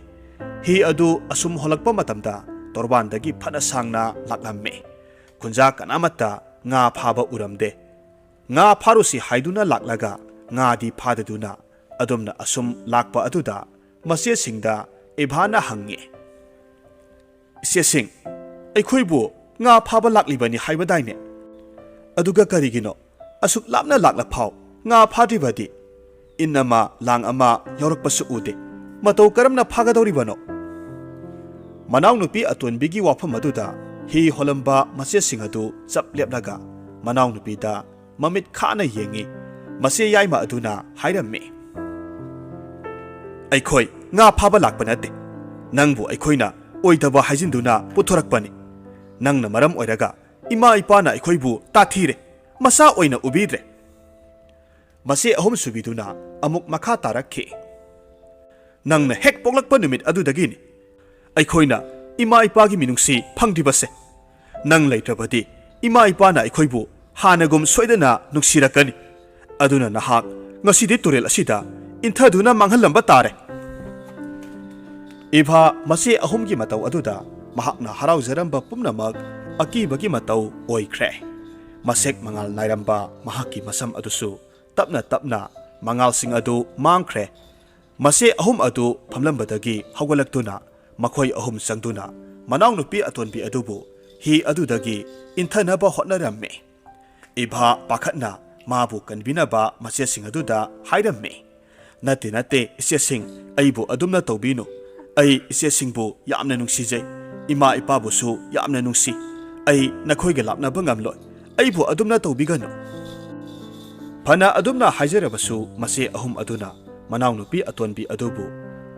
ꯍꯤ ꯑꯗꯨ ꯑꯁꯨꯝ ꯍꯣꯜꯂꯛꯄ ꯃꯇꯝꯗ ꯇꯣꯔꯕꯥꯟꯗꯒꯤ ꯐꯅ ꯁꯥꯡꯅ ꯂꯥꯛꯂꯝꯃꯤ꯫ ꯈꯨꯟꯖꯥ ꯀꯅꯥꯃꯠꯇ ꯉꯥ ꯐꯥꯕ ꯎꯔꯝꯗꯦ꯫ ꯉꯥ ꯐꯥꯔꯨꯁꯤ ꯍꯥꯏꯗꯨꯅ ꯂꯥꯛꯂꯒ ꯉꯥꯗꯤ ꯐꯥꯗꯗꯨꯅ ꯑꯗꯨꯝꯅ ꯑꯁꯨꯝ ꯂꯥꯛꯄ ꯑꯗꯨꯗ ꯃꯆꯦꯁꯤꯡꯗ ꯏꯚꯥꯅ ꯍꯪꯉꯤ, "ꯏꯆꯦꯁꯤꯡ, ꯑꯩꯈꯣꯏꯕꯨ ꯉꯥ ꯐꯥꯕ ꯂꯥꯛꯂꯤꯕꯅꯤ ꯍꯥꯏꯕꯗꯥꯏꯅꯦ? ꯑꯗꯨꯒ ꯀꯔꯤꯒꯤꯅꯣ ꯑꯁꯨꯛ ꯂꯥꯞꯅ ꯂꯥꯛꯂꯐꯥꯎ ꯉꯥ ꯐꯥꯗ꯭ꯔꯤꯕꯗꯤ? ꯏꯟ ꯑꯃ ꯂꯥꯡ ꯑꯃ ꯌꯥꯎꯔꯛꯄꯁꯨ ꯎꯗꯦ꯫ ꯃꯇꯧ ꯀꯔꯝꯅ ꯐꯥꯒꯗꯧꯔꯤꯕꯅꯣ?" ꯃꯅꯥꯎꯅꯨꯄꯤ ꯑꯇꯣꯟꯕꯤꯒꯤ ꯋꯥꯐꯝ ꯑꯗꯨꯗ ꯍꯤ ꯍꯣꯜꯂꯝꯕ ꯃꯆꯦꯁꯤꯡ ꯑꯗꯨ ꯆꯞ ꯂꯦꯞꯂꯒ ꯃꯅꯥꯎꯅꯨꯄꯤꯗ ꯃꯃꯤꯠ ꯈꯥꯅ ꯌꯦꯡꯉꯤ꯫ ꯃꯆꯦ ꯌꯥꯏꯃ ꯑꯗꯨꯅ ꯍꯥꯏꯔꯝꯃꯤ, "ꯑꯩꯈꯣꯏ ꯉꯥ ꯐꯥꯕ ꯂꯥꯛꯄ ꯅꯠꯇꯦ꯫ ꯅꯪꯕꯨ ꯑꯩꯈꯣꯏꯅ ꯑꯣꯏꯗꯕ ꯍꯥꯏꯖꯤꯟꯗꯨꯅ ꯄꯨꯊꯣꯔꯛꯄꯅꯤ꯫ ꯅꯪꯅ ꯃꯔꯝ ꯑꯣꯏꯔꯒ ꯏꯃꯥ ꯏꯄꯥꯅ ꯑꯩꯈꯣꯏꯕꯨ ꯇꯥꯊꯤꯔꯦ, ꯃꯆꯥ ꯑꯣꯏꯅ ꯎꯕꯤꯗ꯭ꯔꯦ꯫" ꯃꯆꯦ ꯑꯍꯨꯝꯁꯨꯕꯤꯗꯨꯅ ꯑꯃꯨꯛ ꯃꯈꯥ ꯇꯥꯔꯛꯈꯤ, "ꯅꯪꯅ ꯍꯦꯛ ꯄꯣꯛꯂꯛꯄ ꯅꯨꯃꯤꯠ ꯑꯗꯨꯗꯒꯤꯅꯤ ꯑꯩꯈꯣꯏꯅ ꯏꯃꯥ ꯏꯄꯥꯒꯤ ꯃꯤꯅꯨꯡꯁꯤ ꯐꯪꯗ꯭ꯔꯤꯕꯁꯦ꯫ ꯅꯪ ꯂꯩꯇ꯭ꯔꯕꯗꯤ ꯏꯃꯥ ꯏꯄꯥꯅ ꯑꯩꯈꯣꯏꯕꯨ ꯍꯥꯟꯅꯒꯨꯝ ꯁꯣꯏꯗꯅ ꯅꯨꯡꯁꯤꯔꯛꯀꯅꯤ꯫ ꯑꯗꯨꯅ ꯅꯍꯥꯛ ꯉꯁꯤꯗꯤ ꯇꯨꯔꯦꯜ ꯑꯁꯤꯗ ꯏꯟꯊꯗꯨꯅ ꯃꯥꯡꯍꯜꯂꯝꯕ ꯇꯥꯔꯦ꯫" ꯏꯚꯥ ꯃꯆꯦ ꯑꯍꯨꯝꯒꯤ ꯃꯇꯧ ꯑꯗꯨꯗ ꯃꯍꯥꯛꯅ ꯍꯔꯥꯎꯖꯔꯝꯕ ꯄꯨꯝꯅꯃꯛ ꯑꯀꯤꯕꯒꯤ ꯃꯇꯧ ꯑꯣꯏꯈ꯭ꯔꯦ꯫ ꯃꯁꯦꯛ ꯃꯉꯥꯜ ꯅꯥꯏꯔꯝꯕ ꯃꯍꯥꯛꯀꯤ ꯃꯁꯝ ꯑꯗꯨꯁꯨ ꯇꯞꯅ ꯇꯞꯅ ꯃꯉꯥꯜꯁꯤꯡ ꯑꯗꯨ ꯃꯥꯡꯈ꯭ꯔꯦ꯫ ꯃꯆꯦ ꯑꯍꯨꯝ ꯑꯗꯨ ꯐꯝꯂꯝꯕꯗꯒꯤ ꯍꯧꯒꯠꯂꯛꯇꯨꯅ ꯃꯈꯣꯏ ꯑꯍꯨꯝ ꯆꯪꯗꯨꯅ ꯃꯅꯥꯎꯅꯨꯄꯤ ꯑꯇꯣꯟꯕꯤ ꯑꯗꯨꯕꯨ ꯍꯤ ꯑꯗꯨꯗꯒꯤ ꯏꯟꯊꯅꯕ ꯍꯣꯠꯅꯔꯝꯃꯤ꯫ ꯏꯚꯥ ꯄꯥꯈꯠꯅ ꯃꯥꯕꯨ ꯀꯟꯕꯤꯅꯕ ꯃꯆꯦꯁꯤꯡ ꯑꯗꯨꯗ ꯍꯥꯏꯔꯝꯃꯤ, "ꯅꯠꯇꯦ, ꯅꯠꯇꯦ, ꯏꯆꯦꯁꯤꯡ, ꯑꯩꯕꯨ ꯑꯗꯨꯝꯅ ꯇꯧꯕꯤꯅꯨ꯫ ꯑꯩ ꯏꯆꯦꯁꯤꯡꯕꯨ ꯌꯥꯝꯅ ꯅꯨꯡꯁꯤꯖꯩ꯫ ꯏꯃꯥ ꯏꯄꯥꯕꯨꯁꯨ ꯌꯥꯝꯅ ꯅꯨꯡꯁꯤ꯫ ꯑꯩ ꯅꯈꯣꯏꯒ ꯂꯥꯞꯅꯕ ꯉꯝꯂꯣꯏ꯫ ꯑꯩꯕꯨ ꯑꯗꯨꯝꯅ ꯇꯧꯕꯤꯒꯅꯨ꯫" ꯐꯅ ꯑꯗꯨꯝꯅ ꯍꯥꯏꯖꯔꯕꯁꯨ ꯃꯆꯦ ꯑꯍꯨꯝ ꯑꯗꯨꯅ ꯃꯅꯥꯎꯅꯨꯄꯤ ꯑꯇꯣꯟꯕꯤ ꯑꯗꯨꯕꯨ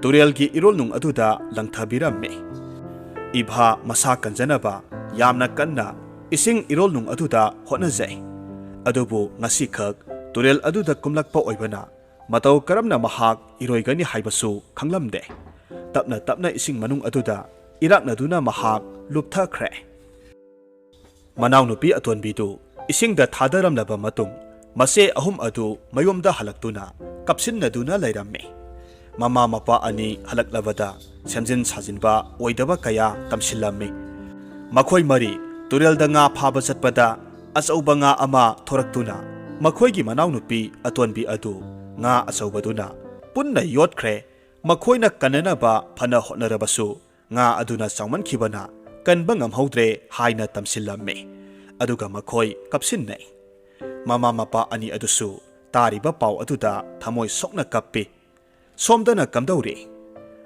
ꯇꯨꯔꯦꯜꯒꯤ ꯏꯔꯣꯜꯅꯨꯡ ꯑꯗꯨꯗ ꯂꯪꯊꯕꯤꯔꯝꯃꯤ꯫ ꯏꯚꯥ ꯃꯁꯥ ꯀꯟꯖꯅꯕ ꯌꯥꯝꯅ ꯀꯟꯅ ꯏꯁꯤꯡ ꯏꯔꯣꯜꯅꯨꯡ ꯑꯗꯨꯗ ꯍꯣꯠꯅꯖꯩ꯫ ꯑꯗꯨꯕꯨ ꯉꯁꯤꯈꯛ ꯇꯨꯔꯦꯜ ꯑꯗꯨꯗ ꯀꯨꯝꯂꯛꯄ ꯑꯣꯏꯕꯅ ꯃꯇꯧ ꯀꯔꯝꯅ ꯃꯍꯥꯛ ꯏꯔꯣꯏꯒꯅꯤ ꯍꯥꯏꯕꯁꯨ ꯈꯪꯂꯝꯗꯦ꯫ ꯇꯞꯅ ꯇꯞꯅ ꯏꯁꯤꯡ ꯃꯅꯨꯡ ꯑꯗꯨꯗ ꯏꯔꯥꯛꯅꯗꯨꯅ ꯃꯍꯥꯛ ꯂꯨꯞꯊꯈ꯭ꯔꯦ꯫ ꯃꯅꯥꯎꯅꯨꯄꯤ ꯑꯇꯣꯟꯕꯤꯗꯨ ꯏꯁꯤꯡꯗ ꯊꯥꯗꯔꯝꯂꯕ ꯃꯇꯨꯡ, ꯃꯆꯦ ꯑꯍꯨꯝ ꯑꯗꯨ ꯃꯌꯨꯝꯗ ꯍꯜꯂꯛꯇꯨꯅ ꯀꯞꯁꯤꯟꯅꯗꯨꯅ ꯂꯩꯔꯝꯃꯤ꯫ ꯃꯃꯥ ꯃꯄꯥ ꯑꯅꯤ ꯍꯜꯂꯛꯂꯕꯗ ꯁꯦꯝꯖꯤꯟ ꯁꯥꯖꯤꯟꯕ ꯑꯣꯏꯗꯕ ꯀꯌꯥ ꯇꯝꯁꯤꯜꯂꯝꯃꯤ꯫ ꯃꯈꯣꯏ ꯃꯔꯤ ꯇꯨꯔꯦꯜꯗ ꯉꯥ ꯐꯥꯕ ꯆꯠꯄꯗ ꯑꯆꯧꯕ ꯉꯥ ꯑꯃ ꯊꯣꯔꯛꯇꯨꯅ ꯃꯈꯣꯏꯒꯤ ꯃꯅꯥꯎꯅꯨꯄꯤ ꯑꯇꯣꯟꯕꯤ ꯑꯗꯨ ꯉꯥ ꯑꯆꯧꯕꯗꯨꯅ ꯄꯨꯟꯅ ꯌꯣꯠꯈ꯭ꯔꯦ꯫ ꯃꯈꯣꯏꯅ ꯀꯟꯅꯅꯕ ꯐꯅ ꯍꯣꯠꯅꯔꯕꯁꯨ ꯉꯥ ꯑꯗꯨꯅ ꯆꯥꯎꯃꯟꯈꯤꯕꯅ ꯀꯟꯕ ꯉꯝꯍꯧꯗ꯭ꯔꯦ ꯍꯥꯏꯅ ꯇꯝꯁꯤꯜꯂꯝꯃꯤ꯫ ꯑꯗꯨꯒ ꯃꯈꯣꯏ ꯀꯞꯁꯤꯟꯅꯩ꯫ ꯃꯃꯥ ꯃꯄꯥ ꯑꯅꯤ ꯑꯗꯨꯁꯨ ꯇꯥꯔꯤꯕ ꯄꯥꯎ ꯑꯗꯨꯗ ꯊꯃꯣꯏ ꯁꯣꯛꯅ ꯀꯞꯄꯤ꯫ ꯁꯣꯝꯗꯅ ꯀꯝꯗꯧꯔꯤ?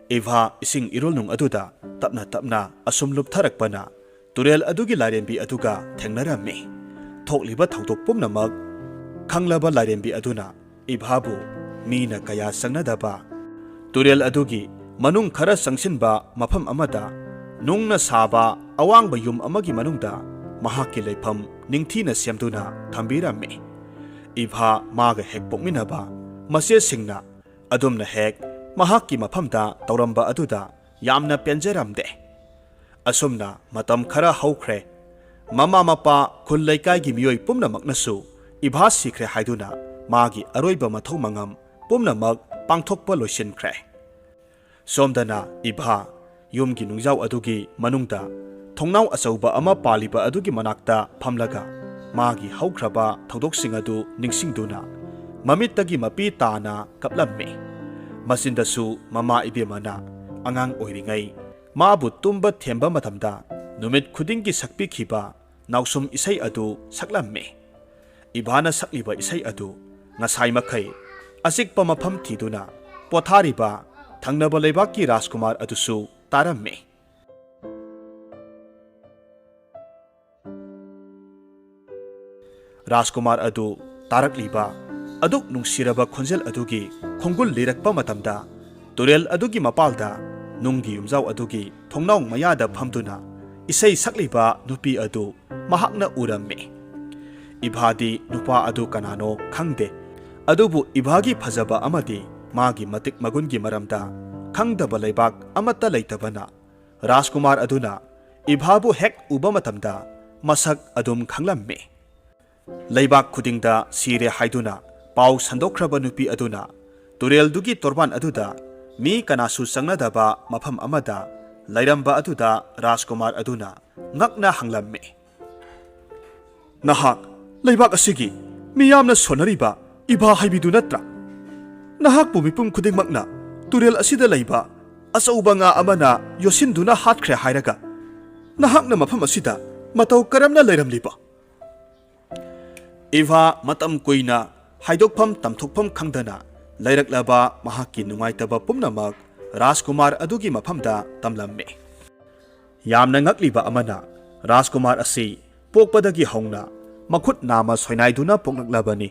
ꯏꯚꯥ ꯏꯁꯤꯡ ꯏꯔꯨꯜꯅꯨꯡ ꯑꯗꯨꯗ ꯇꯞꯅ ꯇꯞꯅ ꯑꯁꯨꯝ ꯂꯨꯞꯊꯔꯛꯄꯅ ꯇꯨꯔꯦꯜ ꯑꯗꯨꯒꯤ ꯂꯥꯏꯔꯦꯝꯕꯤ ꯑꯗꯨꯒ ꯊꯦꯡꯅꯔꯝꯃꯤ꯫ ꯊꯣꯛꯂꯤꯕ ꯊꯧꯗꯣꯛ ꯄꯨꯝꯅꯃꯛ ꯈꯪꯂꯕ ꯂꯥꯏꯔꯦꯝꯕꯤ ꯑꯗꯨꯅ ꯏꯚꯥꯕꯨ ꯃꯤꯅ ꯀꯌꯥ ꯆꯪꯅꯗꯕ ꯇꯨꯔꯦꯜ ꯑꯗꯨꯒꯤ ꯃꯅꯨꯡ ꯈꯔ ꯆꯪꯁꯤꯟꯕ ꯃꯐꯝ ꯑꯃꯗ ꯅꯨꯡꯅ ꯁꯥꯕ ꯑꯋꯥꯡꯕ ꯌꯨꯝ ꯑꯃꯒꯤ ꯃꯅꯨꯡꯗ ꯃꯍꯥꯛꯀꯤ ꯂꯩꯐꯝ ꯅꯤꯡꯊꯤꯅ ꯁꯦꯝꯗꯨꯅ ꯊꯝꯕꯤꯔꯝꯃꯤ꯫ ꯏꯚꯥ ꯃꯥꯒ ꯍꯦꯛ ꯄꯣꯛꯃꯤꯟꯅꯕ ꯃꯆꯦꯁꯤꯡꯅ ꯑꯗꯨꯝꯅ ꯍꯦꯛ ꯃꯍꯥꯛꯀꯤ ꯃꯐꯝꯗ ꯇꯧꯔꯝꯕ ꯑꯗꯨꯗ ꯌꯥꯝꯅ ꯄꯦꯟꯖꯔꯝꯗꯦ꯫ ꯑꯁꯨꯝꯅ ꯃꯇꯝ ꯈꯔ ꯍꯧꯈ꯭ꯔꯦ꯫ ꯃꯃꯥ ꯃꯄꯥ, ꯈꯨꯜ ꯂꯩꯀꯥꯏꯒꯤ ꯃꯤꯑꯣꯏ ꯄꯨꯝꯅꯃꯛꯅꯁꯨ ꯏꯚꯥ ꯁꯤꯈ꯭ꯔꯦ ꯍꯥꯏꯗꯨꯅ ꯃꯥꯒꯤ ꯑꯔꯣꯏꯕ ꯃꯊꯧ ꯃꯉꯝ ꯄꯨꯝꯅꯃꯛ ꯄꯥꯡꯊꯣꯛꯄ ꯂꯣꯏꯁꯤꯟꯈ꯭ꯔꯦ꯫ ꯁꯣꯝꯗꯅ ꯏꯚꯥ ꯌꯨꯝꯒꯤ ꯅꯨꯡꯖꯥꯎ ꯑꯗꯨꯒꯤ ꯃꯅꯨꯡꯗ ꯊꯣꯡꯅꯥꯎ ꯑꯆꯧꯕ ꯑꯃ ꯄꯥꯜꯂꯤꯕ ꯑꯗꯨꯒꯤ ꯃꯅꯥꯛꯇ ꯐꯝꯂꯒ ꯃꯥꯒꯤ ꯍꯧꯈ꯭ꯔꯕ ꯊꯧꯗꯣꯛꯁꯤꯡ ꯑꯗꯨ ꯅꯤꯡꯁꯤꯡꯗꯨꯅ ꯃꯃꯤꯠꯇꯒꯤ ꯃꯄꯤ ꯇꯥꯅ ꯀꯞꯂꯝꯃꯤ꯫ ꯃꯆꯤꯟꯗꯁꯨ ꯃꯃꯥ ꯏꯕꯦꯝꯃꯅ ꯑꯉꯥꯡ ꯑꯣꯏꯔꯤꯉꯩ ꯃꯥꯕꯨ ꯇꯨꯝꯕ ꯊꯦꯝꯕ ꯃꯇꯝꯗ ꯅꯨꯃꯤꯠ ꯈꯨꯗꯤꯡꯒꯤ ꯁꯛꯄꯤꯈꯤꯕ ꯅꯥꯎꯁꯨꯝ ꯏꯁꯩ ꯑꯗꯨ ꯁꯛꯂꯝꯃꯤ꯫ ꯏꯚꯥꯅ ꯁꯛꯂꯤꯕ ꯏꯁꯩ ꯑꯗꯨ ꯉꯁꯥꯏ ꯃꯈꯩ ꯑꯆꯤꯛꯄ ꯃꯐꯝ ꯊꯤꯗꯨꯅ ꯄꯣꯊꯥꯔꯤꯕ ꯊꯪꯅꯕ ꯂꯩꯕꯥꯛꯀꯤ ꯔꯥꯖꯀꯨꯃꯥꯔ ꯑꯗꯨꯁꯨ ꯇꯥꯔꯝꯃꯤ꯫ ꯔꯥꯖꯀꯨꯃꯥꯔ ꯑꯗꯨ ꯇꯥꯔꯛꯂꯤꯕ ꯑꯗꯨꯛ ꯅꯨꯡꯁꯤꯔꯕ ꯈꯣꯟꯖꯦꯜ ꯑꯗꯨꯒꯤ ꯈꯣꯡꯒꯨꯜ ꯂꯤꯔꯛꯄ ꯃꯇꯝꯗ, ꯇꯨꯔꯦꯜ ꯑꯗꯨꯒꯤ ꯃꯄꯥꯜꯗ ꯅꯨꯡꯒꯤ ꯌꯨꯝꯖꯥꯎ ꯑꯗꯨꯒꯤ ꯊꯣꯡꯅꯥꯎ ꯃꯌꯥꯗ ꯐꯝꯗꯨꯅ ꯏꯁꯩ ꯁꯛꯂꯤꯕ ꯅꯨꯄꯤ ꯑꯗꯨ ꯃꯍꯥꯛꯅ ꯎꯔꯝꯃꯤ꯫ ꯏꯚꯥꯗꯤ ꯅꯨꯄꯥ ꯑꯗꯨ ꯀꯅꯥꯅꯣ ꯈꯪꯗꯦ꯫ ꯑꯗꯨꯕꯨ ꯏꯚꯥꯒꯤ ꯐꯖꯕ ꯑꯃꯗꯤ ꯃꯥꯒꯤ ꯃꯇꯤꯛ ꯃꯒꯨꯟꯒꯤ ꯃꯔꯝꯗ ꯈꯪꯗꯕ ꯂꯩꯕꯥꯛ ꯑꯃꯠꯇ ꯂꯩꯇꯕꯅ ꯔꯥꯖꯀꯨꯃꯥꯔ ꯑꯗꯨꯅ ꯏꯚꯥꯕꯨ ꯍꯦꯛ ꯎꯕ ꯃꯇꯝꯗ ꯃꯁꯛ ꯑꯗꯨꯝ ꯈꯪꯂꯝꯃꯤ꯫ ꯂꯩꯕꯥꯛ ꯈꯨꯗꯤꯡꯗ ꯁꯤꯔꯦ ꯍꯥꯏꯗꯨꯅ ꯄꯥꯎ ꯁꯟꯗꯣꯛꯈ꯭ꯔꯕ ꯅꯨꯄꯤ ꯑꯗꯨꯅ ꯇꯨꯔꯦꯜꯗꯨꯒꯤ ꯇꯣꯔꯕꯥꯟ ꯑꯗꯨꯗ ꯃꯤ ꯀꯅꯥꯁꯨ ꯆꯪꯅꯗꯕ ꯃꯐꯝ ꯑꯃꯗ ꯂꯩꯔꯝꯕ ꯑꯗꯨꯗ ꯔꯥꯖꯀꯨꯃꯥꯔ ꯑꯗꯨꯅ ꯉꯛꯅ ꯍꯪꯂꯝꯃꯤ, "ꯅꯍꯥꯛ ꯂꯩꯕꯥꯛ ꯑꯁꯤꯒꯤ ꯃꯤꯌꯥꯝꯅ ꯁꯣꯟꯅꯔꯤꯕ ꯏꯚꯥ ꯍꯥꯏꯕꯤꯗꯨ ꯅꯠꯇ꯭ꯔꯥ? ꯅꯍꯥꯛꯄꯨ ꯃꯤꯄꯨꯝ ꯈꯨꯗꯤꯡꯃꯛꯅ ꯇꯨꯔꯦꯜ ꯑꯁꯤꯗ ꯂꯩꯕ ꯑꯆꯧꯕ ꯉꯥ ꯑꯃꯅ ꯌꯣꯠꯁꯤꯟꯗꯨꯅ ꯍꯥꯠꯈ꯭ꯔꯦ ꯍꯥꯏꯔꯒ ꯅꯍꯥꯛꯅ ꯃꯐꯝ ꯑꯁꯤꯗ ꯃꯇꯧ ꯀꯔꯝꯅ ꯂꯩꯔꯝꯂꯤꯕ?" ꯏꯚꯥ ꯃꯇꯝ ꯀꯨꯏꯅ ꯍꯥꯏꯗꯣꯛꯐꯝ ꯇꯝꯊꯣꯛꯐꯝ ꯈꯪꯗꯅ ꯂꯩꯔꯛꯂꯕ ꯃꯍꯥꯛꯀꯤ ꯅꯨꯡꯉꯥꯏꯇꯕ ꯄꯨꯝꯅꯃꯛ ꯔꯥꯖꯀꯨꯃꯥꯔ ꯑꯗꯨꯒꯤ ꯃꯐꯝꯗ ꯇꯝꯂꯝꯃꯤ꯫ ꯌꯥꯝꯅ ꯉꯛꯂꯤꯕ ꯑꯃꯅ, ꯔꯥꯖꯀꯨꯃꯥꯔ ꯑꯁꯤ ꯄꯣꯛꯄꯗꯒꯤ ꯍꯧꯅ ꯃꯈꯨꯠ ꯅꯥꯝꯃ ꯁꯣꯏꯅꯥꯏꯗꯨꯅ ꯄꯣꯛꯂꯛꯂꯕꯅꯤ꯫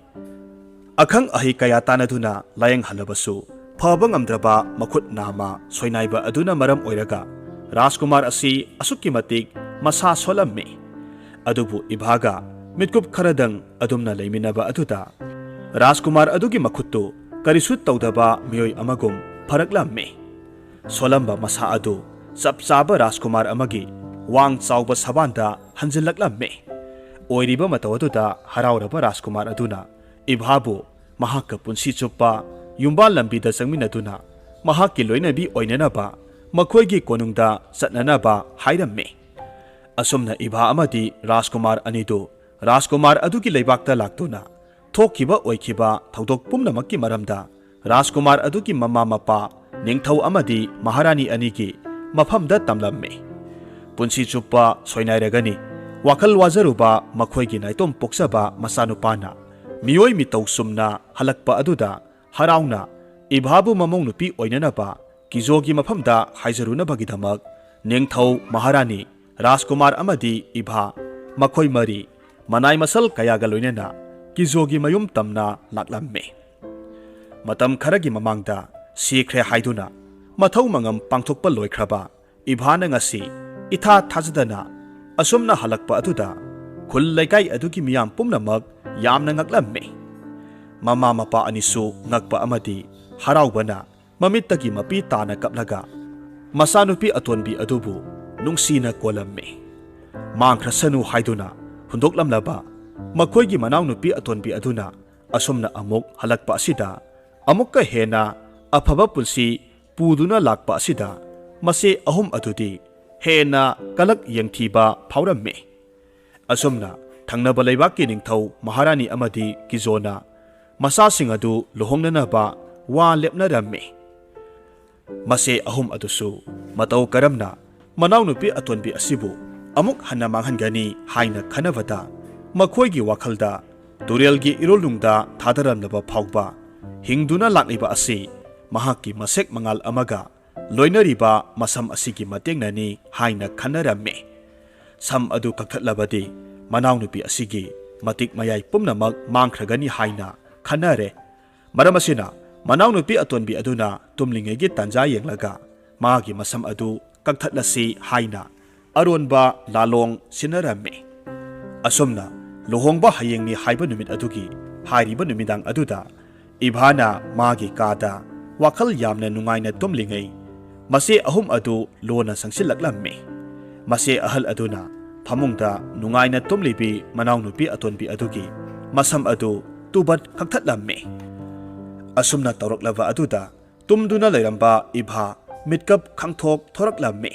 ꯑꯈꯪ ꯑꯍꯩ ꯀꯌꯥ ꯇꯥꯟꯅꯗꯨꯅ ꯂꯥꯌꯦꯡꯍꯜꯂꯕꯁꯨ ꯐꯕ ꯉꯝꯗ꯭ꯔꯕ ꯃꯈꯨꯠ ꯅꯥꯝꯃ ꯁꯣꯏꯅꯥꯏꯕ ꯑꯗꯨꯅ ꯃꯔꯝ ꯑꯣꯏꯔꯒ ꯔꯥꯖꯀꯨꯃꯥꯔ ꯑꯁꯤ ꯑꯁꯨꯛꯀꯤ ꯃꯇꯤꯛ ꯃꯁꯥ ꯁꯣꯜꯂꯝꯃꯤ꯫ ꯑꯗꯨꯕꯨ ꯏꯚꯥꯒ ꯃꯤꯠꯀꯨꯞ ꯈꯔꯗꯪ ꯑꯗꯨꯝꯅ ꯂꯩꯃꯤꯟꯅꯕ ꯑꯗꯨꯗ ꯔꯥꯖꯀꯨꯃꯥꯔ ꯑꯗꯨꯒꯤ ꯃꯈꯨꯠꯇꯨ ꯀꯔꯤꯁꯨ ꯇꯧꯗꯕ ꯃꯤꯑꯣꯏ ꯑꯃꯒꯨꯝ ꯐꯔꯛꯂꯝꯃꯤ꯫ ꯁꯣꯜꯂꯝꯕ ꯃꯁꯥ ꯑꯗꯨ ꯆꯞ ꯆꯥꯕ ꯔꯥꯖꯀꯨꯃꯥꯔ ꯑꯃꯒꯤ ꯋꯥꯡ ꯆꯥꯎꯕ ꯁꯕꯥꯟꯗ ꯍꯟꯖꯤꯜꯂꯛꯂꯝꯃꯤ꯫ ꯑꯣꯏꯔꯤꯕ ꯃꯇꯧ ꯑꯗꯨꯗ ꯍꯔꯥꯎꯔꯕ ꯔꯥꯖꯀꯨꯃꯥꯔ ꯑꯗꯨꯅ ꯏꯚꯥꯕꯨ ꯃꯍꯥꯛꯀ ꯄꯨꯟꯁꯤ ꯆꯨꯞꯄ ꯌꯨꯝꯕꯥꯜ ꯂꯝꯕꯤꯗ ꯆꯪꯃꯤꯟꯅꯗꯨꯅ ꯃꯍꯥꯛꯀꯤ ꯂꯣꯏꯅꯕꯤ ꯑꯣꯏꯅꯅꯕ ꯃꯈꯣꯏꯒꯤ ꯀꯣꯅꯨꯡꯗ ꯆꯠꯅꯅꯕ ꯍꯥꯏꯔꯝꯃꯤ꯫ ꯑꯁꯨꯝꯅ ꯏꯚꯥ ꯑꯃꯗꯤ ꯔꯥꯖꯀꯨꯃꯥꯔ ꯑꯅꯤꯗꯨ ꯔꯥꯖꯀꯨꯃꯥꯔ ꯑꯗꯨꯒꯤ ꯂꯩꯕꯥꯛꯇ ꯂꯥꯛꯇꯨꯅ ꯊꯣꯛꯈꯤꯕ ꯑꯣꯏꯈꯤꯕ ꯊꯧꯗꯣꯛ ꯄꯨꯝꯅꯃꯛꯀꯤ ꯃꯔꯝꯗ ꯔꯥꯖꯀꯨꯃꯥꯔ ꯑꯗꯨꯒꯤ ꯃꯃꯥ ꯃꯄꯥ, ꯅꯤꯡꯊꯧ ꯑꯃꯗꯤ ꯃꯍꯥꯔꯥꯅꯤ ꯑꯅꯤꯒꯤ ꯃꯐꯝꯗ ꯇꯝꯂꯝꯃꯤ꯫ ꯄꯨꯟꯁꯤ ꯆꯨꯞꯄ ꯁꯣꯏꯅꯥꯏꯔꯒꯅꯤ ꯋꯥꯈꯜ ꯋꯥꯖꯔꯨꯕ ꯃꯈꯣꯏꯒꯤ ꯅꯥꯏꯇꯣꯝ ꯄꯣꯛꯆꯕ ꯃꯆꯥꯅꯨꯄꯥꯅ ꯃꯤꯑꯣꯏ ꯃꯤꯇꯧ ꯆꯨꯝꯅ ꯍꯜꯂꯛꯄ ꯑꯗꯨꯗ ꯍꯔꯥꯎꯅ ꯏꯚꯥꯕꯨ ꯃꯃꯧ ꯅꯨꯄꯤ ꯑꯣꯏꯅꯅꯕ ꯀꯤꯖꯣꯒꯤ ꯃꯐꯝꯗ ꯍꯥꯏꯖꯔꯨꯅꯕꯒꯤꯗꯃꯛ ꯅꯤꯡꯊꯧ, ꯃꯍꯥꯔꯥꯅꯤ, ꯔꯥꯖꯀꯨꯃꯥꯔ ꯑꯃꯗꯤ ꯏꯚꯥ, ꯃꯈꯣꯏ ꯃꯔꯤ ꯃꯅꯥꯏ ꯃꯁꯜ ꯀꯌꯥꯒ ꯂꯣꯏꯅꯅ ꯀꯤꯖꯣꯒꯤ ꯃꯌꯨꯝ ꯇꯝꯅ ꯂꯥꯛꯂꯝꯃꯤ꯫ ꯃꯇꯝ ꯈꯔꯒꯤ ꯃꯃꯥꯡꯗ ꯁꯤꯈ꯭ꯔꯦ ꯍꯥꯏꯗꯨꯅ ꯃꯊꯧ ꯃꯉꯝ ꯄꯥꯡꯊꯣꯛꯄ ꯂꯣꯏꯈ꯭ꯔꯕ ꯏꯚꯥꯅ ꯉꯁꯤ ꯏꯊꯥ ꯊꯥꯖꯗꯅ ꯑꯁꯨꯝꯅ ꯍꯜꯂꯛꯄ ꯑꯗꯨꯗ ꯈꯨꯜ ꯂꯩꯀꯥꯏ ꯑꯗꯨꯒꯤ ꯃꯤꯌꯥꯝ ꯄꯨꯝꯅꯃꯛ ꯌꯥꯝꯅ ꯉꯛꯂꯝꯃꯤ꯫ ꯃꯃꯥ ꯃꯄꯥ ꯑꯅꯤꯁꯨ ꯉꯛꯄ ꯑꯃꯗꯤ ꯍꯔꯥꯎꯕꯅ ꯃꯃꯤꯠꯇꯒꯤ ꯃꯄꯤ ꯇꯥꯅ ꯀꯞꯂꯒ ꯃꯆꯥꯅꯨꯄꯤ ꯑꯇꯣꯟꯕꯤ ꯑꯗꯨꯕꯨ ꯅꯨꯡꯁꯤꯅ ꯀꯣꯜꯂꯝꯃꯤ꯫ ꯃꯥꯡꯈ꯭ꯔꯁꯅꯨ ꯍꯥꯏꯗꯨꯅ ꯍꯨꯟꯗꯣꯛꯂꯝꯂꯕ ꯃꯈꯣꯏꯒꯤ ꯃꯅꯥꯎꯅꯨꯄꯤ ꯑꯇꯣꯟꯕꯤ ꯑꯗꯨꯅ ꯑꯁꯨꯝꯅ ꯑꯃꯨꯛ ꯍꯜꯂꯛꯄ ꯑꯁꯤꯗ ꯑꯃꯨꯛꯀ ꯍꯦꯟꯅ ꯑꯐꯕ ꯄꯨꯟꯁꯤ ꯄꯨꯗꯨꯅ ꯂꯥꯛꯄ ꯑꯁꯤꯗ ꯃꯆꯦ ꯑꯍꯨꯝ ꯑꯗꯨꯗꯤ ꯍꯦꯟꯅ ꯀꯂꯛ ꯌꯦꯡꯊꯤꯕ ꯐꯥꯎꯔꯝꯃꯤ꯫ ꯑꯁꯨꯝꯅ ꯊꯪꯅꯕ ꯂꯩꯕꯥꯛꯀꯤ ꯅꯤꯡꯊꯧ ꯃꯍꯥꯔꯥꯅꯤ ꯑꯃꯗꯤ ꯀꯤꯖꯣꯅ ꯃꯆꯥꯁꯤꯡ ꯑꯗꯨ ꯂꯨꯍꯣꯡꯅꯅꯕ ꯋꯥ ꯂꯦꯞꯅꯔꯝꯃꯤ꯫ ꯃꯆꯦ ꯑꯍꯨꯝ ꯑꯗꯨꯁꯨ ꯃꯇꯧ ꯀꯔꯝꯅ ꯃꯅꯥꯎꯅꯨꯄꯤ ꯑꯇꯣꯟꯕꯤ ꯑꯁꯤꯕꯨ ꯑꯃꯨꯛ ꯍꯟꯅ ꯃꯥꯡꯍꯟꯒꯅꯤ ꯍꯥꯏꯅ ꯈꯟꯅꯕꯗ ꯃꯈꯣꯏꯒꯤ ꯋꯥꯈꯜꯗ ꯇꯨꯔꯦꯜꯒꯤ ꯏꯔꯣꯜꯅꯨꯡꯗ ꯊꯥꯗꯔꯝꯂꯕ ꯐꯥꯎꯕ ꯍꯤꯡꯗꯨꯅ ꯂꯥꯛꯂꯤꯕ ꯑꯁꯤ ꯃꯍꯥꯛꯀꯤ ꯃꯁꯦꯛ ꯃꯉꯥꯜ ꯑꯃꯒ ꯂꯣꯏꯅꯔꯤꯕ ꯃꯁꯝ ꯑꯁꯤꯒꯤ ꯃꯇꯦꯡꯅꯅꯤ ꯍꯥꯏꯅ ꯈꯟꯅꯔꯝꯃꯤ꯫ ꯁꯝ ꯑꯗꯨ ꯀꯛꯊꯠꯂꯕꯗꯤ ꯃꯅꯥꯎꯅꯨꯄꯤ ꯑꯁꯤꯒꯤ ꯃꯇꯤꯛ ꯃꯌꯥꯏ ꯄꯨꯝꯅꯃꯛ ꯃꯥꯡꯈ꯭ꯔꯒꯅꯤ ꯍꯥꯏꯅ ꯈꯟꯅꯔꯦ꯫ ꯃꯔꯝ ꯑꯁꯤꯅ ꯃꯅꯥꯎꯅꯨꯄꯤ ꯑꯇꯣꯟꯕꯤ ꯑꯗꯨꯅ ꯇꯨꯝꯂꯤꯉꯩꯒꯤ ꯇꯥꯟꯖꯥ ꯌꯦꯡꯂꯒ ꯃꯥꯒꯤ ꯃꯁꯝ ꯑꯗꯨ ꯀꯛꯊꯠꯂꯁꯤ ꯍꯥꯏꯅ ꯑꯔꯣꯟꯕ ꯂꯥꯂꯣꯡ ꯁꯤꯟꯅꯔꯝꯃꯤ꯫ ꯑꯁꯨꯝꯅ ꯂꯨꯍꯣꯡꯕ ꯍꯌꯦꯡꯅꯤ ꯍꯥꯏꯕ ꯅꯨꯃꯤꯠ ꯑꯗꯨꯒꯤ ꯍꯥꯏꯔꯤꯕ ꯅꯨꯃꯤꯗꯥꯡ ꯑꯗꯨꯗ ꯏꯚꯥꯅ ꯃꯥꯒꯤ ꯀꯥꯗ ꯋꯥꯈꯜ ꯌꯥꯝꯅ ꯅꯨꯡꯉꯥꯏꯅ ꯇꯨꯝꯂꯤꯉꯩ ꯃꯆꯦ ꯑꯍꯨꯝ ꯑꯗꯨ ꯂꯣꯟꯅ ꯆꯪꯁꯤꯜꯂꯛꯂꯝꯃꯤ꯫ ꯃꯆꯦ ꯑꯍꯜ ꯑꯗꯨꯅ ꯐꯃꯨꯡꯗ ꯅꯨꯡꯉꯥꯏꯅ ꯇꯨꯝꯂꯤꯕꯤ ꯃꯅꯥꯎꯅꯨꯄꯤ ꯑꯇꯣꯟꯕꯤ ꯑꯗꯨꯒꯤ ꯃꯁꯝ ꯑꯗꯨ ꯇꯨꯕꯠ ꯀꯛꯊꯠꯂꯝꯃꯤ꯫ ꯑꯁꯨꯝꯅ ꯇꯧꯔꯛꯂꯕ ꯑꯗꯨꯗ ꯇꯨꯝꯗꯨꯅ ꯂꯩꯔꯝꯕ ꯏꯚꯥ ꯃꯤꯠꯀꯞ ꯈꯪꯊꯣꯛ ꯊꯣꯔꯛꯂꯝꯃꯤ꯫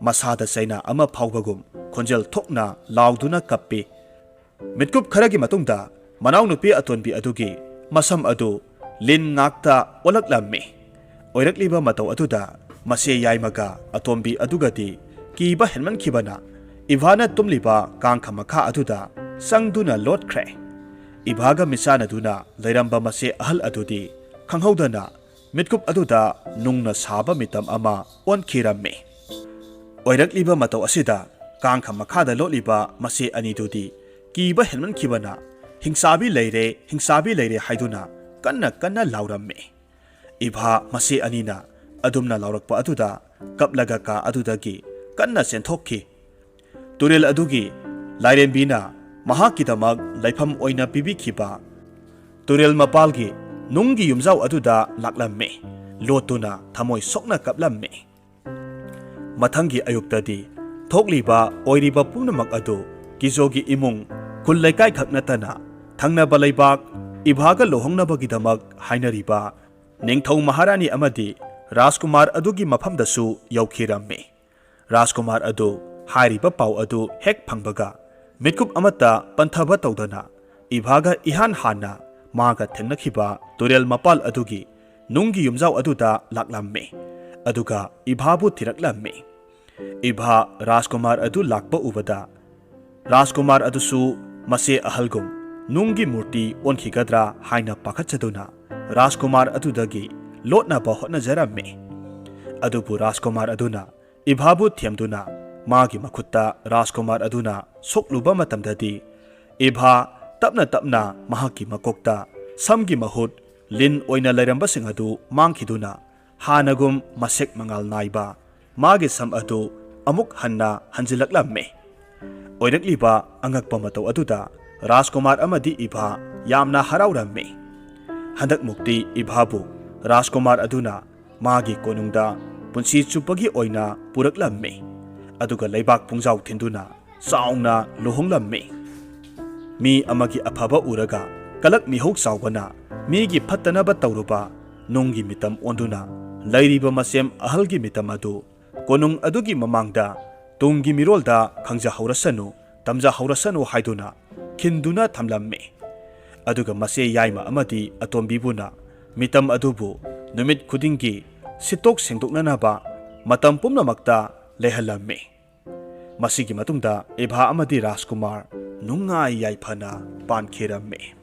ꯃꯁꯥꯗ ꯆꯩꯅꯥ ꯑꯃ ꯐꯥꯎꯕꯒꯨꯝ ꯈꯣꯟꯖꯦꯜ ꯊꯣꯛꯅ ꯂꯥꯎꯗꯨꯅ ꯀꯞꯄꯤ꯫ ꯃꯤꯠꯀꯨꯞ ꯈꯔꯒꯤ ꯃꯇꯨꯡꯗ ꯃꯅꯥꯎꯅꯨꯄꯤ ꯑꯇꯣꯟꯕꯤ ꯑꯗꯨꯒꯤ ꯃꯁꯝ ꯑꯗꯨ ꯂꯤꯟ ꯉꯥꯛꯇ ꯑꯣꯜꯂꯛꯂꯝꯃꯤ꯫ ꯑꯣꯏꯔꯛꯂꯤꯕ ꯃꯇꯧ ꯑꯗꯨꯗ ꯃꯆꯦ ꯌꯥꯏꯃꯒ ꯑꯇꯣꯝꯕꯤ ꯑꯗꯨꯒꯗꯤ ꯀꯤꯕ ꯍꯦꯟꯃꯟꯈꯤꯕꯅ ꯏꯚꯥꯅ ꯇꯨꯝꯂꯤꯕ ꯀꯥꯡꯈ ꯃꯈꯥ ꯑꯗꯨꯗ ꯆꯪꯗꯨꯅ ꯂꯣꯠꯈ꯭ꯔꯦ꯫ ꯏꯚꯥꯒ ꯃꯤꯠꯆꯥꯟꯅꯗꯨꯅ ꯂꯩꯔꯝꯕ ꯃꯆꯦ ꯑꯍꯜ ꯑꯗꯨꯗꯤ ꯈꯪꯍꯧꯗꯅ ꯃꯤꯠꯀꯨꯞ ꯑꯗꯨꯗ ꯅꯨꯡꯅ ꯁꯥꯕ ꯃꯤꯇꯝ ꯑꯃ ꯑꯣꯟꯈꯤꯔꯝꯃꯤ꯫ ꯑꯣꯏꯔꯛꯂꯤꯕ ꯃꯇꯧ ꯑꯁꯤꯗ ꯀꯥꯡꯈ ꯃꯈꯥꯗ ꯂꯣꯠꯂꯤꯕ ꯃꯆꯦ ꯑꯅꯤꯗꯨꯗꯤ ꯀꯤꯕ ꯍꯦꯟꯃꯟꯈꯤꯕꯅ "ꯍꯤꯡꯆꯥꯕꯤ ꯂꯩꯔꯦ, ꯍꯤꯡꯆꯥꯕꯤ ꯂꯩꯔꯦ" ꯍꯥꯏꯗꯨꯅ ꯀꯟꯅ ꯀꯟꯅ ꯂꯥꯎꯔꯝꯃꯤ꯫ ꯏꯚꯥ ꯃꯆꯦ ꯑꯅꯤꯅ ꯑꯗꯨꯝꯅ ꯂꯥꯎꯔꯛꯄ ꯑꯗꯨꯗ ꯀꯞꯂꯒ ꯀꯥ ꯑꯗꯨꯗꯒꯤ ꯀꯟꯅ ꯆꯦꯟꯊꯣꯛꯈꯤ꯫ ꯇꯨꯔꯦꯜ ꯑꯗꯨꯒꯤ ꯂꯥꯏꯔꯦꯝꯕꯤꯅ ꯃꯍꯥꯛꯀꯤꯗꯃꯛ ꯂꯩꯐꯝ ꯑꯣꯏꯅ ꯄꯤꯕꯤꯈꯤꯕ ꯇꯨꯔꯦꯜ ꯃꯄꯥꯜꯒꯤ ꯅꯨꯡꯒꯤ ꯌꯨꯝꯖꯥꯎ ꯑꯗꯨꯗ ꯂꯥꯛꯂꯝꯃꯤ꯫ ꯂꯣꯠꯇꯨꯅ ꯊꯃꯣꯏ ꯁꯣꯛꯅ ꯀꯞꯂꯝꯃꯤ꯫ ꯃꯊꯪꯒꯤ ꯑꯌꯨꯛꯇꯗꯤ ꯊꯣꯛꯂꯤꯕ ꯑꯣꯏꯔꯤꯕ ꯄꯨꯝꯅꯃꯛ ꯑꯗꯨ ꯀꯤꯖꯣꯒꯤ ꯏꯃꯨꯡ, ꯈꯨꯜ ꯂꯩꯀꯥꯏ ꯈꯛ ꯅꯠꯇꯅ ꯊꯪꯅꯕ ꯂꯩꯕꯥꯛ ꯏꯚꯥꯒ ꯂꯨꯍꯣꯡꯅꯕꯒꯤꯗꯃꯛ ꯍꯥꯏꯅꯔꯤꯕ ꯅꯤꯡꯊꯧ ꯃꯍꯥꯔꯥꯅꯤ ꯑꯃꯗꯤ ꯔꯥꯖꯀꯨꯃꯥꯔ ꯑꯗꯨꯒꯤ ꯃꯐꯝꯗꯁꯨ ꯌꯧꯈꯤꯔꯝꯃꯤ꯫ ꯔꯥꯖꯀꯨꯃꯥꯔ ꯑꯗꯨ ꯍꯥꯏꯔꯤꯕ ꯄꯥꯎ ꯑꯗꯨ ꯍꯦꯛ ꯐꯪꯕꯒ ꯃꯤꯠꯀꯨꯞ ꯑꯃꯠꯇ ꯄꯟꯊꯕ ꯇꯧꯗꯅ ꯏꯚꯥꯒ ꯏꯍꯥꯟ ꯍꯥꯟꯅ ꯃꯥꯒ ꯊꯦꯡꯅꯈꯤꯕ ꯇꯨꯔꯦꯜ ꯃꯄꯥꯜ ꯑꯗꯨꯒꯤ ꯅꯨꯡꯒꯤ ꯌꯨꯝꯖꯥꯎ ꯑꯗꯨꯗ ꯂꯥꯛꯂꯝꯃꯤ꯫ ꯑꯗꯨꯒ ꯏꯚꯥꯕꯨ ꯊꯤꯔꯛꯂꯝꯃꯤ꯫ ꯏꯚꯥ ꯔꯥꯖꯀꯨꯃꯥꯔ ꯑꯗꯨ ꯂꯥꯛꯄ ꯎꯕꯗ ꯔꯥꯖꯀꯨꯃꯥꯔ ꯑꯗꯨꯁꯨ ꯃꯁꯦ ꯑꯍꯜꯒꯨꯝ ꯅꯨꯡꯒꯤ ꯃꯨꯔꯇꯤ ꯑꯣꯟꯈꯤꯒꯗ꯭ꯔꯥ ꯍꯥꯏꯅ ꯄꯥꯈꯠꯆꯗꯨꯅ ꯔꯥꯖꯀꯨꯃꯥꯔ ꯑꯗꯨꯗꯒꯤ ꯂꯣꯠꯅꯕ ꯍꯣꯠꯅꯖꯔꯝꯃꯤ꯫ ꯑꯗꯨꯕꯨ ꯔꯥꯖꯀꯨꯃꯥꯔ ꯑꯗꯨꯅ ꯏꯚꯥꯕꯨ ꯊꯦꯝꯗꯨꯅ ꯃꯥꯒꯤ ꯃꯈꯨꯠꯇ ꯔꯥꯖꯀꯨꯃꯥꯔ ꯑꯗꯨꯅ ꯁꯣꯛꯂꯨꯕ ꯃꯇꯝꯗꯗꯤ ꯏꯚꯥ ꯇꯞꯅ ꯇꯞꯅ ꯃꯍꯥꯛꯀꯤ ꯃꯀꯣꯛꯇ ꯁꯝꯒꯤ ꯃꯍꯨꯠ ꯂꯤꯟ ꯑꯣꯏꯅ ꯂꯩꯔꯝꯕꯁꯤꯡ ꯑꯗꯨ ꯃꯥꯡꯈꯤꯗꯨꯅ ꯍꯥꯟꯅꯒꯨꯝ ꯃꯁꯦꯛ ꯃꯉꯥꯜ ꯅꯥꯏꯕ ꯃꯥꯒꯤ ꯁꯝ ꯑꯗꯨ ꯑꯃꯨꯛ ꯍꯟꯅ ꯍꯟꯖꯤꯜꯂꯛꯂꯝꯃꯤ꯫ ꯑꯣꯏꯔꯛꯂꯤꯕ ꯑꯉꯛꯄ ꯃꯇꯧ ꯑꯗꯨꯗ ꯔꯥꯖꯀꯨꯃꯥꯔ ꯑꯃꯗꯤ ꯏꯚꯥ ꯌꯥꯝꯅ ꯍꯔꯥꯎꯔꯝꯃꯤ꯫ ꯍꯟꯗꯛꯃꯨꯛꯇꯤ ꯏꯚꯥꯕꯨ ꯔꯥꯖꯀꯨꯃꯥꯔ ꯑꯗꯨꯅ ꯃꯥꯒꯤ ꯀꯣꯅꯨꯡꯗ ꯄꯨꯟꯁꯤ ꯆꯨꯞꯄꯒꯤ ꯑꯣꯏꯅ ꯄꯨꯔꯛꯂꯝꯃꯤ꯫ ꯑꯗꯨꯒ ꯂꯩꯕꯥꯛ ꯄꯨꯡꯖꯥꯎ ꯊꯤꯟꯗꯨꯅ ꯆꯥꯎꯅ ꯂꯨꯍꯣꯡꯂꯝꯃꯤ꯫ ꯃꯤ ꯑꯃꯒꯤ ꯑꯐꯕ ꯎꯔꯒ ꯀꯂꯛ ꯃꯤꯍꯧ ꯆꯥꯎꯕꯅ ꯃꯤꯒꯤ ꯐꯠꯇꯅꯕ ꯇꯧꯔꯨꯕ ꯅꯨꯡꯒꯤ ꯃꯤꯇꯝ ꯑꯣꯟꯗꯨꯅ ꯂꯩꯔꯤꯕ ꯃꯁꯦꯝ ꯑꯍꯜꯒꯤ ꯃꯤꯇꯝ ꯑꯗꯨ ꯀꯣꯅꯨꯡ ꯑꯗꯨꯒꯤ ꯃꯃꯥꯡꯗ ꯇꯨꯡꯒꯤ ꯃꯤꯔꯣꯜꯗ ꯈꯪꯖꯍꯧꯔꯁꯅꯨ, ꯇꯝꯖꯍꯧꯔꯁꯅꯨ ꯍꯥꯏꯗꯨꯅ ꯈꯤꯟꯗꯨꯅ ꯊꯝꯂꯝꯃꯤ꯫ ꯑꯗꯨꯒ ꯃꯁꯦ ꯌꯥꯏꯃ ꯑꯃꯗꯤ ꯑꯇꯣꯝꯕꯤꯕꯨꯅ ꯃꯤꯇꯝ ꯑꯗꯨꯕꯨ ꯅꯨꯃꯤꯠ ꯈꯨꯗꯤꯡꯒꯤ ꯁꯤꯠꯇꯣꯛ ꯁꯦꯡꯗꯣꯛꯅꯅꯕ ꯃꯇꯝ ꯄꯨꯝꯅꯃꯛꯇ ꯂꯩꯍꯜꯂꯝꯃꯤ꯫ ꯃꯁꯤꯒꯤ ꯃꯇꯨꯡꯗ ꯏꯚꯥ ꯑꯃꯗꯤ ꯔꯥꯖꯀꯨꯃꯥꯔ ꯅꯨꯡꯉꯥꯏ ꯌꯥꯏꯐꯅ ꯄꯥꯟꯈꯤꯔꯝꯃꯤ꯫